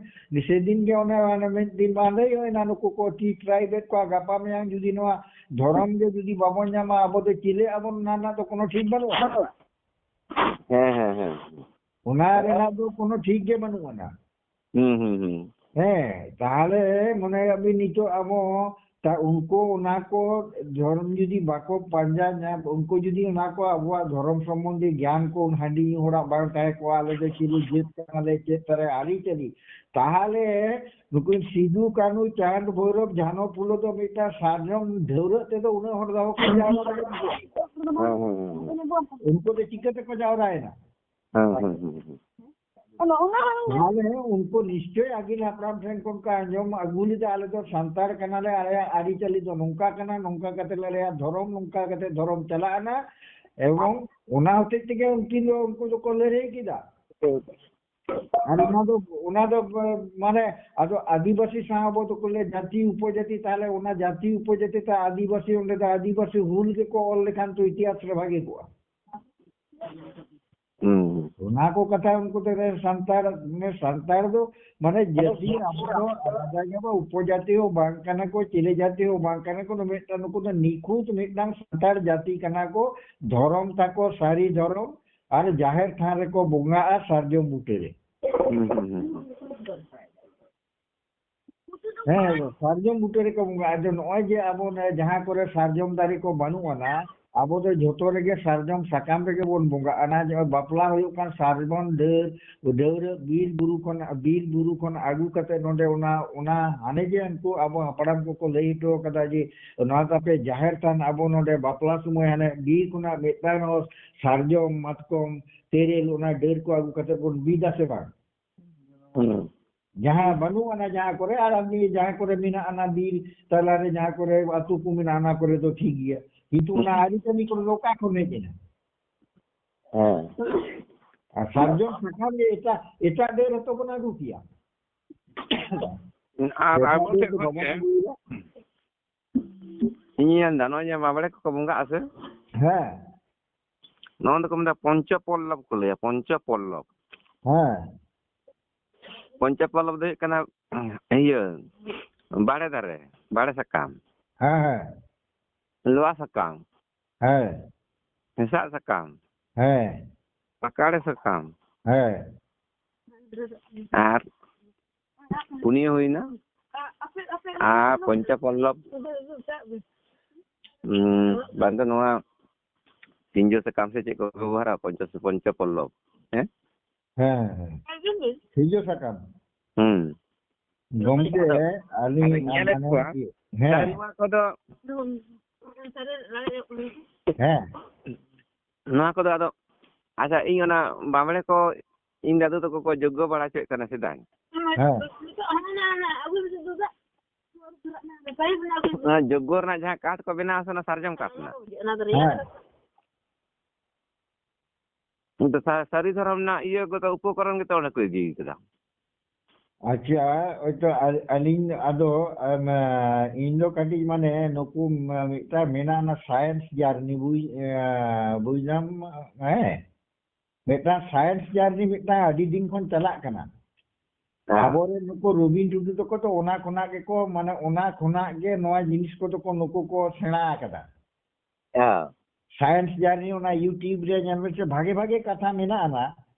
ᱥᱮᱫᱤᱱ ᱜᱮ ᱚᱱᱮ, ᱚᱱᱮ ᱢᱤᱫ ᱫᱤᱱ ᱵᱟᱝ ᱞᱟᱹᱭ ᱦᱩᱭᱱᱟ, ᱱᱩᱠᱩ ᱠᱚ ᱴᱨᱟᱭᱤᱵᱮᱰ ᱠᱚᱣᱟ, ᱜᱟᱯᱟ ᱢᱮᱭᱟᱝ ᱡᱩᱫᱤ ᱱᱚᱣᱟ ᱫᱷᱚᱨᱚᱢ ᱜᱮ ᱡᱩᱫᱤ ᱵᱟᱵᱚᱱ ᱧᱟᱢᱟ, ᱟᱵᱚ ᱫᱚ ᱪᱤᱞᱤ ᱟᱵᱚᱱ, ᱚᱱᱟ ᱨᱮᱱᱟᱜ ᱫᱚ ᱠᱳᱱᱳ ᱴᱷᱤᱠ ᱵᱟᱹᱱᱩᱜᱼᱟ᱾ ᱦᱮᱸ, ᱦᱮᱸ, ᱦᱮᱸ᱾ ᱚᱱᱟ ᱨᱮᱱᱟᱜ ᱫᱚ ᱠᱳᱱᱳ ᱴᱷᱤᱠ ᱜᱮ ᱵᱟᱹᱱᱩᱜ ᱟᱱᱟ᱾ ᱦᱩᱸ, ᱦᱩᱸ, ᱦᱩᱸ᱾ ᱦᱮᱸ, ᱛᱟᱦᱞᱮ ᱢᱚᱱᱮ ᱠᱟᱜ ᱵᱤᱱ ᱱᱤᱛᱚᱜ ᱟᱵᱚ ᱛᱟ ᱩᱱᱠᱩ ᱚᱱᱟ ᱠᱚ ᱫᱷᱚᱨᱚᱢ ᱡᱩᱫᱤ ᱵᱟᱠᱚ ᱯᱟᱸᱡᱟ ᱧᱟᱢ, ᱩᱱᱠᱩ ᱡᱩᱫᱤ ᱚᱱᱟ ᱠᱚ ᱟᱵᱚᱣᱟᱜ ᱫᱷᱚᱨᱚᱢ ᱥᱚᱢᱵᱚᱱᱫᱷᱮ ᱜᱮᱭᱟᱱ ᱠᱚ ᱦᱟᱺᱰᱤ ᱧᱩ ᱦᱚᱲᱟᱜ ᱵᱟᱝ ᱛᱟᱦᱮᱸ ᱠᱚᱜᱼᱟ, ᱟᱞᱮ ᱫᱚ ᱪᱤᱞᱤ ᱡᱟᱹᱛ ᱠᱟᱱᱟᱞᱮ, ᱪᱮᱫ ᱛᱟᱞᱮ ᱟᱹᱨᱤᱪᱟᱹᱞᱤ, ᱛᱟᱦᱞᱮ ᱱᱩᱠᱩ ᱥᱤᱫᱩ, ᱠᱟᱹᱱᱦᱩ, ᱪᱟᱸᱫ, ᱵᱷᱳᱭᱨᱚᱵ, ᱡᱷᱟᱱᱚ, ᱯᱷᱩᱞᱚ ᱫᱚ ᱢᱤᱫᱴᱟᱝ ᱥᱟᱨᱡᱚᱢ ᱰᱷᱟᱹᱣᱨᱟᱹᱜ ᱛᱮᱫᱚ ᱩᱱᱟᱹᱜ ᱦᱚᱲ ᱫᱚ ᱵᱟᱠᱚ ᱡᱟᱣᱨᱟ ᱫᱟᱲᱮᱭᱟᱜᱼᱟ᱾ ᱦᱮᱸ, ᱦᱮᱸ, ᱦᱮᱸ᱾ ᱩᱱᱠᱩ ᱫᱚ ᱪᱤᱠᱟᱹ ᱛᱮᱠᱚ ᱡᱟᱣᱨᱟᱭᱮᱱᱟ? ᱦᱮᱸ, ᱦᱮᱸ, ᱦᱮᱸ, ᱦᱮᱸ᱾ ᱚᱱᱟ, ᱚᱱᱟ ᱦᱚᱸ ᱛᱟᱦᱞᱮ ᱩᱱᱠᱩ ᱱᱤᱥᱪᱚᱭ ᱟᱹᱜᱤᱞ ᱦᱟᱯᱲᱟᱢ ᱴᱷᱮᱱ ᱠᱷᱚᱱ ᱠᱚ ᱟᱸᱡᱚᱢ ᱟᱹᱜᱩ ᱞᱮᱫᱟ, ᱟᱞᱮ ᱫᱚ ᱥᱟᱱᱛᱟᱲ ᱠᱟᱱᱟᱞᱮ, ᱟᱞᱮᱭᱟᱜ ᱟᱹᱨᱤᱪᱟᱹᱞᱤ ᱫᱚ ᱱᱚᱝᱠᱟ ᱠᱟᱱᱟ, ᱱᱚᱝᱠᱟ ᱠᱟᱛᱮ ᱞᱮ, ᱟᱞᱮᱭᱟᱜ ᱫᱷᱚᱨᱚᱢ ᱱᱚᱝᱠᱟ ᱠᱟᱛᱮ ᱫᱷᱚᱨᱚᱢ ᱪᱟᱞᱟᱜ ᱟᱱᱟ, ᱮᱵᱚᱝ ᱚᱱᱟ ᱦᱚᱛᱮᱡ ᱛᱮᱜᱮ ᱩᱱᱠᱤᱱ ᱫᱚ, ᱩᱱᱠᱩ ᱫᱚᱠᱚ ᱞᱟᱹᱲᱦᱟᱹᱭ ᱠᱮᱫᱟ᱾ ᱟᱨ ᱚᱱᱟ ᱫᱚ, ᱚᱱᱟ ᱫᱚ, ᱢᱟᱱᱮ, ᱟᱫᱚ ᱟᱹᱫᱤᱵᱟᱹᱥᱤ ᱥᱟᱶ ᱟᱵᱚ ᱫᱚᱠᱚ ᱞᱟᱹᱭᱟ ᱡᱟᱹᱛᱤ ᱩᱯᱚᱡᱟᱹᱛᱤ, ᱛᱟᱦᱞᱮ ᱚᱱᱟ ᱡᱟᱹᱛᱤ ᱩᱯᱚᱡᱟᱹᱛᱤ ᱛᱮ ᱟᱹᱫᱤᱵᱟᱹᱥᱤ, ᱚᱸᱰᱮ ᱫᱚ ᱟᱹᱫᱤᱵᱟᱹᱥᱤ ᱦᱩᱞ ᱜᱮᱠᱚ ᱚᱞ ᱞᱮᱠᱷᱟᱱ ᱛᱚ ᱤᱛᱤᱦᱟᱥ ᱨᱮ ᱵᱷᱟᱜᱮ ᱠᱚᱜᱼᱟ᱾ ᱦᱩᱸ᱾ ᱚᱱᱟ ᱠᱚ ᱠᱟᱛᱷᱟ ᱩᱱᱠᱩ ᱫᱚ ᱥᱟᱱᱛᱟᱲ, ᱢᱟᱱᱮ ᱥᱟᱱᱛᱟᱲ ᱫᱚ, ᱢᱟᱱᱮ ᱡᱟᱹᱛᱤ ᱟᱵᱚ ᱫᱚ ᱟᱞᱟᱫᱟ ᱜᱮ ᱵᱟ, ᱩᱯᱚᱡᱟᱹᱛᱤ ᱦᱚᱸ ᱵᱟᱝ ᱠᱟᱱᱟ ᱠᱚ, ᱪᱤᱞᱤ ᱡᱟᱹᱛᱤ ᱦᱚᱸ ᱵᱟᱝ ᱠᱟᱱᱟ ᱠᱚ, ᱢᱤᱫᱴᱟᱝ ᱱᱩᱠᱩ ᱫᱚ ᱱᱤᱠᱷᱩᱛ ᱢᱤᱫᱴᱟᱝ ᱥᱟᱱᱛᱟᱲ ᱡᱟᱹᱛᱤ ᱠᱟᱱᱟ ᱠᱚ, ᱫᱷᱚᱨᱚᱢ ᱛᱟᱠᱚ ᱥᱟᱹᱨᱤ ᱫᱷᱚᱨᱚᱢ, ᱟᱨ ᱡᱟᱦᱮᱨ ᱛᱷᱟᱱ ᱨᱮᱠᱚ ᱵᱚᱸᱜᱟᱜᱼᱟ ᱥᱟᱨᱡᱚᱢ ᱵᱩᱴᱟᱹ ᱨᱮ᱾ ᱦᱩᱸ, ᱦᱩᱸ, ᱦᱩᱸ, ᱦᱩᱸ᱾ ᱦᱮᱸ, ᱥᱟᱨᱡᱚᱢ ᱵᱩᱴᱟᱹ ᱨᱮᱠᱚ ᱵᱚᱸᱜᱟᱜᱼᱟ᱾ ᱟᱫᱚ ᱱᱚᱜᱼᱚᱭ ᱡᱮ ᱟᱵᱚ ᱱᱚᱣᱟ ᱡᱟᱦᱟᱸ ᱠᱚᱨᱮ ᱥᱟᱨᱡᱚᱢ ᱫᱟᱨᱮ ᱠᱚ ᱵᱟᱹᱱᱩᱜ ᱟᱱᱟ, ᱟᱵᱚ ᱫᱚ ᱡᱷᱚᱛᱚ ᱨᱮᱜᱮ ᱥᱟᱨᱡᱚᱢ ᱥᱟᱠᱟᱢ ᱨᱮᱜᱮ ᱵᱚᱱ ᱵᱚᱸᱜᱟᱜᱼᱟ᱾ ᱱᱚᱜᱼᱚᱭ ᱵᱟᱯᱞᱟ ᱦᱩᱭᱩᱜ ᱠᱟᱱ ᱥᱟᱨᱡᱚᱢ ᱰᱟᱹᱨ, ᱰᱟᱹᱨ ᱵᱤᱨ ᱵᱩᱨᱩ ᱠᱷᱚᱱ, ᱵᱤᱨ ᱵᱩᱨᱩ ᱠᱷᱚᱱ ᱟᱹᱜᱩ ᱠᱟᱛᱮ ᱱᱚᱰᱮ ᱚᱱᱟ, ᱚᱱᱟ ᱦᱟᱱᱮ ᱡᱮ ᱩᱱᱠᱩ ᱟᱵᱚ ᱦᱟᱯᱲᱟᱢ ᱠᱚᱠᱚ ᱞᱟᱹᱭ ᱦᱚᱴᱚ ᱠᱟᱫᱟ ᱡᱮ ᱱᱚᱣᱟ ᱛᱟᱯᱮ ᱡᱟᱦᱮᱨ ᱛᱷᱟᱱ, ᱟᱵᱚ ᱱᱚᱰᱮ ᱵᱟᱯᱞᱟ ᱥᱚᱢᱚᱭ ᱦᱟᱱᱮ ᱵᱤᱨ ᱠᱷᱚᱱᱟᱜ ᱢᱤᱫᱴᱟᱝ ᱦᱚᱸ ᱥᱟᱨᱡᱚᱢ, ᱢᱟᱛᱠᱚᱢ, ᱛᱮᱨᱮᱞ ᱚᱱᱟ ᱰᱟᱹᱨ ᱠᱚ ᱟᱹᱜᱩ ᱠᱟᱛᱮ ᱵᱚᱱ ᱵᱤᱫᱟ ᱥᱮ ᱵᱟᱝ? ᱦᱩᱸ᱾ ᱡᱟᱦᱟᱸ ᱵᱟᱹᱱᱩᱜ ᱟᱱᱟ ᱡᱟᱦᱟᱸ ᱠᱚᱨᱮ, ᱟᱨ ᱟᱢ ᱡᱟᱦᱟᱸ ᱠᱚᱨᱮ ᱢᱮᱱᱟᱜ ᱟᱱᱟ ᱵᱤᱨ ᱛᱟᱞᱟᱨᱮ ᱡᱟᱦᱟᱸ ᱠᱚᱨᱮ ᱟᱹᱛᱩ ᱠᱚ ᱢᱮᱱᱟᱜᱼᱟ, ᱚᱱᱟ ᱠᱚᱨᱮ ᱫᱚ ᱴᱷᱤᱠ ᱜᱮᱭᱟ, ᱠᱤᱱᱛᱩ ᱚᱱᱟ ᱟᱹᱨᱤᱪᱟᱹᱞᱤ ᱠᱚᱨᱮ ᱫᱚ ᱚᱠᱟ ᱠᱷᱚᱱ ᱦᱮᱡ ᱮᱱᱟ? ᱦᱮᱸ᱾ ᱟᱨ ᱥᱟᱨᱡᱚᱢ ᱥᱟᱠᱟᱢ ᱜᱮ ᱮᱴᱟᱜ, ᱮᱴᱟᱜ ᱰᱟᱹᱨ ᱦᱚᱸᱛᱚ ᱵᱚᱱ ᱟᱹᱜᱩ ᱠᱮᱭᱟ᱾ ᱟᱨ ᱮᱴᱟᱜ ᱟᱵᱚ ᱰᱟᱹᱨ ᱥᱮᱫ ᱫᱚ ᱠᱷᱚᱱ ᱵᱟᱵᱚᱱ ᱜᱮ ᱟᱹᱜᱩᱭᱮᱫᱟ᱾ ᱤᱧᱤᱧ ᱢᱮᱱᱫᱟ, ᱱᱚᱜᱼᱚᱭ ᱡᱮ ᱵᱟᱵᱲᱮ ᱠᱚᱠᱚ ᱵᱚᱸᱜᱟᱜᱼᱟ ᱥᱮ, ᱦᱮᱸ, ᱱᱚᱣᱟ ᱫᱚᱠᱚ ᱢᱮᱛᱟᱜᱼᱟ ᱯᱚᱧᱪᱚ ᱯᱚᱞᱞᱚᱵ ᱠᱚ ᱞᱟᱹᱭᱟ, ᱯᱚᱧᱪᱚ ᱯᱚᱞᱞᱚᱵ᱾ ᱦᱮᱸ, ᱯᱚᱧᱪᱚ ᱯᱚᱞᱞᱚᱵ ᱫᱚ ᱦᱩᱭᱩᱜ ᱠᱟᱱᱟ ᱤᱭᱟᱹ, ᱵᱟᱲᱮ ᱫᱟᱨᱮ, ᱵᱟᱲᱮ ᱥᱟᱠᱟᱢ, ᱦᱮᱸ, ᱦᱮᱸ, ᱞᱚᱣᱟ ᱥᱟᱠᱟᱢ, ᱦᱮᱸ, ᱦᱮᱸᱥᱟᱜ ᱥᱟᱠᱟᱢ, ᱦᱮᱸ, ᱯᱟᱠᱟᱲᱮ ᱥᱟᱠᱟᱢ, ᱦᱮᱸ, ᱟᱨ ᱯᱩᱱᱭᱟᱹ ᱦᱩᱭᱱᱟ, ᱟᱨ ᱯᱚᱧᱪᱚ ᱯᱚᱞᱞᱚᱵ᱾ ᱦᱩᱸ, ᱵᱟᱝ ᱫᱚ ᱱᱚᱣᱟ ᱥᱤᱸᱡᱚ ᱥᱟᱠᱟᱢ ᱥᱮ ᱪᱮᱫ ᱠᱚ ᱵᱮᱵᱚᱦᱟᱨᱟ, ᱯᱚᱧᱪᱚ, ᱯᱚᱧᱪᱚ ᱯᱚᱞᱞᱚᱵ᱾ ᱦᱮᱸ? ᱦᱮᱸ, ᱦᱮᱸ᱾ ᱥᱤᱸᱡᱚ ᱥᱟᱠᱟᱢ᱾ ᱦᱩᱸ᱾ ᱜᱚᱢᱠᱮ, ᱟᱹᱞᱤᱧ ᱟᱫᱚᱧ ᱧᱮᱞᱮᱫ ᱢᱟᱱᱮ, ᱠᱚᱣᱟ᱾ ᱦᱮᱸ, ᱱᱚᱣᱟ ᱠᱚᱫᱚ, ᱦᱮᱸ, ᱱᱚᱣᱟ ᱠᱚᱫᱚ ᱟᱫᱚ, ᱟᱪᱪᱷᱟ, ᱤᱧ ᱚᱱᱟ ᱵᱟᱢᱲᱮ ᱠᱚ ᱤᱧ ᱫᱟᱫᱩ ᱛᱟᱠᱚ ᱠᱚ ᱡᱳᱜᱽᱜᱚ ᱵᱟᱲᱟ ᱦᱚᱪᱚᱭᱮᱫ ᱛᱟᱦᱮᱱᱟ ᱥᱮᱫᱟᱭ᱾ ᱦᱮᱸ᱾ ᱚᱱᱟ ᱡᱳᱜᱽᱜᱚ ᱨᱮᱱᱟᱜ ᱡᱟᱦᱟᱸ ᱠᱟᱴ ᱠᱚ ᱵᱮᱱᱟᱣᱟ ᱥᱮ, ᱚᱱᱟ ᱥᱟᱨᱡᱚᱢ ᱠᱟᱴ ᱨᱮᱱᱟᱜ᱾ ᱦᱮᱸ᱾ ᱠᱤᱱᱛᱩ ᱥᱟ-, ᱥᱟᱹᱨᱤ ᱫᱷᱚᱨᱚᱢ ᱨᱮᱱᱟᱜ ᱤᱭᱟᱹ ᱠᱚᱫᱚ, ᱩᱯᱚᱠᱚᱨᱚᱱ ᱜᱮᱛᱚ ᱚᱸᱰᱮ ᱠᱚ ᱤᱫᱤ ᱠᱟᱫᱟ᱾ ᱟᱪᱪᱷᱟ, ᱦᱚᱭᱛᱚ ᱟ-, ᱟᱹᱞᱤᱧ ᱟᱫᱚ, ᱟᱢ, ᱤᱧ ᱫᱚ ᱠᱟᱹᱴᱤᱡ ᱢᱟᱱᱮ ᱱᱩᱠᱩ, ᱢ-, ᱢᱤᱫᱴᱟᱝ ᱢᱮᱱᱟᱜᱼᱟ ᱚᱱᱟ science journey ᱵᱩᱡ-, ᱮ, ᱵᱩᱡᱽ ᱫᱟᱢ, ᱦᱮᱸ? ᱢᱤᱫᱴᱟᱝ science journey ᱢᱤᱫᱴᱟᱝ ᱟᱹᱰᱤ ᱫᱤᱱ ᱠᱷᱚᱱ ᱪᱟᱞᱟᱜ ᱠᱟᱱᱟ᱾ ᱦᱮᱸ᱾ ᱟᱵᱚᱨᱮᱱ ᱱᱩᱠᱩ ᱨᱚᱵᱤᱱ ᱴᱩᱰᱩ ᱛᱟᱠᱚ ᱛᱚ ᱚᱱᱟ ᱠᱷᱚᱱᱟᱜ ᱜᱮᱠᱚ, ᱢᱟᱱᱮ ᱚᱱᱟ ᱠᱷᱚᱱᱟᱜ ᱜᱮ ᱱᱚᱣᱟ ᱡᱤᱱᱤᱥ ᱠᱚᱫᱚ ᱠᱚ ᱱᱩᱠᱩ ᱠᱚ ᱥᱮᱬᱟ ᱟᱠᱟᱫᱟ᱾ ᱦᱮᱸ᱾ Science journey ᱚᱱᱟ YouTube ᱨᱮ ᱧᱮᱞ ᱢᱮᱥᱮ, ᱵᱷᱟᱜᱮ ᱵᱷᱟᱜᱮ ᱠᱟᱛᱷᱟ ᱢᱮᱱᱟᱜᱼᱟ ᱱᱟ᱾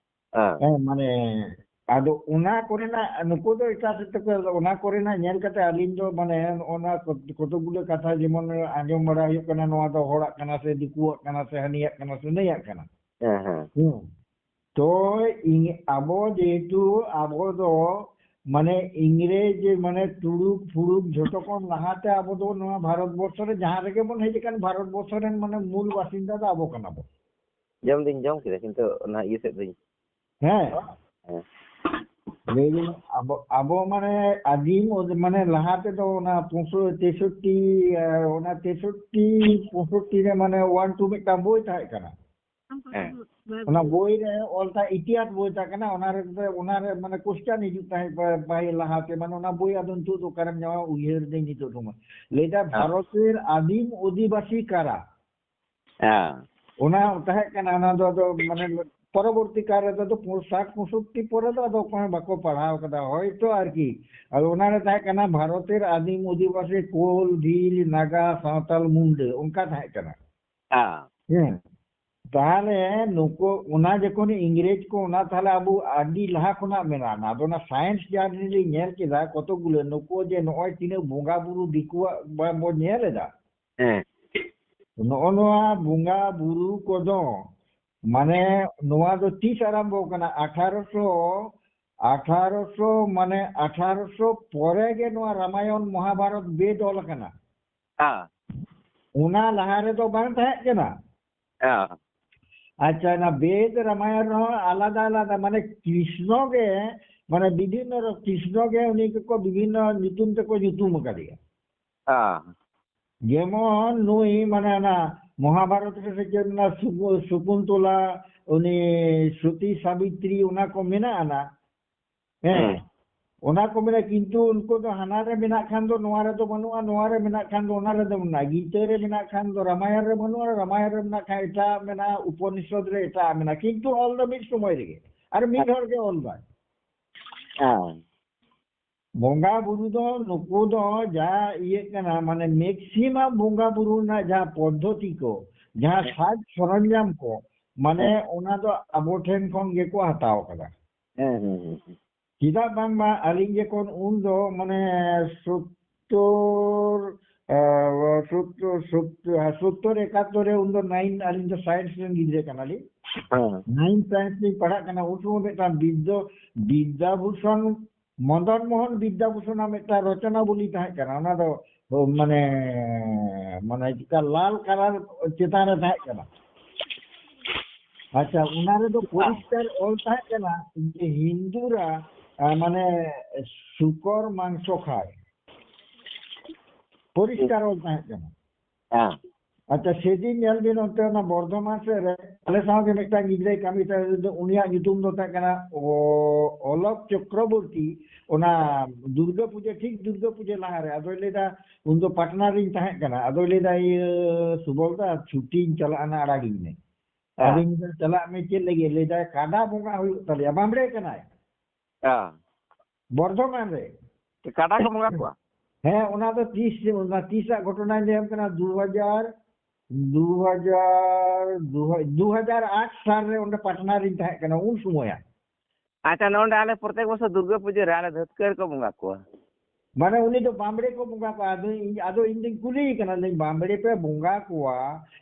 ᱦᱮᱸ᱾ ᱦᱮᱸ, ᱢᱟᱱᱮ ᱟᱫᱚ ᱚᱱᱟ ᱠᱚᱨᱮᱱᱟᱜ ᱱᱩᱠᱩ ᱫᱚ ᱮᱴᱟᱜ ᱥᱮᱫ ᱛᱮᱠᱚ, ᱚᱱᱟ ᱠᱚᱨᱮᱱᱟᱜ ᱧᱮᱞ ᱠᱟᱛᱮ ᱟᱹᱞᱤᱧ ᱫᱚ ᱢᱟᱱᱮ ᱚᱱᱟ ᱠᱚ-, ᱠᱚᱛᱚᱠ ᱜᱩᱞᱳ ᱠᱟᱛᱷᱟ ᱡᱮᱢᱚᱱ ᱟᱸᱡᱚᱢ ᱵᱟᱲᱟ ᱦᱩᱭᱩᱜ ᱠᱟᱱᱟ, ᱱᱚᱣᱟ ᱫᱚ ᱦᱚᱲᱟᱜ ᱠᱟᱱᱟ ᱥᱮ ᱫᱤᱠᱩᱣᱟᱜ ᱠᱟᱱᱟ ᱥᱮ ᱦᱟᱹᱱᱤᱭᱟᱜ ᱠᱟᱱᱟ ᱥᱮ ᱱᱟᱹᱭᱟᱜ ᱠᱟᱱᱟ᱾ ᱦᱮᱸ, ᱦᱮᱸ᱾ ᱦᱩᱸ᱾ ᱛᱚ ᱤᱧ, ᱟᱵᱚ ᱡᱮᱦᱮᱛᱩ ᱟᱵᱚ ᱫᱚ ᱢᱟᱱᱮ ᱤᱝᱨᱮᱡᱽ ᱢᱟᱱᱮ ᱛᱩᱲᱩᱠ ᱯᱷᱩᱲᱩᱠ ᱡᱷᱚᱛᱚ ᱠᱷᱚᱱ ᱞᱟᱦᱟᱛᱮ ᱟᱵᱚ ᱫᱚ ᱱᱚᱣᱟ ᱵᱷᱟᱨᱚᱛ ᱵᱚᱨᱥᱚ ᱨᱮ ᱡᱟᱦᱟᱸ ᱨᱮᱜᱮ ᱵᱚᱱ ᱦᱮᱡ ᱟᱠᱟᱱ, ᱵᱷᱟᱨᱚᱛ ᱵᱚᱨᱥᱚ ᱨᱮᱱ ᱢᱟᱱᱮ ᱢᱩᱞ ᱵᱟᱥᱤᱱᱫᱟ ᱫᱚ ᱟᱵᱚ ᱠᱟᱱᱟ ᱵᱚᱱ᱾ ᱡᱚᱢ ᱫᱩᱧ ᱡᱚᱢ ᱠᱮᱫᱟ, ᱠᱤᱱᱛᱩ ᱚᱱᱟ ᱤᱭᱟᱹ ᱥᱮᱫ ᱫᱚᱧ ᱦᱮᱸ᱾ ᱦᱮᱸ᱾ ᱞᱟᱹᱭ ᱵᱤᱱ, ᱟᱵᱚ, ᱟᱵᱚ ᱢᱟᱱᱮ ᱟᱹᱫᱤᱢ ᱚᱫ-, ᱢᱟᱱᱮ ᱞᱟᱦᱟ ᱛᱮᱫᱚ ᱚᱱᱟ ᱯᱚᱸᱥᱚ-, ᱛᱮᱥᱚᱴᱴᱤ, ᱮ, ᱚᱱᱟ ᱛᱮᱥᱚᱴᱴᱤ, ᱯᱚᱸᱭᱥᱚᱴᱴᱤ ᱨᱮ ᱢᱟᱱᱮ ᱚᱣᱟᱱ ᱴᱩ ᱢᱤᱫᱴᱟᱝ ᱵᱳᱭ ᱛᱟᱦᱮᱸ ᱠᱟᱱᱟ᱾ ᱦᱮᱸ᱾ ᱚᱱᱟ ᱵᱳᱭ ᱨᱮ ᱚᱞ ᱛᱟᱦᱮᱸ, ᱤᱛᱤᱦᱟᱥ ᱵᱳᱭ ᱛᱟᱦᱮᱸ ᱠᱟᱱᱟ, ᱚᱱᱟ ᱨᱮ, ᱚᱱᱟ ᱨᱮ ᱢᱟᱱᱮ ᱠᱚᱥᱪᱟᱱ ᱦᱤᱡᱩᱜ ᱛᱟᱦᱮᱸᱫ ᱯᱟ-, ᱯᱟᱹᱦᱤᱞ ᱞᱟᱦᱟ ᱛᱮ, ᱢᱟᱱᱮ ᱚᱱᱟ ᱵᱳᱭ ᱟᱫᱚ ᱱᱤᱛᱚᱜ ᱫᱚ ᱚᱠᱟᱨᱮᱢ ᱧᱟᱢᱟ, ᱩᱭᱦᱟᱹᱨ ᱫᱟᱹᱧ ᱱᱤᱛᱚᱜ ᱫᱚ ᱢᱟ᱾ ᱞᱟᱹᱭ ᱫᱟ ᱦᱮᱸ᱾ ᱵᱷᱟᱨᱚᱛᱮᱨ ᱟᱹᱫᱤᱢ ᱚᱫᱷᱤᱵᱟᱥᱤ ᱠᱟᱨᱟ᱾ ᱦᱮᱸ᱾ ᱚᱱᱟ ᱛᱟᱦᱮᱸ ᱠᱟᱱᱟ, ᱚᱱᱟ ᱫᱚ ᱟᱫᱚ ᱢᱟᱱᱮ ᱯᱚᱨᱚᱵᱚᱨᱛᱤ ᱠᱟᱞ ᱨᱮᱫᱚ ᱟᱫᱚ ᱯᱚ-, ᱥᱟᱴ ᱯᱚᱸᱭᱥᱚᱴᱴᱤ ᱯᱚᱨᱮ ᱫᱚ ᱟᱫᱚ ᱚᱠᱚᱭ ᱦᱚᱸ ᱵᱟᱠᱚ ᱯᱟᱲᱦᱟᱣ ᱠᱟᱫᱟ ᱦᱚᱭᱛᱚ ᱟᱨᱠᱤ᱾ ᱟᱫᱚ ᱚᱱᱟ ᱨᱮ ᱛᱟᱦᱮᱸ ᱠᱟᱱᱟ ᱵᱷᱟᱨᱚᱛᱮᱨ ᱟᱹᱫᱤᱢ ᱚᱫᱷᱤᱵᱟᱥᱤ ᱠᱳᱞ, ᱵᱷᱤᱞ, ᱱᱟᱜᱟ, ᱥᱟᱶᱛᱟᱞ, ᱢᱩᱱᱰᱟᱹ, ᱚᱱᱠᱟ ᱛᱟᱦᱮᱸ ᱠᱟᱱᱟ᱾ ᱦᱮᱸ᱾ ᱦᱮᱸ᱾ ᱛᱟᱦᱞᱮ ᱱᱩᱠᱩ ᱚᱱᱟ ᱡᱚᱠᱷᱚᱱ ᱤᱝᱨᱮᱡᱽ ᱠᱚ ᱚᱱᱟ ᱛᱟᱦᱞᱮ ᱟᱵᱚ ᱟᱹᱰᱤ ᱞᱟᱦᱟ ᱠᱷᱚᱱᱟᱜ ᱢᱮᱱᱟᱜᱼᱟ᱾ ᱟᱫᱚ ᱚᱱᱟ ᱥᱟᱭᱮᱱᱥ ᱡᱟᱨᱱᱤ ᱞᱤᱧ ᱧᱮᱞ ᱠᱮᱫᱟ ᱠᱚᱛᱚᱠ ᱜᱩᱞᱟᱹ ᱱᱩᱠᱩ ᱡᱮ ᱱᱚᱜᱼᱚᱭ ᱛᱤᱱᱟᱹᱜ ᱵᱚᱸᱜᱟ ᱵᱩᱨᱩ ᱫᱤᱠᱩᱣᱟᱜ ᱵᱟ-, ᱵᱚ ᱧᱮᱞ ᱮᱫᱟ᱾ ᱦᱮᱸ᱾ ᱱᱚᱜᱼᱚ ᱱᱚᱣᱟ ᱵᱚᱸᱜᱟ ᱵᱩᱨᱩ ᱠᱚᱫᱚ ᱢᱟᱱᱮ ᱱᱚᱣᱟ ᱫᱚ ᱛᱤᱥ ᱟᱨᱟᱢᱵᱚ ᱠᱟᱱᱟ? ᱟᱴᱷᱟᱨᱚᱥᱚ, ᱟᱴᱷᱟᱨᱚᱥᱚ ᱢᱟᱱᱮ ᱟᱴᱷᱟᱨᱚᱥᱚ ᱯᱚᱨᱮ ᱜᱮ ᱱᱚᱣᱟ ᱨᱟᱢᱟᱭᱚᱱ ᱢᱚᱦᱟᱵᱷᱟᱨᱚᱛ ᱵᱮᱫ ᱚᱞ ᱟᱠᱟᱱᱟ᱾ ᱦᱮᱸ᱾ ᱚᱱᱟ ᱞᱟᱦᱟ ᱨᱮᱫᱚ ᱵᱟᱝ ᱛᱟᱦᱮᱸ ᱠᱟᱱᱟ᱾ ᱦᱮᱸ᱾ ᱟᱪᱪᱷᱟ, ᱚᱱᱟ ᱵᱮᱫ ᱨᱟᱢᱟᱭᱚᱱ ᱨᱮᱦᱚᱸ ᱟᱞᱟᱫᱟ ᱟᱞᱟᱫᱟ, ᱢᱟᱱᱮ ᱠᱨᱤᱥᱱᱚ ᱜᱮ, ᱢᱟᱱᱮ ᱵᱤᱵᱷᱤᱱᱱᱚ ᱨᱚ-, ᱠᱨᱤᱥᱱᱚ ᱜᱮ ᱩᱱᱤ ᱠᱚᱠᱚ ᱵᱤᱵᱷᱤᱱᱱᱚ ᱧᱩᱛᱩᱢ ᱛᱮᱠᱚ ᱧᱩᱛᱩᱢ ᱟᱠᱟᱫᱮᱭᱟ᱾ ᱦᱮᱸ᱾ ᱡᱮᱢᱚᱱ ᱱᱩᱭ, ᱢᱟᱱᱮ ᱚᱱᱟ ᱢᱚᱦᱟᱵᱷᱟᱨᱚᱛ ᱨᱮ ᱥᱮ ᱪᱮᱫ ᱚᱱᱟ ᱥᱩᱠᱩ-, ᱥᱩᱠᱩᱱᱛᱚᱞᱟ, ᱩᱱᱤ ᱥᱚᱛᱤ ᱥᱟᱵᱤᱛᱨᱤ, ᱚᱱᱟ ᱠᱚ ᱢᱮᱱᱟᱜᱼᱟ ᱱᱟ᱾ ᱦᱮᱸ᱾ ᱦᱮᱸ᱾ ᱚᱱᱟ ᱠᱚ ᱢᱮᱱᱟ, ᱠᱤᱱᱛᱩ ᱩᱱᱠᱩ ᱫᱚ ᱦᱟᱱᱟ ᱨᱮ ᱢᱮᱱᱟᱜ ᱠᱷᱟᱱ ᱫᱚ ᱱᱚᱣᱟ ᱨᱮᱫᱚ ᱵᱟᱹᱱᱩᱜᱼᱟ, ᱱᱚᱣᱟ ᱨᱮ ᱢᱮᱱᱟᱜ ᱠᱷᱟᱱ ᱫᱚ ᱚᱱᱟ ᱨᱮᱫᱚ ᱢᱮᱱᱟᱜᱼᱟ, ᱜᱤᱛᱟᱹ ᱨᱮ ᱢᱮᱱᱟᱜ ᱠᱷᱟᱱ ᱫᱚ ᱨᱟᱢᱟᱭᱚᱱ ᱨᱮ ᱵᱟᱹᱱᱩᱜᱼᱟ, ᱨᱟᱢᱟᱭᱚᱱ ᱨᱮ ᱢᱮᱱᱟᱜ ᱠᱷᱟᱱ ᱮᱴᱟᱜ ᱢᱮᱱᱟᱜᱼᱟ, ᱩᱯᱚᱱᱤᱥᱚᱫ ᱨᱮ ᱮᱴᱟᱜ ᱢᱮᱱᱟᱜᱼᱟ, ᱠᱤᱱᱛᱩ ᱚᱞ ᱫᱚ ᱢᱤᱫ ᱥᱚᱢᱚᱭ ᱨᱮᱜᱮ ᱟᱨ ᱢᱤᱫ ᱦᱚᱲ ᱜᱮ ᱚᱞ ᱫᱟᱭ᱾ ᱦᱮᱸ᱾ ᱵᱚᱸᱜᱟ ᱵᱩᱨᱩ ᱫᱚ ᱱᱩᱠᱩ ᱫᱚ ᱡᱟ ᱤᱭᱟᱹᱜ ᱠᱟᱱᱟ, ᱢᱟᱱᱮ ᱢᱮᱠᱥᱤᱢᱟᱢ ᱵᱚᱸᱜᱟ ᱵᱩᱨᱩ ᱨᱮᱱᱟᱜ ᱡᱟᱦᱟᱸ ᱯᱚᱫᱽᱫᱷᱚᱛᱤ ᱠᱚ, ᱡᱟᱦᱟᱸ ᱦᱮᱸ᱾ ᱥᱟᱡᱽ ᱥᱚᱨᱚᱧᱡᱟᱢ ᱠᱚ, ᱢᱟᱱᱮ ᱦᱮᱸ᱾ ᱚᱱᱟ ᱫᱚ ᱟᱵᱚ ᱴᱷᱮᱱ ᱠᱷᱚᱱ ᱜᱮᱠᱚ ᱦᱟᱛᱟᱣ ᱠᱟᱫᱟ᱾ ᱦᱮᱸ, ᱦᱮᱸ, ᱦᱮᱸ, ᱦᱮᱸ᱾ ᱪᱮᱫᱟᱜ ᱵᱟᱝᱢᱟ ᱟᱹᱞᱤᱧ ᱡᱚᱠᱷᱚᱱ ᱩᱱ ᱫᱚ ᱢᱟᱱᱮ ᱥᱳᱛᱛᱳᱨ, ᱮ, ᱥᱳᱛᱛᱳᱨ, ᱥᱳᱛᱛᱳᱨ, ᱦᱮᱸ, ᱥᱳᱛᱛᱳᱨ ᱮᱠᱟᱛᱛᱳᱨ ᱨᱮ ᱩᱱ ᱫᱚ ᱱᱟᱭᱤᱱ, ᱟᱹᱞᱤᱧ ᱫᱚ ᱥᱟᱭᱮᱱᱥ ᱨᱮᱱ ᱜᱤᱫᱽᱨᱟᱹ ᱠᱟᱱᱟᱞᱤᱧ᱾ ᱦᱮᱸ᱾ ᱱᱟᱭᱤᱱ ᱥᱟᱭᱮᱱᱥ ᱞᱤᱧ ᱯᱟᱲᱦᱟᱜ ᱠᱟᱱᱟ, ᱩᱱ ᱥᱚᱢᱚᱭ ᱢᱤᱫᱴᱟᱝ ᱵᱤᱫᱽᱫᱚ-, ᱵᱤᱫᱽᱫᱟᱵᱷᱩᱥᱚᱱ, ᱢᱚᱫᱚᱱ ᱢᱳᱦᱚᱱ ᱵᱤᱫᱽᱫᱟᱵᱷᱩᱥᱚᱱᱟᱜ ᱢᱤᱫᱴᱟᱝ ᱨᱚᱪᱚᱱᱟᱵᱚᱞᱤ ᱛᱟᱦᱮᱸ ᱠᱟᱱᱟ, ᱚᱱᱟ ᱫᱚ ᱢᱟᱱᱮ, ᱢᱟᱱᱮ ᱪᱮᱫᱠᱟ ᱞᱟᱞ ᱠᱟᱞᱟᱨ ᱪᱮᱛᱟᱱ ᱨᱮ ᱛᱟᱦᱮᱸ ᱠᱟᱱᱟ᱾ ᱟᱪᱪᱷᱟ, ᱚᱱᱟ ᱨᱮᱫᱚ ᱯᱚᱨᱤᱥᱠᱟᱨ ᱚᱞ ᱛᱟᱦᱮᱸ ᱠᱟᱱᱟ ᱡᱮ ᱦᱤᱱᱫᱩᱨᱟ ᱟᱨ ᱢᱟᱱᱮ ᱥᱩᱠᱚᱨ ᱢᱟᱝᱥᱚ ᱠᱷᱟᱭ, ᱯᱚᱨᱤᱥᱠᱟᱨ ᱚᱞ ᱛᱟᱦᱮᱸ ᱠᱟᱱᱟ᱾ ᱦᱮᱸ᱾ ᱟᱪᱪᱷᱟ, ᱥᱮᱫᱤᱱ ᱧᱮᱞ ᱵᱤᱱ ᱚᱱᱛᱮ ᱚᱱᱟ ᱵᱚᱨᱫᱷᱚᱢᱟᱱ ᱥᱮᱫ ᱨᱮ ᱟᱞᱮ ᱥᱟᱶ ᱜᱮ ᱢᱤᱫᱴᱟᱝ ᱜᱤᱫᱽᱨᱟᱹᱭ ᱠᱟᱹᱢᱤ ᱛᱟᱦᱮᱸ, ᱩᱱᱤᱭᱟᱜ ᱧᱩᱛᱩᱢ ᱫᱚ ᱛᱟᱦᱮᱸ ᱠᱟᱱᱟ ᱚ-, ᱚᱞᱚᱠ ᱪᱚᱠᱨᱚᱵᱚᱨᱛᱤ᱾ ᱚᱱᱟ ᱫᱩᱨᱜᱟᱹ ᱯᱩᱡᱟᱹ, ᱴᱷᱤᱠ ᱫᱩᱨᱜᱟᱹ ᱯᱩᱡᱟᱹ ᱞᱟᱦᱟᱨᱮ ᱟᱫᱚᱭ ᱞᱟᱹᱭᱫᱟ, ᱩᱱᱫᱚ ᱯᱟᱴᱱᱟ ᱨᱤᱧ ᱛᱟᱦᱮᱸ ᱠᱟᱱᱟ, ᱟᱫᱚᱭ ᱞᱟᱹᱭᱫᱟ, "ᱤᱭᱟᱹ ᱥᱩᱵᱚᱞ ᱫᱟ, ᱪᱷᱩᱴᱤᱧ ᱪᱟᱞᱟᱜᱼᱟ ᱱᱟ, ᱟᱲᱟᱜᱤᱧ ᱢᱮ᱾" ᱦᱮᱸ᱾ ᱟᱫᱚᱧ ᱢᱮᱱᱫᱟ, "ᱪᱟᱞᱟᱜ ᱢᱮ, ᱪᱮᱫ ᱞᱟᱹᱜᱤᱫ?" ᱞᱟᱹᱭᱫᱟᱭ, "ᱠᱟᱰᱟ ᱵᱚᱸᱜᱟ ᱦᱩᱭᱩᱜ ᱛᱟᱞᱮᱭᱟ, ᱵᱟᱢᱵᱲᱮ ᱠᱟᱱᱟᱭ, ᱦᱮᱸ᱾ ᱵᱚᱨᱫᱷᱚᱢᱟᱱ ᱨᱮ᱾" ᱠᱟᱰᱟ ᱠᱚ ᱵᱚᱸᱜᱟ ᱠᱚᱣᱟ? ᱦᱮᱸ, ᱚᱱᱟ ᱫᱚ ᱛᱤᱥ, ᱚᱱᱟ ᱛᱤᱥᱟᱜ ᱜᱷᱚᱴᱚᱱᱟᱧ ᱞᱟᱹᱭᱟᱢ ᱠᱟᱱᱟ, ᱫᱩ ᱦᱟᱡᱟᱨ, ᱫᱩ ᱦᱟᱡᱟᱨ, ᱫᱩ ᱦᱟᱡᱟᱨ ᱟᱴ ᱥᱟᱞ ᱨᱮ ᱚᱸᱰᱮ ᱯᱟᱴᱱᱟ ᱨᱤᱧ ᱛᱟᱦᱮᱸ ᱠᱟᱱᱟ ᱩᱱ ᱥᱚᱢᱚᱭᱟ᱾ ᱟᱪᱪᱷᱟ, ᱱᱚᱰᱮ ᱟᱞᱮ ᱯᱨᱚᱛᱮᱠ ᱵᱚᱪᱷᱚᱨ ᱫᱩᱨᱜᱟᱹ ᱯᱩᱡᱟᱹ ᱨᱮ ᱟᱞᱮ ᱫᱷᱟᱹᱛᱠᱟᱹ ᱨᱮᱠᱚ ᱵᱚᱸᱜᱟ ᱠᱚᱣᱟ᱾ ᱢᱟᱱᱮ ᱩᱱᱤ ᱫᱚ ᱵᱟᱢᱵᱲᱮ ᱠᱚ ᱵᱚᱸᱜᱟ ᱠᱚᱣᱟ᱾ ᱟᱫᱚ ᱤᱧ, ᱟᱫᱚ ᱤᱧ ᱫᱚᱧ ᱠᱩᱞᱤᱭᱮ ᱠᱟᱱᱟ, ᱞᱟᱹᱭ, "ᱵᱟᱢᱵᱲᱮ ᱯᱮ ᱵᱚᱸᱜᱟ ᱠᱚᱣᱟ,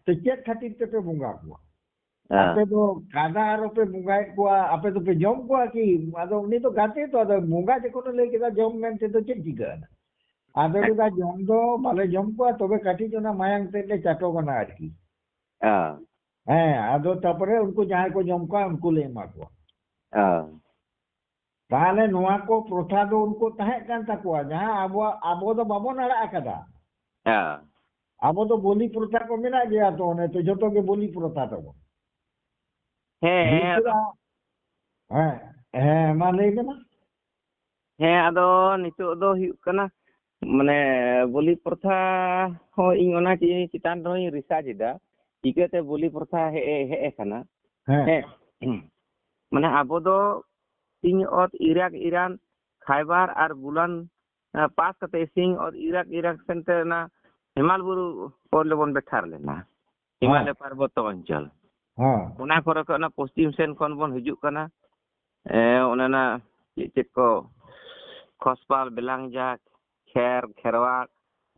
ᱛᱚ ᱪᱮᱫ ᱠᱷᱟᱹᱛᱤᱨ ᱛᱮᱯᱮ ᱵᱚᱸᱜᱟ ᱠᱚᱣᱟ? ᱦᱮᱸ᱾ ᱟᱯᱮ ᱫᱚ ᱠᱟᱰᱟ ᱟᱨᱚ ᱯᱮ ᱵᱚᱸᱜᱟᱭᱮᱫ ᱠᱚᱣᱟ, ᱟᱯᱮ ᱫᱚᱯᱮ ᱡᱚᱢ ᱠᱚᱣᱟ ᱠᱤ?" ᱟᱫᱚ ᱩᱱᱤ ᱫᱚ ᱜᱟᱛᱮ ᱛᱚ, ᱟᱫᱚ ᱵᱚᱸᱜᱟ ᱡᱚᱠᱷᱚᱱᱮ ᱞᱟᱹᱭ ᱠᱮᱫᱟ, "ᱡᱚᱢ ᱢᱮᱱᱛᱮ ᱫᱚ ᱪᱮᱫ ᱪᱤᱠᱟᱹᱜᱼᱟ?" ᱟᱫᱚ ᱞᱟᱹᱭᱫᱟ, "ᱡᱚᱢ ᱫᱚ ᱵᱟᱞᱮ ᱡᱚᱢ ᱠᱚᱣᱟ, ᱛᱚᱵᱮ ᱠᱟᱹᱴᱤᱡ ᱚᱱᱟ ᱢᱟᱭᱟᱝ ᱛᱮᱫ ᱞᱮ ᱪᱟᱴᱚ ᱠᱟᱱᱟ ᱟᱨᱠᱤ᱾" ᱦᱮᱸ᱾ ᱦᱮᱸ, ᱟᱫᱚ ᱛᱟᱯᱚᱨᱮ ᱩᱱᱠᱩ ᱡᱟᱦᱟᱸᱭ ᱠᱚ ᱡᱚᱢ ᱠᱚᱣᱟ, ᱩᱱᱠᱩ ᱞᱮ ᱮᱢᱟ ᱠᱚᱣᱟ᱾ ᱦᱮᱸ᱾ ᱛᱟᱦᱚᱞᱮ ᱱᱚᱣᱟ ᱠᱚ ᱯᱨᱚᱛᱷᱟ ᱫᱚ ᱩᱱᱠᱩ ᱛᱟᱦᱮᱸ ᱠᱟᱱ ᱛᱟᱠᱚᱣᱟ, ᱡᱟᱦᱟᱸ ᱟᱵᱚᱣᱟᱜ, ᱟᱵᱚ ᱫᱚ ᱵᱟᱵᱚᱱ ᱟᱲᱟᱜ ᱟᱠᱟᱫᱟ᱾ ᱦᱮᱸ᱾ ᱟᱵᱚ ᱫᱚ ᱵᱚᱞᱤ ᱯᱨᱚᱛᱷᱟ ᱠᱚ ᱢᱮᱱᱟᱜ ᱜᱮᱭᱟ ᱛᱚ, ᱚᱱᱮ ᱛᱚ ᱡᱚᱛᱚ ᱜᱮ ᱵᱚᱞᱤ ᱯᱨᱚᱛᱷᱟ ᱛᱟᱵᱚᱱ᱾ ᱦᱮᱸ, ᱦᱮᱸ, ᱱᱤᱛᱚᱜ ᱦᱮᱸ, ᱦᱮᱸ, ᱢᱟ ᱞᱟᱹᱭ ᱢᱮ ᱢᱟ᱾ ᱦᱮᱸ, ᱟᱫᱚ ᱱᱤᱛᱚᱜ ᱫᱚ ᱦᱩᱭᱩᱜ ᱠᱟᱱᱟ, ᱢᱟᱱᱮ, ᱵᱚᱞᱤ ᱯᱨᱚᱛᱷᱟ ᱦᱚᱸ ᱤᱧ ᱚᱱᱟ ᱪᱮ-, ᱪᱮᱛᱟᱱ ᱨᱮᱦᱚᱸᱧ research ᱮᱫᱟ, ᱪᱤᱠᱟᱹᱛᱮ ᱵᱚᱞᱤ ᱯᱨᱚᱛᱷᱟ ᱦᱮᱡ, ᱦᱮᱡ ᱟᱠᱟᱱᱟ᱾ ᱦᱮᱸ᱾ ᱦᱮᱸ᱾ ᱢᱟᱱᱮ, ᱟᱵᱚ ᱫᱚ ᱥᱤᱧ ᱚᱛ ᱤᱨᱟᱠ, ᱤᱨᱟᱱ, ᱠᱷᱟᱭᱵᱟᱨ ᱟᱨ ᱵᱩᱞᱟᱱ, ᱟᱸ, ᱯᱟᱥ ᱠᱟᱛᱮ ᱥᱤᱧ ᱚᱛ ᱤᱨᱟᱠ, ᱤᱨᱟᱠ ᱥᱮᱱᱛᱮ ᱚᱱᱟ ᱦᱮᱢᱟᱞ ᱵᱩᱨᱩ ᱠᱚᱨᱮ ᱵᱚᱱ ᱵᱮᱴᱷᱟᱨ ᱞᱮᱱᱟ, ᱦᱤᱢᱟᱞᱚᱭ ᱯᱟᱨᱵᱚᱛᱚ ᱚᱧᱪᱚᱞ᱾ ᱦᱮᱸ᱾ ᱚᱱᱟ ᱠᱚᱨᱮ ᱠᱷᱚᱱ, ᱚᱱᱟ ᱯᱚᱥᱪᱤᱢ ᱥᱮᱱ ᱠᱷᱚᱱ ᱵᱚᱱ ᱦᱤᱡᱩᱜ ᱠᱟᱱᱟ᱾ ᱮ, ᱚᱱᱮ ᱚᱱᱟ ᱪᱮᱫ ᱪᱮᱫ ᱠᱚ, ᱠᱷᱚᱥᱯᱟᱞ, ᱵᱮᱞᱟᱝᱡᱟ, ᱠᱷᱮᱨ, ᱠᱷᱮᱨᱣᱟᱲ,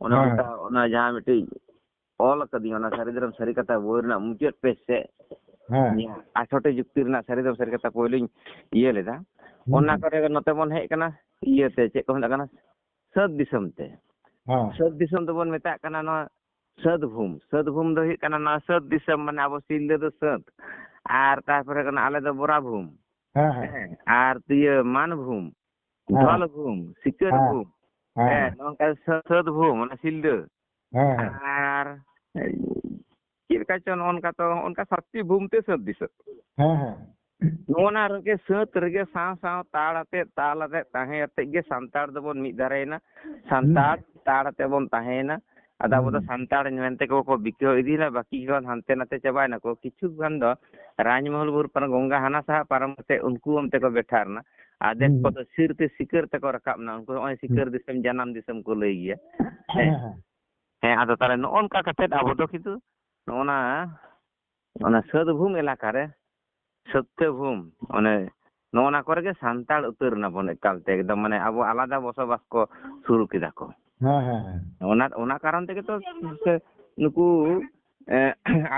ᱚᱱᱟ ᱦᱮᱸ᱾ ᱢᱤᱫᱴᱟᱝ, ᱚᱱᱟ ᱡᱟᱦᱟᱸ ᱢᱤᱫᱴᱤᱡ ᱚᱞ ᱟᱠᱟᱫᱤᱧ, ᱚᱱᱟ ᱥᱟᱹᱨᱤ ᱫᱷᱚᱨᱚᱢ ᱥᱟᱹᱨᱤ ᱠᱟᱛᱷᱟ ᱵᱳᱭ ᱨᱮᱱᱟᱜ ᱢᱩᱪᱟᱹᱫ ᱯᱮᱡᱽ ᱥᱮᱫ, ᱦᱮᱸ᱾ ᱱᱤᱭᱟᱹ ᱟᱴᱷᱨᱚᱴᱤ ᱡᱩᱠᱛᱤ ᱨᱮᱱᱟᱜ ᱥᱟᱹᱨᱤ ᱫᱷᱚᱨᱚᱢ ᱥᱟᱹᱨᱤ ᱠᱟᱛᱷᱟ ᱯᱳᱭᱞᱳᱧ ᱤᱭᱟᱹ ᱞᱮᱫᱟ᱾ ᱦᱩᱸ᱾ ᱚᱱᱟ ᱠᱚᱨᱮ ᱱᱚᱛᱮ ᱵᱚᱱ ᱦᱮᱡ ᱠᱟᱱᱟ, ᱤᱭᱟᱹᱛᱮ, ᱪᱮᱫ ᱠᱚ ᱢᱮᱛᱟᱜ ᱠᱟᱱᱟ, ᱥᱟᱹᱛ ᱫᱤᱥᱚᱢ ᱛᱮ᱾ ᱦᱮᱸ᱾ ᱥᱟᱹᱛ ᱫᱤᱥᱚᱢ ᱫᱚᱵᱚᱱ ᱢᱮᱛᱟᱜ ᱠᱟᱱᱟ ᱱᱚᱣᱟ ᱥᱟᱹᱛ ᱵᱷᱩᱢ᱾ ᱥᱟᱹᱛ ᱵᱷᱩᱢ ᱫᱚ ᱦᱩᱭᱩᱜ ᱠᱟᱱᱟ ᱱᱚᱣᱟ ᱥᱟᱹᱛ ᱫᱤᱥᱚᱢ, ᱢᱟᱱᱮ ᱟᱵᱚ ᱥᱤᱞᱫᱟᱹ ᱫᱚ ᱥᱟᱹᱛ, ᱟᱨ ᱛᱟᱨᱯᱚᱨᱮ ᱠᱟᱱᱟ ᱟᱞᱮ ᱫᱚ ᱵᱚᱨᱟ ᱵᱷᱩᱢ᱾ ᱦᱮᱸ, ᱦᱮᱸ᱾ ᱦᱮᱸ, ᱟᱨ ᱤᱭᱟᱹ ᱢᱟᱱᱵᱷᱩᱢ, ᱦᱮᱸ᱾ ᱫᱷᱚᱞᱵᱷᱩᱢ, ᱥᱤᱠᱟᱹᱨᱵᱷᱩᱢ, ᱦᱮᱸ᱾ ᱦᱮᱸ, ᱱᱚᱝᱠᱟ ᱥᱟᱹ-, ᱥᱟᱹᱛᱵᱷᱩᱢ, ᱚᱱᱟ ᱥᱤᱞᱫᱟᱹ᱾ ᱦᱮᱸ, ᱦᱮᱸ᱾ ᱟᱨ ᱪᱮᱫ ᱞᱮᱠᱟ ᱪᱚ ᱱᱚᱜᱼᱚ ᱱᱚᱝᱠᱟ ᱛᱚ, ᱱᱚᱜᱼᱚ ᱱᱚᱝᱠᱟ ᱥᱟᱛᱴᱤ ᱵᱷᱩᱢ ᱛᱮ ᱥᱟᱹᱛ ᱫᱤᱥᱟᱹ᱾ ᱦᱮᱸ, ᱦᱮᱸ᱾ ᱱᱚᱜᱼᱚ ᱱᱟ ᱨᱮᱜᱮ ᱥᱟᱹᱛ ᱨᱮᱜᱮ ᱥᱟᱶ ᱥᱟᱶ ᱛᱟᱲ ᱟᱛᱮᱫ, ᱛᱟᱞ ᱟᱛᱮᱫ, ᱛᱟᱦᱮᱸ ᱟᱛᱮᱫ ᱜᱮ ᱥᱟᱱᱛᱟᱲ ᱫᱚᱵᱚᱱ ᱢᱤᱫ ᱫᱷᱟᱨᱮᱭᱮᱱᱟ᱾ ᱥᱟᱱᱛᱟᱲ ᱦᱩᱸ᱾ ᱛᱟᱲ ᱟᱛᱮᱫ ᱵᱚᱱ ᱛᱟᱦᱮᱸᱭᱮᱱᱟ᱾ ᱟᱫᱚ ᱟᱵᱚ ᱫᱚ ᱦᱩᱸ᱾ ᱥᱟᱱᱛᱟᱲ ᱢᱮᱱᱛᱮ ᱠᱚ, ᱠᱚ ᱵᱤᱠᱟᱹᱣ ᱤᱫᱤᱭᱮᱱᱟ, ᱵᱟᱹᱠᱤ ᱠᱚ ᱦᱟᱱᱛᱮ ᱱᱟᱛᱮ ᱪᱟᱵᱟᱭᱮᱱᱟ ᱠᱚ᱾ ᱠᱤᱪᱷᱩ ᱜᱟᱱ ᱫᱚ ᱨᱟᱡᱽᱢᱚᱦᱚᱞ ᱵᱩᱨᱩ ᱯᱟᱨᱚᱢ ᱜᱚᱝᱜᱟ ᱦᱟᱱᱟ ᱥᱟᱦᱟ ᱯᱟᱨᱚᱢ ᱠᱟᱛᱮ ᱩᱱᱠᱩ ᱚᱱᱛᱮ ᱠᱚ ᱵᱮᱴᱷᱟᱨ ᱮᱱᱟ᱾ ᱟᱫᱷᱮᱠ ᱦᱩᱸ᱾ ᱠᱚᱫᱚ ᱥᱤᱨ ᱛᱮ ᱥᱤᱠᱟᱹᱨ ᱛᱮᱠᱚ ᱨᱟᱠᱟᱵ ᱮᱱᱟ᱾ ᱩᱱᱠᱩ ᱱᱚᱜᱼᱚᱭ ᱦᱩᱸ᱾ ᱥᱤᱠᱟᱹᱨ ᱫᱤᱥᱚᱢ, ᱡᱟᱱᱟᱢ ᱫᱤᱥᱚᱢ ᱠᱚ ᱞᱟᱹᱭ ᱜᱮᱭᱟ᱾ ᱦᱮᱸ, ᱦᱮᱸ᱾ ᱦᱮᱸ, ᱟᱫᱚ ᱛᱟᱦᱚᱞᱮ ᱱᱚᱜᱼᱚ ᱱᱚᱝᱠᱟ ᱠᱟᱛᱮᱫ ᱟᱵᱚ ᱫᱚ ᱠᱤᱱᱛᱩ ᱱᱚᱜᱼᱚ ᱱᱟ, ᱚᱱᱟ ᱥᱟᱹᱛ ᱵᱷᱩᱢ ᱮᱞᱟᱠᱟ ᱨᱮ, ᱥᱟᱹᱛᱭᱟᱹ ᱵᱷᱩᱢ, ᱚᱱᱮ ᱱᱚᱜᱼᱚ ᱱᱟ ᱠᱚᱨᱮ ᱜᱮ ᱥᱟᱱᱛᱟᱲ ᱩᱛᱟᱹᱨ ᱮᱱᱟ ᱵᱚᱱ ᱮᱠᱟᱞ ᱛᱮ, ᱮᱠᱫᱚᱢ ᱢᱟᱱᱮ ᱟᱵᱚ ᱟᱞᱟᱫᱟ ᱵᱚᱥᱚᱵᱟᱥ ᱠᱚ ᱥᱩᱨᱩ ᱠᱮᱫᱟ ᱠᱚ᱾ ᱦᱮᱸ, ᱦᱮᱸ, ᱦᱮᱸ᱾ ᱚᱱᱟ, ᱚᱱᱟ ᱠᱟᱨᱚᱱ ᱛᱮᱜᱮ ᱛᱚ ᱥᱮ ᱱᱩᱠᱩ, ᱮ,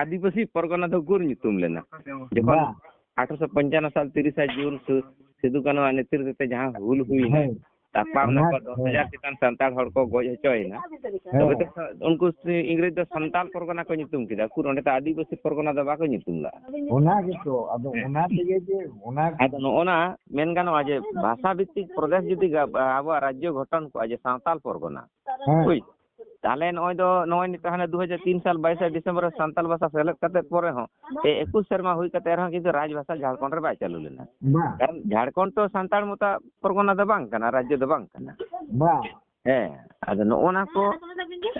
ᱟᱹᱫᱤᱵᱟᱹᱥᱤ ᱯᱚᱨᱜᱚᱱᱟ ᱫᱚ ᱩᱠᱩᱨ ᱧᱩᱛᱩᱢ ᱞᱮᱱᱟ? ᱡᱚᱠᱷᱚᱱ ᱵᱟᱝ᱾ ᱟᱴᱷᱨᱚᱥᱚ ᱯᱚᱧᱪᱟᱱᱱᱚ ᱥᱟᱞ ᱛᱤᱨᱤᱥᱟ ᱡᱩᱱ ᱥᱤ-, ᱥᱤᱫᱩ ᱠᱟᱹᱱᱩᱣᱟᱜ ᱱᱮᱛᱨᱤᱛᱵ ᱛᱮ ᱡᱟᱦᱟᱸ ᱦᱩᱞ ᱦᱩᱭᱱᱟ, ᱦᱮᱸ᱾ ᱛᱟᱯᱟᱢ ᱚᱱᱟ, ᱱᱟᱠᱚ, ᱫᱚᱥ ᱦᱟᱡᱟᱨ ᱦᱮᱸ᱾ ᱪᱮᱛᱟᱱ ᱥᱟᱱᱛᱟᱲ ᱦᱚᱲ ᱠᱚ ᱜᱚᱡ ᱦᱚᱪᱚᱭᱮᱱᱟ᱾ ᱦᱮᱸ᱾ ᱛᱚᱵᱮ ᱛᱚ ᱩᱱᱠᱩ ᱤᱝᱨᱮᱡᱽ ᱫᱚ ᱥᱟᱱᱛᱟᱲ ᱯᱚᱨᱜᱚᱱᱟ ᱠᱚ ᱧᱩᱛᱩᱢ ᱠᱮᱫᱟ, ᱩᱠᱩᱨ ᱚᱸᱰᱮ ᱫᱚ ᱟᱹᱫᱤᱵᱟᱹᱥᱤ ᱯᱚᱨᱜᱚᱱᱟ ᱫᱚ ᱵᱟᱠᱚ ᱧᱩᱛᱩᱢ ᱞᱟᱜᱼᱟ᱾ ᱚᱱᱟ ᱜᱮᱛᱚ, ᱟᱫᱚ ᱦᱮᱸ᱾ ᱚᱱᱟ ᱛᱮᱜᱮ ᱡᱮ ᱚᱱᱟ ᱟᱫᱚ ᱱᱚᱜᱼᱚ ᱱᱟ ᱢᱮᱱ ᱜᱟᱱᱚᱜᱼᱟ ᱡᱮ ᱵᱷᱟᱥᱟ ᱵᱷᱤᱛᱛᱤᱠ ᱯᱨᱚᱫᱮᱥ ᱡᱩᱫᱤ ᱜᱟ-, ᱟᱵᱚᱣᱟᱜ ᱨᱟᱡᱽᱡᱚ ᱜᱷᱚᱴᱚᱱ ᱠᱚᱜᱼᱟ ᱡᱮ ᱥᱟᱱᱛᱟᱲ ᱯᱚᱨᱜᱚᱱᱟ, ᱦᱮᱸ᱾ ᱵᱩᱡᱽ? ᱛᱟᱦᱚᱞᱮ ᱱᱚᱜᱼᱚᱭ ᱫᱚ, ᱱᱚᱜᱼᱚᱭ ᱱᱤᱛᱚᱜ ᱦᱟᱱᱮ ᱫᱩ ᱦᱟᱡᱟᱨ ᱛᱤᱱ ᱥᱟᱞ ᱵᱟᱭᱤᱥᱟ ᱰᱤᱥᱮᱢᱵᱚᱨ ᱨᱮ ᱥᱟᱱᱛᱟᱲ ᱵᱷᱟᱥᱟ ᱥᱮᱞᱮᱫ ᱠᱟᱛᱮ ᱯᱚᱨᱮ ᱦᱚᱸ, ᱮ, ᱮᱠᱩᱥ ᱥᱮᱨᱢᱟ ᱦᱩᱭ ᱠᱟᱛᱮ ᱨᱮᱦᱚᱸ ᱠᱤᱱᱛᱩ ᱨᱟᱡᱽ ᱵᱷᱟᱥᱟ ᱡᱷᱟᱲᱠᱷᱚᱸᱰ ᱨᱮ ᱵᱟᱭ ᱪᱟᱹᱞᱩ ᱞᱮᱱᱟ᱾ ᱵᱟᱝ᱾ ᱠᱟᱨᱚᱱ ᱡᱷᱟᱲᱠᱷᱚᱸᱰ ᱛᱚ ᱥᱟᱱᱛᱟᱲ ᱢᱚᱛᱟ ᱯᱚᱨᱜᱚᱱᱟ ᱫᱚ ᱵᱟᱝ ᱠᱟᱱᱟ, ᱨᱟᱡᱽᱡᱚ ᱫᱚ ᱵᱟᱝ ᱠᱟᱱᱟ᱾ ᱵᱟᱝ᱾ ᱦᱮᱸ, ᱟᱫᱚ ᱱᱚᱜᱼᱚ ᱱᱟ ᱠᱚ,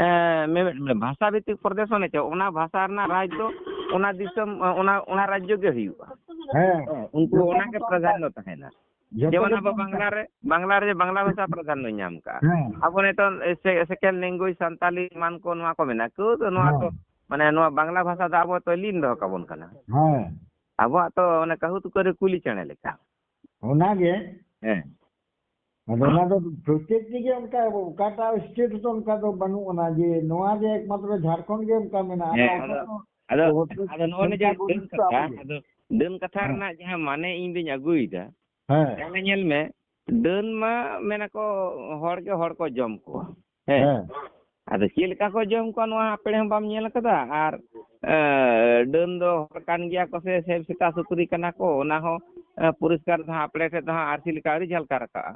ᱮ, ᱢᱤᱢᱤᱫ ᱵᱷᱟᱥᱟ ᱵᱷᱤᱛᱛᱤᱠ ᱯᱨᱚᱫᱮᱥ ᱢᱟᱱᱮ ᱪᱮᱫ? ᱚᱱᱟ ᱵᱷᱟᱥᱟ ᱨᱮᱱᱟᱜ ᱨᱟᱡᱽ ᱫᱚ ᱚᱱᱟ ᱫᱤᱥᱚᱢ, ᱚᱱᱟ, ᱚᱱᱟ ᱨᱟᱡᱽᱡᱚ ᱜᱮ ᱦᱩᱭᱩᱜᱼᱟ᱾ ᱦᱮᱸ᱾ ᱦᱮᱸ, ᱩᱱᱠᱩ ᱡᱚᱛᱚ ᱚᱱᱟ ᱜᱮ ᱠᱚ ᱯᱨᱟᱫᱷᱟᱱᱱᱚ ᱛᱟᱦᱮᱱᱟ᱾ ᱡᱚᱛᱚ ᱡᱮᱢᱚᱱ ᱜᱮ ᱟᱵᱚ ᱥᱟᱱᱛᱟᱲ᱾ ᱵᱟᱝᱞᱟ ᱨᱮ, ᱵᱟᱝᱞᱟ ᱨᱮ ᱵᱟᱝᱞᱟ ᱵᱷᱟᱥᱟ ᱯᱨᱟᱫᱷᱟᱱᱱᱚ ᱧᱟᱢ ᱠᱟᱜᱼᱟ᱾ ᱦᱮᱸ᱾ ᱟᱵᱚ ᱱᱤᱛᱚᱜ ᱥᱮ-, second language ᱥᱟᱱᱛᱟᱞᱤ ᱮᱢᱟᱱ ᱠᱚ ᱱᱚᱣᱟ ᱠᱚ ᱢᱮᱱᱟᱜᱼᱟ᱾ ᱠᱤᱱᱛᱩ ᱱᱚᱣᱟ ᱦᱮᱸ᱾ ᱠᱚ, ᱢᱟᱱᱮ ᱱᱚᱣᱟ ᱵᱟᱝᱞᱟ ᱵᱷᱟᱥᱟ ᱫᱚ ᱟᱵᱚ ᱛᱚ ᱞᱤᱱ ᱫᱚᱦᱚ ᱠᱟᱵᱚᱱ ᱠᱟᱱᱟ᱾ ᱦᱮᱸ᱾ ᱟᱵᱚᱣᱟᱜ ᱛᱚ ᱚᱱᱮ ᱠᱟᱹᱦᱩ ᱛᱩᱠᱟᱹ ᱨᱮ ᱠᱩᱞᱤ ᱪᱮᱬᱮ ᱞᱮᱠᱟ᱾ ᱚᱱᱟᱜᱮ᱾ ᱦᱮᱸ᱾ ᱟᱫᱚ ᱚᱱᱟ ᱫᱚ ᱯᱨᱚᱛᱮᱠ ᱨᱮᱜᱮ ᱚᱱᱠᱟ, ᱚᱠᱟᱴᱟᱜ state ᱨᱮᱫᱚ ᱚᱱᱠᱟ ᱫᱚ ᱵᱟᱹᱱᱩᱜ ᱟᱱᱟ ᱡᱮ ᱱᱚᱣᱟ ᱜᱮ ᱮᱠᱢᱟᱛᱨᱚ ᱡᱷᱟᱲᱠᱷᱚᱸᱰ ᱜᱮ ᱚᱱᱠᱟ ᱢᱮᱱᱟᱜᱼᱟ᱾ ᱦᱮᱸ, ᱟᱫᱚ, ᱟᱫᱚ, ᱟᱫᱚ ᱱᱚᱜᱼᱚᱭ ᱡᱮ ᱰᱟᱹᱱ ᱠᱟᱛᱷᱟ, ᱟᱫᱚ ᱰᱟᱹᱱ ᱠᱟᱛᱷᱟ ᱦᱮᱸ᱾ ᱨᱮᱱᱟᱜ ᱡᱟᱦᱟᱸ ᱢᱟᱱᱮ ᱤᱧ ᱫᱩᱧ ᱟᱹᱜᱩᱭᱮᱫᱟ, ᱦᱮᱸ᱾ ᱛᱟᱦᱞᱮ ᱧᱮᱞ ᱢᱮ, ᱰᱟᱹᱱ ᱢᱟ ᱢᱮᱱᱟᱠᱚ ᱦᱚᱲ ᱜᱮ ᱦᱚᱲ ᱠᱚ ᱡᱚᱢ ᱠᱚᱣᱟ᱾ ᱦᱮᱸ᱾ ᱦᱮᱸ᱾ ᱟᱫᱚ ᱪᱮᱫ ᱞᱮᱠᱟ ᱠᱚ ᱡᱚᱢ ᱠᱚᱣᱟ, ᱱᱚᱣᱟ ᱟᱯᱮ ᱦᱚᱸ ᱵᱟᱢ ᱧᱮᱞ ᱠᱟᱫᱟ? ᱟᱨ, ᱮ, ᱰᱟᱹᱱ ᱫᱚ ᱦᱚᱲ ᱠᱟᱱ ᱜᱮᱭᱟ ᱠᱚ ᱥᱮ, ᱥᱮ ᱥᱮᱛᱟ ᱥᱩᱠᱨᱤ ᱠᱟᱱᱟ ᱠᱚ, ᱚᱱᱟ ᱦᱚᱸ ᱮ, ᱯᱚᱨᱤᱥᱠᱟᱨ ᱫᱚ ᱦᱟᱸᱜ ᱟᱯᱲᱮ ᱴᱷᱮᱡ ᱫᱚ ᱦᱟᱸᱜ ᱟᱹᱨᱥᱤ ᱞᱮᱠᱟ ᱟᱹᱣᱨᱤ ᱡᱷᱟᱞᱠᱟᱣ ᱨᱟᱠᱟᱵᱼᱟ᱾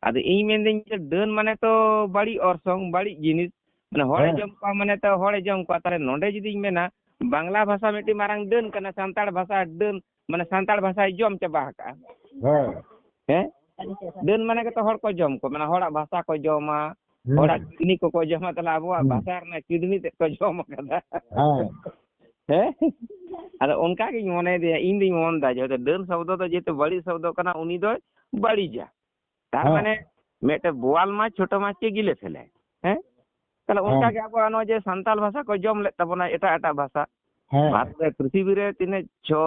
ᱟᱫᱚ ᱤᱧ ᱢᱮᱱᱫᱟᱹᱧ ᱡᱮ ᱰᱟᱹᱱ ᱢᱟᱱᱮ ᱛᱚ ᱵᱟᱹᱲᱤᱡ ᱚᱨᱥᱚᱝ, ᱵᱟᱹᱲᱤᱡ ᱡᱤᱱᱤᱥ, ᱢᱟᱱᱮ ᱦᱚᱲᱮ ᱦᱮᱸ᱾ ᱡᱚᱢ ᱠᱚᱣᱟ ᱢᱟᱱᱮ ᱛᱚ ᱦᱚᱲᱮ ᱡᱚᱢ ᱠᱚᱣᱟ᱾ ᱛᱟᱦᱞᱮ ᱱᱚᱰᱮ ᱡᱩᱫᱤᱧ ᱢᱮᱱᱟ ᱵᱟᱝᱞᱟ ᱵᱷᱟᱥᱟ ᱢᱤᱫᱴᱤᱡ ᱢᱟᱨᱟᱝ ᱰᱟᱹᱱ ᱠᱟᱱᱟ, ᱥᱟᱱᱛᱟᱲ ᱵᱷᱟᱥᱟ ᱰᱟᱹᱱ, ᱢᱟᱱᱮ ᱥᱟᱱᱛᱟᱲ ᱵᱷᱟᱥᱟᱭ ᱡᱚᱢ ᱪᱟᱵᱟ ᱟᱠᱟᱜᱼᱟ᱾ ᱦᱮᱸ᱾ ᱦᱮᱸ? ᱰᱟᱹᱱ ᱢᱟᱱᱮ ᱜᱮᱛᱚ ᱦᱚᱲ ᱠᱚ ᱡᱚᱢ ᱠᱚ, ᱢᱟᱱᱮ ᱦᱚᱲᱟᱜ ᱵᱷᱟᱥᱟ ᱠᱚ ᱡᱚᱢᱟ, ᱦᱩᱸ᱾ ᱦᱚᱲᱟᱜ ᱠᱤᱰᱱᱤ ᱠᱚᱠᱚ ᱡᱚᱢᱟ, ᱛᱟᱦᱞᱮ ᱟᱵᱚᱣᱟᱜ ᱦᱩᱸ᱾ ᱵᱷᱟᱥᱟ ᱨᱮᱱᱟᱜ ᱠᱤᱰᱱᱤ ᱛᱮᱫ ᱠᱚ ᱡᱚᱢ ᱟᱠᱟᱫᱟ᱾ ᱦᱮᱸ᱾ ᱦᱮᱸ? ᱟᱫᱚ ᱚᱱᱠᱟ ᱜᱤᱧ ᱢᱚᱱᱮᱭᱮᱫᱟ, ᱤᱧ ᱫᱩᱧ ᱢᱚᱱᱮᱫᱟ ᱡᱮᱦᱮᱛᱩ ᱰᱟᱹᱱ ᱥᱚᱵᱫᱚ ᱫᱚ ᱡᱮᱦᱮᱛᱩ ᱵᱟᱹᱲᱤᱡ ᱥᱚᱵᱫᱚ ᱠᱟᱱᱟ, ᱩᱱᱤ ᱫᱚᱭ ᱵᱟᱹᱲᱤᱡᱟ᱾ ᱛᱟᱨ ᱦᱮᱸ᱾ ᱢᱟᱱᱮ ᱢᱤᱫᱴᱮᱡ ᱵᱳᱣᱟᱞ ᱢᱟᱪ ᱪᱷᱳᱴᱳ ᱢᱟᱪ ᱠᱮ ᱜᱤᱞᱮ ᱯᱷᱮᱞᱮ᱾ ᱦᱮᱸ? ᱛᱟᱦᱞᱮ ᱚᱱᱠᱟ ᱦᱮᱸ᱾ ᱜᱮ ᱟᱵᱚᱣᱟᱜ ᱱᱚᱜᱼᱚᱭ ᱡᱮ ᱥᱟᱱᱛᱟᱲ ᱵᱷᱟᱥᱟ ᱠᱚ ᱡᱚᱢ ᱞᱮᱫ ᱛᱟᱵᱚᱱᱟ ᱮᱴᱟᱜ ᱮᱴᱟᱜ ᱵᱷᱟᱥᱟ᱾ ᱦᱮᱸ᱾ ᱵᱷᱟᱨᱚᱛ ᱨᱮ ᱯᱨᱤᱛᱷᱤᱵᱤ ᱨᱮ ᱛᱤᱱᱟᱹᱜ ᱪᱷᱚ,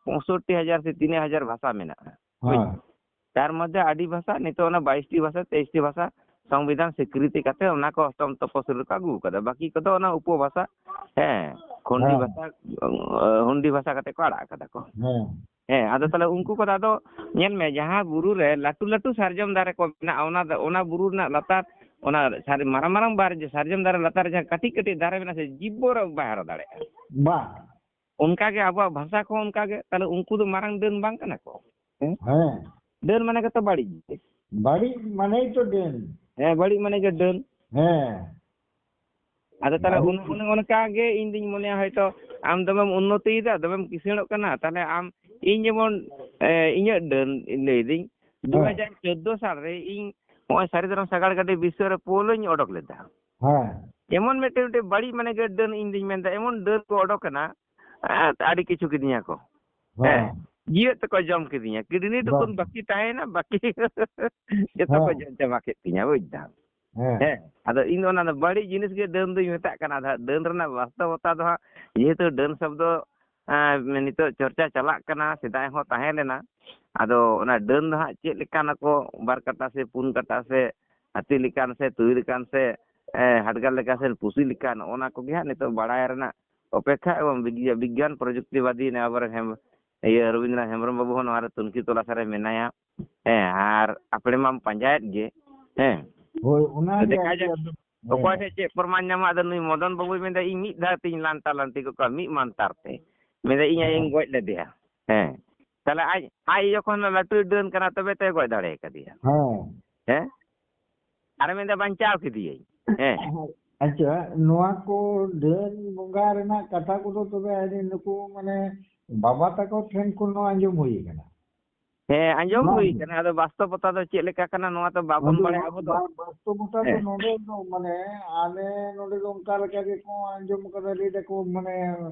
ᱯᱚᱸᱭᱥᱚᱴᱴᱤ ᱦᱟᱡᱟᱨ ᱥᱮ ᱛᱤᱱᱟᱹᱜ ᱦᱟᱡᱟᱨ ᱵᱷᱟᱥᱟ ᱢᱮᱱᱟᱜᱼᱟ᱾ ᱦᱮᱸ᱾ ᱵᱩᱡᱽ? ᱛᱟᱨ ᱢᱚᱫᱽᱫᱷᱮ ᱟᱹᱰᱤ ᱵᱷᱟᱥᱟ, ᱱᱤᱛᱚᱜ ᱚᱱᱟ ᱵᱟᱭᱤᱥ ᱴᱤ ᱵᱷᱟᱥᱟ, ᱛᱮᱭᱤᱥ ᱴᱤ ᱵᱷᱟᱥᱟ ᱥᱚᱝᱵᱤᱫᱷᱟᱱ ᱥᱤᱠᱨᱤᱛᱤ ᱠᱟᱛᱮ ᱚᱱᱟ ᱠᱚ ᱚᱥᱴᱚᱢ ᱛᱚᱯᱚᱥᱤᱞ ᱨᱮᱠᱚ ᱟᱹᱜᱩ ᱟᱠᱟᱫᱟ᱾ ᱵᱟᱹᱠᱤ ᱠᱚᱫᱚ ᱚᱱᱟ ᱩᱯᱚ ᱵᱷᱟᱥᱟ, ᱦᱮᱸ, ᱠᱷᱚᱱᱰᱤ ᱦᱮᱸ᱾ ᱵᱷᱟᱥᱟ, ᱦᱩᱱᱰᱤ ᱵᱷᱟᱥᱟ ᱠᱟᱛᱮ ᱠᱚ ᱟᱲᱟᱜ ᱟᱠᱟᱫᱟ ᱠᱚ᱾ ᱦᱮᱸ᱾ ᱦᱮᱸ, ᱟᱫᱚ ᱛᱟᱦᱞᱮ ᱩᱱᱠᱩ ᱠᱚᱫᱚ ᱟᱫᱚ ᱧᱮᱞ ᱢᱮ, ᱡᱟᱦᱟᱸ ᱵᱩᱨᱩ ᱨᱮ ᱞᱟᱹᱴᱩ ᱞᱟᱹᱴᱩ ᱥᱟᱨᱡᱚᱢ ᱫᱟᱨᱮ ᱠᱚ ᱢᱮᱱᱟᱜᱼᱟ, ᱚᱱᱟ ᱫᱚ, ᱚᱱᱟ ᱵᱩᱨᱩ ᱨᱮᱱᱟᱜ ᱞᱟᱛᱟᱨ, ᱚᱱᱟ ᱥᱟᱨ-, ᱢᱟᱨᱟᱝ ᱢᱟᱨᱟᱝ ᱵᱟᱨ-, ᱥᱟᱨᱡᱚᱢ ᱫᱟᱨᱮ ᱞᱟᱛᱟᱨ ᱨᱮ ᱡᱟᱦᱟᱸ ᱠᱟᱹᱴᱤᱡ ᱠᱟᱹᱴᱤᱡ ᱫᱟᱨᱮ ᱢᱮᱱᱟᱜᱼᱟ ᱥᱮ, ᱡᱤᱵᱽ ᱵᱷᱳᱨ ᱵᱟᱭ ᱦᱟᱨᱟ ᱫᱟᱲᱮᱭᱟᱜᱼᱟ᱾ ᱵᱟ᱾ ᱚᱱᱠᱟ ᱜᱮ ᱟᱵᱚᱣᱟᱜ ᱵᱷᱟᱥᱟ ᱠᱚᱦᱚᱸ ᱚᱱᱠᱟ ᱜᱮ᱾ ᱛᱟᱦᱞᱮ ᱩᱱᱠᱩ ᱫᱚ ᱢᱟᱨᱟᱝ ᱰᱟᱹᱱ ᱵᱟᱝ ᱠᱟᱱᱟ ᱠᱚ? ᱦᱮᱸ? ᱦᱮᱸ᱾ ᱰᱟᱹᱱ ᱢᱟᱱᱮ ᱜᱮᱛᱚ ᱵᱟᱹᱲᱤᱡ ᱡᱤᱱᱤᱥ᱾ ᱵᱟᱹᱲᱤᱡ ᱢᱟᱱᱮ ᱛᱚ ᱰᱟᱹᱱ᱾ ᱦᱮᱸ, ᱵᱟᱹᱲᱤᱡ ᱢᱟᱱᱮ ᱜᱮ ᱰᱟᱹᱱ᱾ ᱦᱮᱸ᱾ ᱟᱫᱚ ᱛᱟᱦᱞᱮ ᱵᱟᱹᱲᱤᱡ ᱩᱱ-, ᱩᱱ-, ᱚᱱᱠᱟ ᱜᱮ ᱤᱧ ᱫᱩᱧ ᱢᱚᱱᱮᱭᱟ, ᱦᱚᱭᱛᱚ ᱟᱢ ᱫᱚᱢᱮᱢ ᱩᱱᱱᱚᱛᱤᱭᱮᱫᱟ, ᱫᱚᱢᱮᱢ ᱠᱤᱥᱟᱹᱬᱚᱜ ᱠᱟᱱᱟ, ᱛᱟᱦᱞᱮ ᱟᱢ, ᱤᱧ ᱡᱮᱢᱚᱱ, ᱮ, ᱤᱧᱟᱹᱜ ᱰᱟᱹᱱ ᱞᱟᱹᱭᱫᱟᱹᱧ, ᱦᱮᱸ᱾ ᱫᱩ ᱦᱟᱡᱟᱨ ᱪᱳᱫᱽᱫᱳ ᱥᱟᱞ ᱨᱮ ᱤᱧ ᱱᱚᱜᱼᱚᱭ ᱥᱟᱹᱨᱤ ᱫᱷᱚᱨᱚᱢ ᱥᱟᱜᱟᱲ ᱜᱟᱹᱰᱤ ᱵᱤᱥᱥᱚ ᱨᱮ ᱯᱳᱞ ᱤᱧ ᱚᱰᱚᱠ ᱞᱮᱫᱟ᱾ ᱦᱮᱸ᱾ ᱮᱢᱚᱱ ᱢᱤᱫᱴᱮᱱ, ᱢᱤᱫᱴᱮᱱ ᱵᱟᱹᱲᱤᱡ ᱢᱟᱱᱮ ᱜᱮ ᱰᱟᱹᱱ ᱤᱧ ᱫᱩᱧ ᱢᱮᱱᱫᱟ, ᱮᱢᱚᱱ ᱰᱟᱹᱱ ᱠᱚ ᱚᱰᱚᱠ ᱮᱱᱟ, ᱮ, ᱟᱹᱰᱤ ᱠᱤᱪᱷᱩ ᱠᱤᱫᱤᱧᱟ ᱠᱚ᱾ ᱦᱮᱸ᱾ ᱦᱮᱸ᱾ ᱡᱤᱣᱮᱫ ᱛᱮᱠᱚ ᱡᱚᱢ ᱠᱤᱫᱤᱧᱟ᱾ ᱠᱤᱰᱱᱤ ᱴᱩᱠᱩᱱ ᱵᱟᱝ᱾ ᱵᱟᱹᱠᱤ ᱛᱟᱦᱮᱸᱭᱮᱱᱟ, ᱵᱟᱹᱠᱤ ᱡᱚᱛᱚ ᱠᱚ ᱦᱮᱸ᱾ ᱡᱚᱢ ᱪᱟᱵᱟ ᱠᱮᱫ ᱛᱤᱧᱟ, ᱵᱩᱡᱽ ᱫᱟᱢ᱾ ᱦᱮᱸ᱾ ᱦᱮᱸ, ᱟᱫᱚ ᱤᱧ ᱫᱚ ᱚᱱᱟ ᱫᱚ ᱵᱟᱹᱲᱤᱡ ᱡᱤᱱᱤᱥ ᱜᱮ ᱰᱟᱹᱱ ᱫᱚᱧ ᱢᱮᱛᱟᱜ ᱠᱟᱱᱟ᱾ ᱟᱫᱚ ᱦᱟᱸᱜ ᱰᱟᱹᱱ ᱨᱮᱱᱟᱜ ᱵᱟᱥᱛᱚᱵᱚᱛᱟ ᱫᱚ ᱦᱟᱸᱜ, ᱡᱮᱦᱮᱛᱩ ᱰᱟᱹᱱ ᱥᱚᱵᱫᱚ, ᱮᱸ, ᱱᱤᱛᱚᱜ ᱪᱚᱨᱪᱟ ᱪᱟᱞᱟᱜ ᱠᱟᱱᱟ, ᱥᱮᱫᱟᱭ ᱦᱚᱸ ᱛᱟᱦᱮᱸ ᱞᱮᱱᱟ᱾ ᱟᱫᱚ ᱚᱱᱟ ᱰᱟᱹᱱ ᱫᱚ ᱦᱟᱸᱜ ᱪᱮᱫ ᱞᱮᱠᱟᱱᱟ ᱠᱚ, ᱵᱟᱨ ᱠᱟᱴᱟ ᱥᱮ ᱯᱩᱱ ᱠᱟᱴᱟ ᱥᱮ ᱦᱟᱹᱛᱤ ᱞᱮᱠᱟᱱ ᱥᱮ ᱛᱩᱭᱩ ᱞᱮᱠᱟᱱ ᱥᱮ, ᱮᱸ, ᱦᱟᱰᱜᱟᱨ ᱞᱮᱠᱟ ᱥᱮ ᱯᱩᱥᱤ ᱞᱮᱠᱟᱱ, ᱚᱱᱟ ᱠᱚᱜᱮ ᱦᱟᱸᱜ ᱱᱤᱛᱚᱜ ᱵᱟᱲᱟᱭ ᱨᱮᱱᱟᱜ ᱚᱯᱮᱠᱷᱟ ᱮᱵᱚᱝ ᱵᱤᱜᱽ-, ᱵᱤᱜᱽᱜᱟᱱ ᱯᱨᱚᱡᱩᱠᱛᱤᱵᱟᱫᱤ ᱱᱮ ᱟᱵᱚᱨᱮᱱ ᱦᱮᱢ-, ᱤᱭᱟᱹ, ᱨᱚᱵᱤᱱᱫᱨᱚᱱᱟᱛᱷ ᱦᱮᱢᱵᱨᱚᱢ ᱵᱟᱹᱵᱩ ᱦᱚᱸ ᱱᱚᱣᱟ ᱨᱮ ᱛᱩᱱᱠᱷᱤ ᱛᱚᱞᱟᱥ ᱨᱮ ᱢᱮᱱᱟᱭᱟ᱾ ᱦᱮᱸ, ᱟᱨ ᱟᱯᱲᱮ ᱢᱟᱢ ᱯᱟᱸᱡᱟᱭᱮᱫ ᱜᱮ᱾ ᱦᱮᱸ᱾ ᱦᱳᱭ, ᱚᱱᱟ ᱜᱮ ᱫᱮᱠᱷᱟ ᱟᱨᱠᱤ ᱡᱟᱠ, ᱟᱫᱚ, ᱦᱮᱸ᱾ ᱚᱠᱚᱭ ᱴᱷᱮᱡ ᱪᱮᱫ ᱯᱨᱚᱢᱟᱱ ᱧᱟᱢᱚᱜᱼᱟ᱾ ᱟᱫᱚ ᱱᱩᱭ ᱢᱚᱫᱚᱱ ᱵᱟᱹᱵᱩᱭ ᱢᱮᱱᱫᱟ, "ᱤᱧ ᱢᱤᱫ ᱫᱷᱟᱣ ᱛᱤᱧ ᱞᱟᱱᱴᱟ ᱞᱟᱱᱴᱤ ᱠᱚ ᱠᱚᱣᱟ, ᱢᱤᱫ ᱢᱟᱱᱛᱟᱨ ᱛᱮ᱾" ᱢᱮᱱᱫᱟ, "ᱤᱧ ᱟᱭᱳᱧ ᱦᱮᱸ᱾ ᱜᱚᱡ ᱞᱮᱫᱮᱭᱟ᱾" ᱦᱮᱸ᱾ ᱛᱟᱦᱞᱮ ᱟᱡ, ᱟᱡ ᱡᱚᱠᱷᱚᱱ ᱞᱟᱹᱴᱩᱭ ᱰᱟᱹᱱ ᱠᱟᱱᱟ, ᱛᱚᱵᱮ ᱛᱚᱭ ᱜᱚᱡ ᱫᱟᱲᱮ ᱠᱟᱫᱮᱭᱟ᱾ ᱦᱮᱸ᱾ ᱦᱮᱸ? ᱟᱨᱮ ᱢᱮᱱᱫᱟ, "ᱵᱟᱧᱪᱟᱣ ᱠᱮᱫᱮᱭᱟᱹᱧ᱾" ᱦᱮᱸ᱾ ᱟᱪᱪᱷᱟ, ᱱᱚᱣᱟ ᱠᱚ ᱰᱟᱹᱱ ᱵᱚᱸᱜᱟ ᱨᱮᱱᱟᱜ ᱠᱟᱛᱷᱟ ᱠᱚᱫᱚ ᱛᱚᱵᱮ ᱟᱹᱰᱤ ᱱᱩᱠᱩ, ᱢᱟᱱᱮ, ᱵᱟᱵᱟ ᱛᱟᱠᱚ ᱴᱷᱮᱱ ᱠᱷᱚᱱ ᱦᱚᱸ ᱟᱸᱡᱚᱢ ᱦᱩᱭ ᱟᱠᱟᱱᱟ᱾ ᱦᱮᱸ, ᱟᱸᱡᱚᱢ ᱵᱟᱝ? ᱦᱩᱭ ᱠᱟᱱᱟ᱾ ᱟᱫᱚ ᱵᱟᱥᱛᱚᱵᱚᱛᱟ ᱫᱚ ᱪᱮᱫ ᱞᱮᱠᱟ ᱠᱟᱱᱟ, ᱱᱚᱣᱟ ᱛᱚ ᱵᱟᱵᱚᱱ ᱟᱫᱚ ᱵᱟᱲᱟᱭᱟ ᱟᱵᱚ ᱫᱚ᱾ ᱵᱟᱥᱛᱚᱵᱚᱛᱟ ᱫᱚ ᱦᱮᱸ᱾ ᱱᱚᱰᱮ ᱫᱚ, ᱢᱟᱱᱮ, ᱟᱞᱮ ᱱᱚᱰᱮ ᱫᱚ ᱚᱱᱠᱟ ᱞᱮᱠᱟ ᱜᱮᱠᱚ ᱟᱸᱡᱚᱢ ᱠᱟᱫᱟ, ᱞᱟᱹᱭ ᱫᱟᱠᱚ, ᱢᱟᱱᱮ,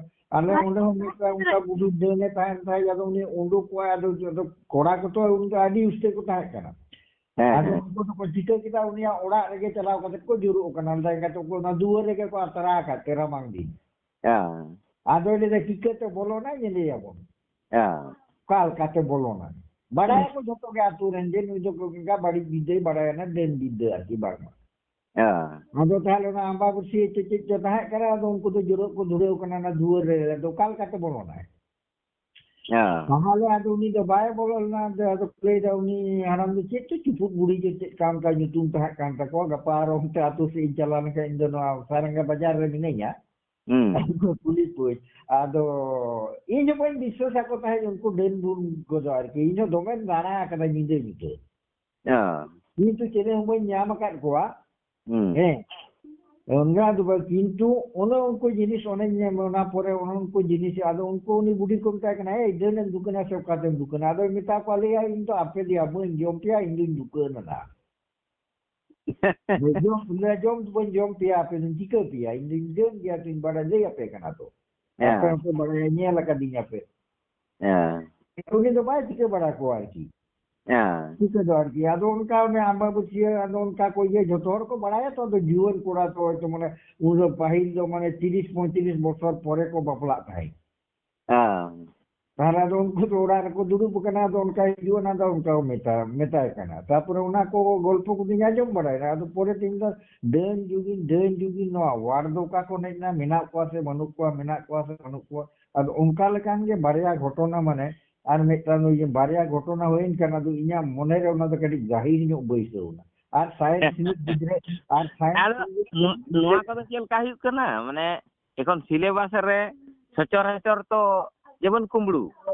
ᱟᱞᱮ ᱚᱸᱰᱮ ᱦᱚᱸ ᱢᱤᱫᱴᱟᱝ ᱚᱱᱠᱟ ᱵᱩᱰᱷᱤ ᱰᱟᱹᱱᱮ ᱛᱟᱦᱮᱱ ᱛᱟᱦᱮᱸᱫ, ᱟᱫᱚ ᱩᱱᱤ ᱩᱰᱩᱠ ᱠᱚᱣᱟᱭ, ᱟᱫᱚ, ᱟᱫᱚ ᱠᱚᱲᱟ ᱠᱚᱛᱚ ᱩᱱ ᱫᱚ ᱟᱹᱰᱤ ᱩᱥᱛᱟᱹ ᱠᱚ ᱛᱟᱦᱮᱸ ᱠᱟᱱᱟ᱾ ᱦᱮᱸ, ᱟᱫᱚ ᱦᱮᱸ᱾ ᱩᱱᱠᱩ ᱫᱚᱠᱚ ᱪᱤᱠᱟᱹ ᱠᱮᱫᱟ, ᱩᱱᱤᱭᱟᱜ ᱚᱲᱟᱜ ᱨᱮᱜᱮ ᱪᱟᱞᱟᱣ ᱠᱟᱛᱮ ᱠᱚ ᱡᱩᱨᱩᱜ ᱠᱟᱱᱟ, ᱞᱟᱹᱭ ᱠᱟᱛᱮ ᱩᱱᱠᱩ ᱚᱱᱟ ᱫᱩᱣᱟᱹᱨ ᱨᱮᱜᱮ ᱠᱚ ᱟᱛᱨᱟ ᱟᱠᱟᱫ ᱛᱮ ᱨᱟᱵᱟᱝ ᱫᱤᱱ᱾ ᱦᱮᱸ᱾ ᱟᱫᱚᱭ ᱞᱟᱹᱭᱫᱟ, "ᱪᱤᱠᱟᱹᱛᱮ ᱵᱚᱞᱚᱱᱟ, ᱧᱮᱞᱮᱭᱟᱵᱚᱱ᱾ ᱦᱮᱸ᱾ ᱚᱠᱟ ᱞᱮᱠᱟᱛᱮ ᱵᱚᱞᱚᱱᱟ?" ᱵᱟᱲᱟᱭᱟᱠᱚ ᱡᱷᱚᱛᱚ ᱜᱮ ᱟᱹᱛᱩ ᱨᱮᱱ ᱡᱮ ᱱᱩᱭ ᱫᱚ ᱜᱚᱝᱜᱟ ᱵᱟᱹᱲᱤᱡ ᱵᱤᱫᱽᱫᱟᱹᱭ ᱵᱟᱲᱟᱭᱟ, ᱰᱟᱹᱱ ᱵᱤᱫᱽᱫᱟᱹ ᱟᱨᱠᱤ, ᱵᱟᱝᱢᱟ᱾ ᱦᱮᱸ᱾ ᱟᱫᱚ ᱛᱟᱦᱞᱮ ᱚᱱᱟ ᱟᱢᱵᱟᱵᱟᱹᱥᱭᱟᱹ ᱪᱮᱫ ᱪᱮᱫ ᱪᱚ ᱛᱟᱦᱮᱸ ᱠᱟᱱᱟ, ᱟᱫᱚ ᱩᱱᱠᱩ ᱫᱚ ᱡᱩᱨᱩᱜ ᱠᱚ ᱫᱷᱩᱨᱟᱹᱣ ᱠᱟᱱᱟ ᱚᱱᱟ ᱫᱩᱣᱟᱹᱨ ᱨᱮ, ᱟᱫᱚ ᱚᱠᱟ ᱞᱮᱠᱟᱛᱮ ᱵᱚᱞᱚᱱᱟᱭ? ᱦᱮᱸ᱾ ᱛᱟᱦᱞᱮ ᱟᱫᱚ ᱩᱱᱤ ᱫᱚ ᱵᱟᱭ ᱵᱚᱞᱚ ᱞᱮᱱᱟ, ᱟᱫᱚ, ᱟᱫᱚ ᱠᱚ ᱞᱟᱹᱭᱫᱟ ᱩᱱᱤ ᱦᱟᱲᱟᱢ ᱫᱚ ᱪᱮᱫ ᱪᱚ ᱪᱩᱯᱩᱫ ᱵᱩᱲᱦᱤ ᱪᱚ ᱪᱮᱫ ᱠᱟᱱ ᱛᱟᱭ ᱧᱩᱛᱩᱢ ᱛᱟᱦᱮᱸ ᱠᱟᱱ ᱛᱟᱠᱚᱣᱟ, ᱜᱟᱯᱟ ᱟᱨᱚ ᱚᱱᱛᱮ ᱟᱹᱛᱩ ᱥᱮᱫ ᱤᱧ ᱪᱟᱞᱟᱣ ᱞᱮᱱᱠᱷᱟᱱ ᱤᱧ ᱫᱚ ᱱᱚᱣᱟ ᱥᱟᱨᱟᱝᱜᱟ ᱵᱟᱡᱟᱨ ᱨᱮ ᱢᱤᱱᱟᱹᱧᱟ᱾ ᱦᱩᱸ᱾ ᱠᱩᱞᱤ ᱠᱚᱣᱟᱹᱧ᱾ ᱟᱫᱚ ᱤᱧ ᱦᱚᱸ ᱵᱟᱹᱧ ᱵᱤᱥᱣᱟᱥ ᱟᱠᱚ ᱛᱟᱦᱮᱸᱫ ᱩᱱᱠᱩ ᱰᱟᱹᱱ ᱵᱩᱱ ᱠᱚᱫᱚ ᱟᱨᱠᱤ᱾ ᱤᱧ ᱦᱚᱸ ᱫᱚᱢᱮᱧ ᱫᱟᱬᱟ ᱟᱠᱟᱫᱟ ᱧᱤᱫᱟᱹ ᱧᱩᱛᱟᱹ᱾ ᱦᱮᱸ᱾ ᱠᱤᱱᱛᱩ ᱪᱮᱞᱮ ᱦᱚᱸ ᱵᱟᱹᱧ ᱧᱟᱢ ᱟᱠᱟᱫ ᱠᱚᱣᱟ᱾ ᱦᱩᱸ᱾ ᱦᱮᱸ᱾ ᱚᱱᱟ ᱫᱚ ᱵᱟᱝ, ᱠᱤᱱᱛᱩ ᱚᱱᱮ ᱩᱱᱠᱩ ᱡᱤᱱᱤᱥ, ᱚᱱᱮᱧ ᱧᱟᱢ, ᱚᱱᱟ ᱯᱚᱨᱮ ᱚᱱᱮ ᱩᱱᱠᱩ ᱡᱤᱱᱤᱥ, ᱟᱫᱚ ᱩᱱᱠᱩ ᱩᱱᱤ ᱵᱩᱰᱷᱤ ᱠᱚ ᱢᱮᱛᱟᱭ ᱠᱟᱱᱟ, "ᱮᱭ, ᱰᱟᱹᱱ ᱮᱢ ᱫᱩᱠᱟᱹᱱᱟ ᱥᱮ ᱚᱠᱟᱛᱮᱢ ᱫᱩᱠᱟᱹᱱᱟ?" ᱟᱫᱚᱭ ᱢᱮᱛᱟ ᱠᱚᱣᱟ, ᱞᱟᱹᱭᱟ, "ᱤᱧ ᱫᱚ ᱟᱯᱮ ᱫᱮᱭᱟ ᱵᱟᱹᱧ ᱡᱚᱢ ᱯᱮᱭᱟ, ᱤᱧ ᱫᱩᱧ ᱫᱩᱠᱟᱹᱱ ᱟᱱᱟ᱾ ᱡᱚᱢ, ᱡᱚᱢ ᱫᱚ ᱵᱟᱹᱧ ᱡᱚᱢ ᱯᱮᱭᱟ, ᱟᱯᱮ ᱫᱚᱧ ᱪᱤᱠᱟᱹ ᱯᱮᱭᱟ? ᱤᱧ ᱫᱩᱧ ᱰᱟᱹᱱ ᱜᱮᱭᱟ, ᱛᱚᱧ ᱵᱟᱲᱟᱭ, ᱞᱟᱹᱭ ᱟᱯᱮ ᱠᱟᱱᱟ ᱛᱚ᱾ ᱦᱮᱸ᱾ ᱟᱯᱮ ᱦᱚᱸᱯᱮ ᱵᱟᱲᱟᱭᱟ, ᱧᱮᱞ ᱟᱠᱟᱫᱤᱧ ᱟᱯᱮ᱾" ᱦᱮᱸ᱾ ᱩᱱᱤ ᱫᱚ ᱵᱟᱭ ᱪᱤᱠᱟᱹ ᱵᱟᱲᱟ ᱠᱚᱣᱟ ᱟᱨᱠᱤ᱾ ᱦᱮᱸ᱾ ᱪᱤᱠᱟᱹ ᱫᱚ ᱟᱨᱠᱤ᱾ ᱟᱫᱚ ᱚᱱᱠᱟ ᱚᱱᱮ ᱟᱢᱵᱟᱵᱟᱹᱥᱭᱟᱹ, ᱟᱫᱚ ᱚᱱᱠᱟ ᱠᱚ ᱤᱭᱟᱹ, ᱡᱚᱛᱚ ᱦᱚᱲ ᱠᱚ ᱵᱟᱲᱟᱭᱟ ᱛᱚ, ᱟᱫᱚ ᱡᱩᱣᱟᱹᱱ ᱠᱚᱲᱟ ᱛᱚ, ᱦᱚᱭᱛᱚ ᱢᱟᱱᱮ, ᱩᱱ ᱫᱚ ᱯᱟᱹᱦᱤᱞ ᱫᱚ ᱢᱟᱱᱮ ᱛᱤᱨᱤᱥ ᱯᱚᱸᱭᱛᱨᱤᱥ ᱵᱚᱪᱷᱚᱨ ᱯᱚᱨᱮ ᱠᱚ ᱵᱟᱯᱞᱟᱜ ᱛᱟᱦᱮᱸᱫ᱾ ᱦᱮᱸ᱾ ᱛᱟᱦᱞᱮ ᱟᱫᱚ ᱩᱱᱠᱩ ᱫᱚ ᱚᱲᱟᱜ ᱨᱮᱠᱚ ᱫᱩᱲᱩᱵ ᱟᱠᱟᱱᱟ, ᱟᱫᱚ ᱚᱱᱠᱟ ᱦᱤᱡᱩᱜᱼᱟ, ᱚᱱᱟ ᱫᱚ ᱚᱱᱠᱟ ᱠᱚ ᱢᱮᱛᱟ-, ᱢᱮᱛᱟᱭ ᱠᱟᱱᱟ᱾ ᱛᱟᱨᱯᱚᱨᱮ ᱚᱱᱟ ᱠᱚ ᱜᱚᱞᱯᱚ ᱠᱚᱫᱚᱧ ᱟᱸᱡᱚᱢ ᱵᱟᱲᱟᱭᱮᱫᱟ᱾ ᱟᱫᱚ ᱯᱚᱨᱮ ᱛᱮ ᱤᱧ ᱫᱚ ᱰᱟᱹᱱ ᱡᱩᱜᱤᱱ, ᱰᱟᱹᱱ ᱡᱩᱜᱤᱱ, ᱱᱚᱣᱟ ᱣᱟᱨᱰ ᱫᱚ ᱚᱠᱟ ᱠᱷᱚᱱ ᱦᱮᱡ ᱮᱱᱟ, ᱢᱮᱱᱟᱜ ᱠᱚᱣᱟ ᱥᱮ ᱵᱟᱹᱱᱩᱜ ᱠᱚᱣᱟ, ᱢᱮᱱᱟᱜ ᱠᱚᱣᱟ ᱥᱮ ᱵᱟᱹᱱᱩᱜ ᱠᱚᱣᱟ, ᱟᱫᱚ ᱚᱱᱠᱟ ᱞᱮᱠᱟᱱ ᱜᱮ ᱵᱟᱨᱭᱟ ᱜᱷᱚᱴᱚᱱᱟ, ᱢᱟᱱᱮ, ᱟᱨ ᱢᱤᱫᱴᱟᱝ ᱫᱚ ᱤᱭᱟᱹ, ᱵᱟᱨᱭᱟ ᱜᱷᱚᱴᱚᱱᱟ ᱦᱩᱭᱮᱱ ᱠᱷᱟᱱ ᱟᱫᱚ ᱤᱧᱟᱹᱜ ᱢᱚᱱᱮ ᱨᱮ ᱚᱱᱟ ᱫᱚ ᱠᱟᱹᱴᱤᱡ ᱜᱟᱹᱦᱤᱨ ᱧᱚᱜ ᱵᱟᱹᱭᱥᱟᱹᱣ ᱮᱱᱟ᱾ ᱟᱨ ᱥᱟᱭᱮᱱᱥ ᱨᱤᱱᱤᱡ ᱜᱤᱫᱽᱨᱟᱹ, ᱟᱨ ᱥᱟᱭᱮᱱᱥ ᱟᱫᱚ ᱨᱤᱱᱤᱡ ᱱᱚ-, ᱜᱤᱫᱽᱨᱟᱹ ᱱᱚᱣᱟ ᱠᱚᱫᱚ ᱪᱮᱫ ᱞᱮᱠᱟ ᱦᱩᱭᱩᱜ ᱠᱟᱱᱟ? ᱢᱟᱱᱮ, ᱮᱠᱷᱚᱱ ᱥᱤᱞᱮᱵᱟᱥ ᱨᱮ ᱥᱚᱪᱚᱨᱟᱪᱚᱨ ᱛᱚ ᱡᱮᱢᱚᱱ ᱠᱩᱢᱵᱽᱲᱩ,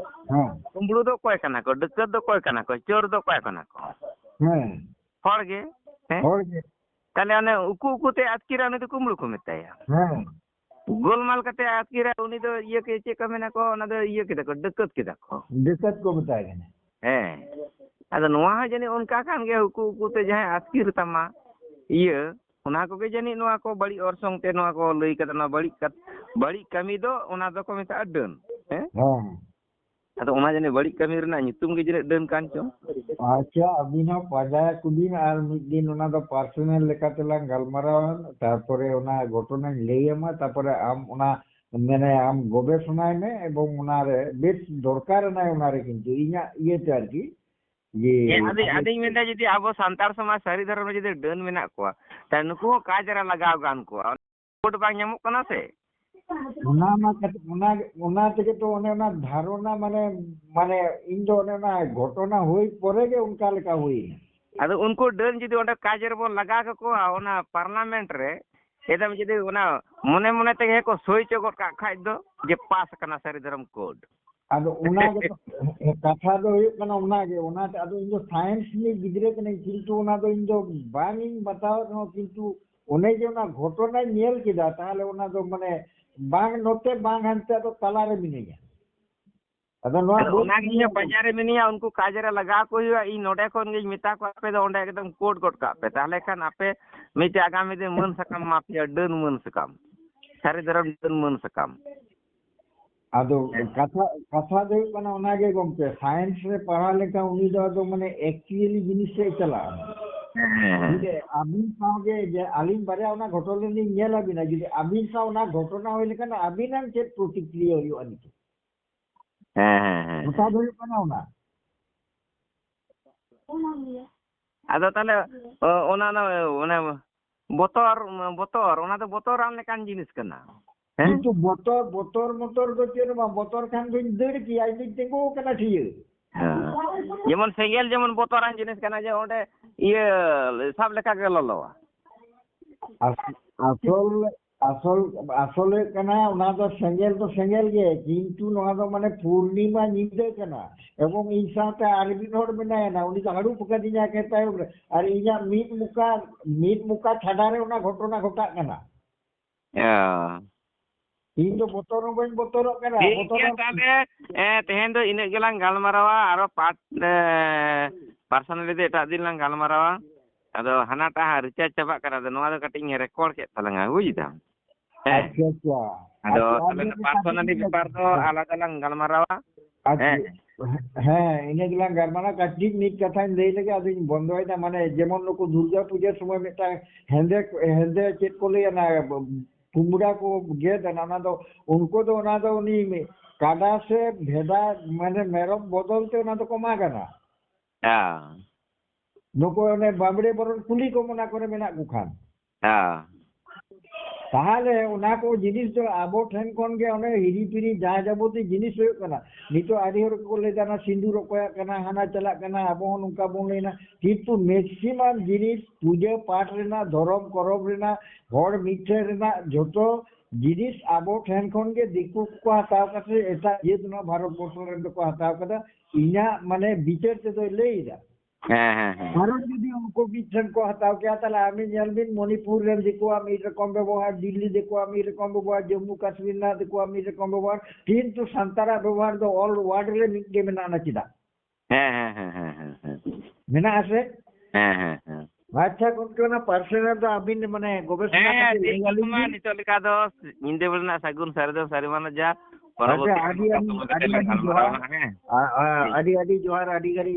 ᱦᱮᱸ᱾ ᱠᱩᱢᱵᱽᱲᱩ ᱫᱚ ᱚᱠᱚᱭ ᱠᱟᱱᱟ ᱠᱚ? ᱰᱟᱹᱠᱟᱹᱛ ᱫᱚ ᱚᱠᱚᱭ ᱠᱟᱱᱟ ᱠᱚ? ᱪᱳᱨ ᱫᱚ ᱚᱠᱚᱭ ᱠᱟᱱᱟ ᱠᱚ? ᱦᱮᱸ᱾ ᱦᱚᱲ ᱜᱮ᱾ ᱦᱮᱸ? ᱦᱚᱲ ᱜᱮ᱾ ᱛᱟᱦᱞᱮ ᱚᱱᱮ ᱩᱠᱩ ᱩᱠᱩ ᱛᱮ ᱟᱹᱛᱠᱤᱨᱟ, ᱩᱱᱤ ᱫᱚ ᱠᱩᱢᱵᱽᱲᱩ ᱠᱚ ᱢᱮᱛᱟᱭᱟ᱾ ᱦᱮᱸ᱾ ᱜᱳᱞᱢᱟᱞ ᱠᱟᱛᱮ ᱟᱹᱛᱠᱤᱨᱟ, ᱩᱱᱤ ᱫᱚ ᱤᱭᱟᱹ ᱠᱮ-, ᱪᱮᱫ ᱠᱚ ᱢᱮᱱᱟ ᱠᱚ, ᱚᱱᱟ ᱫᱚ ᱤᱭᱟᱹ ᱠᱮᱫᱟ ᱠᱚ, ᱰᱟᱹᱠᱟᱹᱛ ᱠᱮᱫᱟ ᱠᱚ᱾ ᱰᱟᱹᱠᱟᱹᱛ ᱠᱚ ᱢᱮᱛᱟᱭ ᱠᱟᱱᱟ᱾ ᱦᱮᱸ᱾ ᱟᱫᱚ ᱱᱚᱣᱟ ᱦᱚᱸ ᱡᱟᱹᱱᱤᱡ ᱚᱱᱠᱟ ᱠᱟᱱ ᱜᱮᱭᱟ, ᱩᱠᱩ ᱩᱠᱩ ᱛᱮ ᱡᱟᱦᱟᱸᱭ ᱟᱹᱛᱠᱤᱨ ᱛᱟᱢᱟ, ᱤᱭᱟᱹ, ᱚᱱᱟ ᱠᱚᱜᱮ ᱡᱟᱹᱱᱤᱡ ᱱᱚᱣᱟ ᱠᱚ ᱵᱟᱹᱲᱤᱡ ᱚᱨᱥᱚᱝ ᱛᱮ ᱱᱚᱣᱟ ᱠᱚ ᱞᱟᱹᱭ ᱠᱟᱫᱟ, ᱱᱚᱣᱟ ᱵᱟᱹᱲᱤᱡ ᱠᱟᱛ-, ᱵᱟᱹᱲᱤᱡ ᱠᱟᱹᱢᱤ ᱫᱚ ᱚᱱᱟ ᱫᱚᱠᱚ ᱢᱮᱛᱟᱜᱼᱟ ᱰᱟᱹᱱ᱾ ᱦᱮᱸ? ᱦᱮᱸ᱾ ᱟᱫᱚ ᱚᱱᱟ ᱡᱟᱹᱱᱤᱡ ᱵᱟᱹᱲᱤᱡ ᱠᱟᱹᱢᱤ ᱨᱮᱱᱟᱜ ᱧᱩᱛᱩᱢ ᱜᱮ ᱡᱟᱹᱱᱤᱡ ᱰᱟᱹᱱ ᱠᱟᱱ ᱪᱚᱝ᱾ ᱟᱪᱪᱷᱟ, ᱟᱹᱵᱤᱱ ᱦᱚᱸ ᱯᱟᱸᱡᱟᱭᱟ ᱠᱚᱵᱤᱱ ᱟᱨ ᱢᱤᱫ ᱫᱤᱱ ᱚᱱᱟ ᱫᱚ personal ᱞᱮᱠᱟᱛᱮᱞᱟᱝ ᱜᱟᱞᱢᱟᱨᱟᱣᱟ, ᱛᱟᱨᱯᱚᱨᱮ ᱚᱱᱟ ᱜᱷᱚᱴᱚᱱᱟᱧ ᱞᱟᱹᱭ ᱟᱢᱟ, ᱛᱟᱨᱯᱚᱨᱮ ᱟᱢ ᱚᱱᱟ, ᱢᱟᱱᱮ, ᱟᱢ ᱜᱚᱵᱮᱥᱚᱱᱟᱭ ᱢᱮ ᱮᱵᱚᱝ ᱚᱱᱟᱨᱮ ᱵᱮᱥ ᱫᱚᱨᱠᱟᱨ ᱟᱱᱟᱭ ᱚᱱᱟᱨᱮ, ᱠᱤᱱᱛᱩ ᱤᱧᱟᱹᱜ ᱤᱭᱟᱹᱛᱮ ᱟᱨᱠᱤ, ᱡᱮ ᱦᱮᱸ, ᱟᱫᱚ ᱟᱵᱚ ᱟᱫᱚᱧ ᱢᱮᱱᱫᱟ, ᱡᱩᱫᱤ ᱟᱵᱚ ᱥᱟᱱᱛᱟᱲ ᱥᱚᱢᱟᱡᱽ ᱥᱟᱹᱨᱤ ᱫᱷᱚᱨᱚᱢ ᱨᱮ ᱡᱩᱫᱤ ᱰᱟᱹᱱ ᱢᱮᱱᱟᱜ ᱠᱚᱣᱟ, ᱛᱟᱦᱞᱮ ᱱᱩᱠᱩ ᱦᱚᱸ ᱠᱟᱡᱽ ᱨᱮ ᱞᱟᱜᱟᱣ ᱜᱟᱱ ᱠᱚᱣᱟ᱾ ᱠᱳᱰ ᱵᱟᱝ ᱧᱟᱢᱚᱜ ᱠᱟᱱᱟ ᱥᱮ? ᱚᱱᱟ ᱢᱟ ᱠᱟᱛᱷᱟ, ᱚᱱᱟ, ᱚᱱᱟ ᱛᱮᱜᱮ ᱛᱚ ᱚᱱᱮ ᱚᱱᱟ ᱫᱷᱟᱨᱚᱱᱟ, ᱢᱟᱱᱮ, ᱢᱟᱱᱮ ᱤᱧ ᱫᱚ ᱚᱱᱮ ᱚᱱᱟ ᱜᱷᱚᱴᱚᱱᱟ ᱦᱩᱭ ᱯᱚᱨᱮ ᱜᱮ ᱚᱱᱠᱟ ᱞᱮᱠᱟ ᱦᱩᱭᱱᱟ᱾ ᱟᱫᱚ ᱩᱱᱠᱩ ᱰᱟᱹᱱ ᱡᱩᱫᱤ ᱚᱸᱰᱮ ᱠᱟᱡᱽ ᱨᱮᱵᱚᱱ ᱞᱟᱜᱟᱣ ᱠᱟᱠᱚᱣᱟ, ᱚᱱᱟ ᱯᱟᱨᱞᱟᱢᱮᱱᱴ ᱨᱮ, ᱮᱠᱫᱚᱢ ᱡᱩᱫᱤ ᱚᱱᱟ ᱢᱚᱱᱮ ᱢᱚᱱᱮ ᱛᱮᱜᱮ ᱠᱚ ᱥᱳᱭ ᱦᱚᱪᱚ ᱜᱚᱫ ᱠᱟᱜ ᱠᱷᱟᱡ ᱫᱚ ᱡᱮ ᱯᱟᱥ ᱟᱠᱟᱱᱟ ᱥᱟᱹᱨᱤ ᱫᱷᱚᱨᱚᱢ ᱠᱳᱰ᱾ ᱟᱫᱚ ᱚᱱᱟ ᱜᱮ ᱠᱟᱛᱷᱟ ᱫᱚ ᱦᱩᱭᱩᱜ ᱠᱟᱱᱟ, ᱚᱱᱟ ᱜᱮ, ᱚᱱᱟᱛᱮ ᱟᱫᱚ ᱤᱧ ᱫᱚ ᱥᱟᱭᱮᱱᱥ ᱨᱤᱱᱤᱡ ᱜᱤᱫᱽᱨᱟᱹ ᱠᱟᱹᱱᱟᱹᱧ, ᱠᱤᱱᱛᱩ ᱚᱱᱟ ᱫᱚ ᱤᱧ ᱫᱚ ᱵᱟᱝ ᱤᱧ ᱵᱟᱛᱟᱣᱮᱫ ᱨᱮᱦᱚᱸ, ᱠᱤᱱᱛᱩ ᱚᱱᱮ ᱡᱮ ᱚᱱᱟ ᱜᱷᱚᱴᱚᱱᱟᱧ ᱧᱮᱞ ᱠᱮᱫᱟ, ᱛᱟᱦᱚᱞᱮ ᱚᱱᱟ ᱫᱚ ᱢᱟᱱᱮ ᱵᱟᱝ ᱱᱚᱛᱮ ᱵᱟᱝ ᱦᱟᱱᱛᱮ, ᱟᱫᱚ ᱛᱟᱞᱟᱨᱮ ᱢᱤᱱᱟᱹᱧᱟ᱾ ᱟᱫᱚ ᱱᱚᱣᱟ ᱟᱫᱚ ᱵᱟᱹᱧ ᱚᱱᱟᱜᱮ ᱤᱧ ᱦᱚᱸ ᱯᱟᱸᱡᱟ ᱨᱮ ᱢᱤᱱᱟᱹᱧᱟ, ᱩᱱᱠᱩ ᱠᱟᱡᱽ ᱨᱮ ᱞᱟᱜᱟᱣ ᱠᱚ ᱦᱩᱭᱩᱜᱼᱟ᱾ ᱤᱧ ᱱᱚᱰᱮ ᱠᱷᱚᱱ ᱜᱤᱧ ᱢᱮᱛᱟ ᱠᱚᱣᱟ, ᱟᱯᱮ ᱫᱚ ᱚᱸᱰᱮ ᱮᱠᱫᱚᱢ ᱠᱳᱰ ᱜᱚᱫ ᱠᱟᱜ ᱯᱮ, ᱛᱟᱦᱚᱞᱮ ᱠᱷᱟᱱ ᱟᱯᱮ ᱢᱤᱫᱴᱮᱡ ᱟᱜᱟᱢᱤ ᱫᱤᱱ ᱢᱟᱹᱱ ᱥᱟᱠᱟᱢ ᱮᱢᱟ ᱯᱮᱭᱟ, ᱰᱟᱹᱱ ᱢᱟᱹᱱ ᱥᱟᱠᱟᱢ, ᱥᱟᱹᱨᱤ ᱫᱷᱚᱨᱚᱢ ᱰᱟᱹᱱ ᱢᱟᱹᱱ ᱥᱟᱠᱟᱢ᱾ ᱟᱫᱚ ᱦᱮᱸ᱾ ᱠᱟᱛᱷᱟ, ᱠᱟᱛᱷᱟ ᱫᱚ ᱦᱩᱭᱩᱜ ᱠᱟᱱᱟ ᱚᱱᱟᱜᱮ ᱜᱚᱢᱠᱮ, ᱥᱟᱭᱮᱱᱥ ᱨᱮ ᱯᱟᱲᱦᱟᱣ ᱞᱮᱱᱠᱷᱟᱱ ᱩᱱᱤ ᱫᱚ ᱟᱫᱚ ᱢᱟᱱᱮ actually ᱡᱤᱱᱤᱥ ᱥᱮᱫ ᱪᱟᱞᱟᱜᱼᱟ᱾ ᱦᱮᱸ, ᱦᱮᱸ, ᱦᱮᱸ᱾ ᱡᱩᱫᱤ ᱟᱹᱵᱤᱱ ᱥᱟᱶᱜᱮ ᱡᱮ ᱟᱹᱞᱤᱧ ᱵᱟᱨᱭᱟ ᱚᱱᱟ ᱜᱷᱚᱴᱚᱱᱟ ᱞᱤᱧ ᱧᱮᱞ ᱟᱹᱵᱤᱱᱟ, ᱡᱩᱫᱤ ᱟᱹᱵᱤᱱ ᱥᱟᱶ ᱚᱱᱟ ᱜᱷᱚᱴᱚᱱᱟ ᱦᱩᱭ ᱞᱮᱱᱠᱷᱟᱱ ᱟᱹᱵᱤᱱᱟᱜ ᱪᱮᱫ ᱯᱨᱚᱛᱤᱠᱨᱤᱭᱟ ᱦᱩᱭᱩᱜᱼᱟ ᱱᱤᱛᱚᱜ? ᱦᱮᱸ, ᱦᱮᱸ, ᱦᱮᱸ, ᱠᱟᱛᱷᱟ ᱦᱮᱸ᱾ ᱫᱚ ᱦᱩᱭᱩᱜ ᱠᱟᱱᱟ ᱚᱱᱟ᱾ ᱟᱫᱚ ᱛᱟᱦᱞᱮ, ᱚ, ᱚᱱᱟ, ᱚᱱᱟ, ᱚᱱᱮ ᱵᱚᱛᱚᱨ, ᱵᱚᱛᱚᱨ, ᱚᱱᱟ ᱫᱚ ᱵᱚᱛᱚᱨᱟᱱ ᱞᱮᱠᱟᱱ ᱡᱤᱱᱤᱥ ᱠᱟᱱᱟ᱾ ᱦᱮᱸ? ᱠᱤᱱᱛᱩ ᱵᱚᱛᱚᱨ, ᱵᱚᱛᱚᱨ ᱢᱚᱛᱚᱨ ᱫᱚ ᱪᱮᱫ ᱦᱚᱸ ᱵᱟᱝ, ᱵᱚᱛᱚᱨ ᱠᱷᱟᱱ ᱫᱚᱧ ᱫᱟᱹᱲ ᱠᱮᱭᱟ, ᱤᱧ ᱫᱚᱧ ᱛᱤᱸᱜᱩ ᱟᱠᱟᱱᱟ ᱴᱷᱤᱭᱟᱹ᱾ ᱦᱮᱸ᱾ ᱡᱮᱢᱚᱱ ᱥᱮᱸᱜᱮᱞ ᱡᱮᱢᱚᱱ ᱵᱚᱛᱚᱨᱟᱱ ᱡᱤᱱᱤᱥ ᱠᱟᱱᱟ, ᱡᱮ ᱚᱸᱰᱮ ᱤᱭᱟᱹ ᱥᱟᱵ ᱞᱮᱠᱟ ᱜᱮ ᱞᱚᱞᱚᱣᱟ᱾ ᱟᱥ-, ᱟᱥᱚᱞ ᱟᱥᱚᱞ, ᱟᱥᱚᱞ ᱦᱩᱭᱩᱜ ᱠᱟᱱᱟ, ᱚᱱᱟ ᱫᱚ ᱥᱮᱸᱜᱮᱞ ᱫᱚ ᱥᱮᱸᱜᱮᱞ ᱜᱮ, ᱠᱤᱱᱛᱩ ᱱᱚᱣᱟ ᱫᱚ ᱢᱟᱱᱮ ᱯᱩᱨᱱᱤᱢᱟ ᱧᱤᱫᱟᱹ ᱠᱟᱱᱟ᱾ ᱮᱵᱚᱝ ᱤᱧ ᱥᱟᱶᱛᱮ ᱟᱨ ᱢᱤᱫ ᱦᱚᱲ ᱢᱮᱱᱟᱭᱟ, ᱩᱱᱤ ᱫᱚ ᱦᱟᱹᱲᱩᱵ ᱟᱠᱟᱫᱤᱧᱟ ᱮᱠᱮᱱ ᱛᱟᱭᱚᱢ ᱨᱮ, ᱟᱨ ᱤᱧᱟᱹᱜ ᱢᱤᱫ ᱢᱚᱠᱟ, ᱢᱤᱫ ᱢᱚᱠᱟ ᱪᱷᱟᱰᱟ ᱨᱮ ᱚᱱᱟ ᱜᱷᱚᱴᱚᱱᱟ ᱜᱷᱚᱴᱟᱜ ᱠᱟᱱᱟ᱾ ᱚ᱾ ᱤᱧ ᱫᱚ ᱵᱚᱛᱚᱨ ᱦᱚᱸ ᱵᱟᱹᱧ ᱵᱚᱛᱚᱨᱚᱜ ᱠᱟᱱᱟ, ᱴᱷᱤᱠ ᱵᱚᱛᱚᱨ ᱜᱮᱭᱟ, ᱦᱚᱸ ᱛᱟᱦᱞᱮ ᱮ, ᱛᱮᱦᱮᱧ ᱫᱚ ᱤᱱᱟᱹᱜ ᱜᱮᱞᱟᱝ ᱜᱟᱞᱢᱟᱨᱟᱣᱟ, ᱟᱨᱚ ᱯᱟᱨᱴ ᱮ, ᱯᱟᱨᱥᱚᱱᱟᱞᱤ ᱫᱚ ᱮᱴᱟᱜ ᱫᱤᱱ ᱞᱟᱝ ᱜᱟᱞᱢᱟᱨᱟᱣᱟ᱾ ᱟᱫᱚ ᱦᱟᱱᱟᱴᱟᱜ ᱦᱟᱸᱜ ᱨᱤᱪᱟᱨᱡᱽ ᱪᱟᱵᱟᱜ ᱠᱟᱱᱟ, ᱟᱫᱚ ᱱᱚᱣᱟ ᱫᱚ ᱠᱟᱹᱴᱤᱡ ᱤᱧ ᱨᱮᱠᱚᱨᱰ ᱠᱮᱫ ᱛᱟᱞᱟᱝᱟ, ᱵᱩᱡᱽ ᱫᱟᱢ? ᱦᱮᱸ᱾ ᱟᱪᱪᱷᱟ, ᱟᱪᱪᱷᱟ᱾ ᱟᱫᱚ ᱟᱪᱪᱷᱟ, ᱛᱟᱦᱞᱮ ᱟᱵᱮᱱ ᱯᱟᱨᱥᱚᱱᱟᱞᱤ ᱠᱟᱹᱴᱤᱡ ᱵᱮᱯᱟᱨ ᱫᱚ ᱟᱞᱟᱫᱟ ᱞᱟᱝ ᱜᱟᱞᱢᱟᱨᱟᱣᱟ᱾ ᱟᱪᱪᱷᱟ᱾ ᱦᱮᱸ᱾ ᱦᱮᱸ, ᱤᱱᱟᱹ ᱜᱮᱞᱟᱝ ᱜᱟᱞᱢᱟᱨᱟᱣᱟ᱾ ᱠᱟᱹᱴᱤᱡ ᱢᱤᱫ ᱠᱟᱛᱷᱟᱧ ᱞᱟᱹᱭ ᱞᱮᱜᱮ, ᱟᱫᱚᱧ ᱵᱚᱱᱫᱚᱭᱮᱫᱟ᱾ ᱢᱟᱱᱮ, ᱡᱮᱢᱚᱱ ᱱᱩᱠᱩ ᱫᱩᱨᱜᱟ ᱯᱩᱡᱟᱹ ᱥᱚᱢᱚᱭ ᱢᱤᱫᱴᱟᱝ ᱦᱮᱸᱫᱮ, ᱦᱮᱸᱫᱮ ᱪᱮᱫ ᱠᱚ ᱞᱟᱹᱭᱟ, ᱚᱱᱟ ᱠᱩᱢᱲᱟ ᱠᱚ ᱜᱮᱫ ᱮᱱᱟ, ᱚᱱᱟ ᱫᱚ, ᱩᱱᱠᱩ ᱫᱚ, ᱚᱱᱟ ᱫᱚ ᱩᱱᱤ ᱠᱟᱰᱟ ᱥᱮ ᱵᱷᱮᱰᱟ, ᱢᱟᱱᱮ, ᱢᱮᱨᱚᱢ ᱵᱚᱫᱚᱞ ᱛᱮ ᱚᱱᱟ ᱫᱚᱠᱚ ᱢᱟᱜ ᱟᱱᱟ᱾ ᱦᱮᱸ᱾ ᱱᱩᱠᱩ ᱚᱱᱮ ᱵᱟᱢᱲᱮ ᱵᱚᱨᱚᱱ ᱠᱩᱞᱤ ᱠᱚ ᱚᱱᱟ ᱠᱚᱨᱮ ᱢᱮᱱᱟᱜ ᱠᱚ ᱠᱷᱟᱱ᱾ ᱦᱮᱸ᱾ ᱛᱟᱦᱚᱞᱮ ᱚᱱᱟ ᱠᱚ ᱡᱤᱱᱤᱥ ᱫᱚ ᱟᱵᱚ ᱴᱷᱮᱱ ᱠᱷᱚᱱ ᱜᱮ ᱚᱱᱮ ᱦᱤᱨᱤ ᱯᱤᱨᱤ ᱡᱟᱦᱟᱸ ᱡᱟᱵᱚᱛᱤ ᱡᱤᱱᱤᱥ ᱦᱩᱭᱩᱜ ᱠᱟᱱᱟ᱾ ᱱᱤᱛᱚᱜ ᱟᱹᱰᱤ ᱦᱚᱲ ᱠᱚ ᱞᱟᱹᱭ ᱫᱟ, ᱚᱱᱟ ᱥᱤᱸᱫᱩᱨ ᱚᱠᱚᱭᱟᱜ ᱠᱟᱱᱟ, ᱦᱟᱱᱟ ᱪᱟᱞᱟᱜ ᱠᱟᱱᱟ, ᱟᱵᱚ ᱦᱚᱸ ᱱᱚᱝᱠᱟ ᱵᱚᱱ ᱞᱟᱹᱭᱱᱟ᱾ ᱠᱤᱱᱛᱩ ᱢᱮᱠᱥᱤᱢᱟᱢ ᱡᱤᱱᱤᱥ, ᱯᱩᱡᱟᱹ ᱯᱟᱴ ᱨᱮᱱᱟᱜ, ᱫᱷᱚᱨᱚᱢ ᱠᱚᱨᱚᱢ ᱨᱮᱱᱟᱜ, ᱦᱚᱲ ᱢᱤᱫᱴᱷᱮᱱ ᱨᱮᱱᱟᱜ ᱡᱷᱚᱛᱚ ᱡᱤᱱᱤᱥ ᱟᱵᱚ ᱴᱷᱮᱱ ᱠᱷᱚᱱ ᱜᱮ ᱫᱤᱠᱩ ᱠᱚ ᱦᱟᱛᱟᱣ ᱠᱟᱛᱮ ᱮᱴᱟᱜ ᱡᱟᱹᱛ ᱱᱚᱣᱟ ᱵᱷᱟᱨᱚᱛ ᱵᱚᱨᱥᱚ ᱨᱮᱱ ᱫᱚᱠᱚ ᱦᱟᱛᱟᱣ ᱠᱟᱫᱟ᱾ ᱤᱧᱟᱹᱜ ᱢᱟᱱᱮ ᱵᱤᱪᱟᱹᱨ ᱛᱮᱫᱚᱭ ᱞᱟᱹᱭ ᱮᱫᱟ᱾ ᱦᱮᱸ, ᱦᱮᱸ, ᱦᱮᱸ᱾ ᱠᱟᱨᱚᱱ ᱡᱩᱫᱤ ᱩᱱᱠᱩ ᱢᱤᱫ ᱴᱷᱮᱱ ᱠᱚ ᱦᱟᱛᱟᱣ ᱠᱮᱭᱟ, ᱛᱟᱦᱞᱮ ᱟᱢ ᱧᱮᱞ ᱵᱤᱱ, ᱢᱚᱱᱤᱯᱩᱨ ᱨᱮᱱ ᱫᱤᱠᱩᱣᱟᱜ ᱢᱤᱫ ᱨᱚᱠᱚᱢ ᱵᱮᱵᱚᱦᱟᱨ, ᱫᱤᱞᱞᱤ ᱫᱤᱠᱩᱣᱟᱜ ᱢᱤᱫ ᱨᱚᱠᱚᱢ ᱵᱮᱵᱚᱦᱟᱨ, ᱡᱚᱢᱢᱩ ᱠᱟᱥᱢᱤᱨ ᱨᱮᱱᱟᱜ ᱫᱤᱠᱩᱣᱟᱜ ᱢᱤᱫ ᱨᱚᱠᱚᱢ ᱵᱮᱵᱚᱦᱟᱨ, ᱠᱤᱱᱛᱩ ᱥᱟᱱᱛᱟᱲᱟᱜ ᱵᱮᱵᱚᱦᱟᱨ ᱫᱚ ᱚᱞ ᱣᱟᱨᱰ ᱨᱮ ᱢᱤᱫ ᱜᱮ ᱢᱮᱱᱟᱜᱼᱟ᱾ ᱪᱮᱫᱟᱜ ᱦᱮᱸ, ᱦᱮᱸ, ᱦᱮᱸ, ᱦᱮᱸ, ᱦᱮᱸ, ᱦᱮᱸ᱾ ᱢᱮᱱᱟᱜᱼᱟ ᱥᱮ? ᱦᱮᱸ, ᱦᱮᱸ, ᱦᱮᱸ᱾ ᱟᱪᱪᱷᱟ ᱜᱚᱢᱠᱮ, ᱚᱱᱟ ᱯᱟᱨᱥᱚᱱᱟᱞ ᱫᱚ ᱟᱹᱵᱤᱱ ᱢᱟᱱᱮ ᱜᱚᱵᱮᱥᱚᱱᱟ ᱦᱮᱸ, ᱠᱟᱛᱮ ᱴᱷᱤᱠ ᱞᱟᱹᱭ ᱜᱮᱭᱟ, ᱟᱹᱞᱤᱧ ᱢᱟ ᱵᱤᱱ᱾ ᱱᱤᱛᱚᱜ ᱞᱮᱠᱟ ᱫᱚ ᱧᱤᱫᱟᱹ ᱵᱮᱲᱟ ᱨᱮᱱᱟᱜ ᱥᱟᱹᱜᱩᱱ ᱥᱟᱨᱮ ᱫᱚ ᱥᱟᱹᱨᱤ ᱢᱟᱱᱚᱛ ᱡᱟ ᱟᱪᱪᱷᱟ, ᱯᱚᱨᱚᱵᱚᱨᱛᱤ ᱟᱹᱰᱤ, ᱠᱟᱛᱮ ᱟᱹᱰᱤ, ᱥᱚᱢᱚᱭ ᱟᱹᱰᱤ, ᱠᱟᱛᱮ ᱞᱮ ᱟᱹᱰᱤ ᱜᱟᱞᱢᱟᱨᱟᱣᱟ ᱡᱚᱦᱟᱨ᱾ ᱦᱟᱸᱜ, ᱦᱮᱸ᱾ ᱟ, ᱟ, ᱴᱷᱤᱠ᱾ ᱟᱹᱰᱤ, ᱟᱹᱰᱤ ᱡᱚᱦᱟᱨ, ᱟᱹᱰᱤ, ᱟᱹᱰᱤ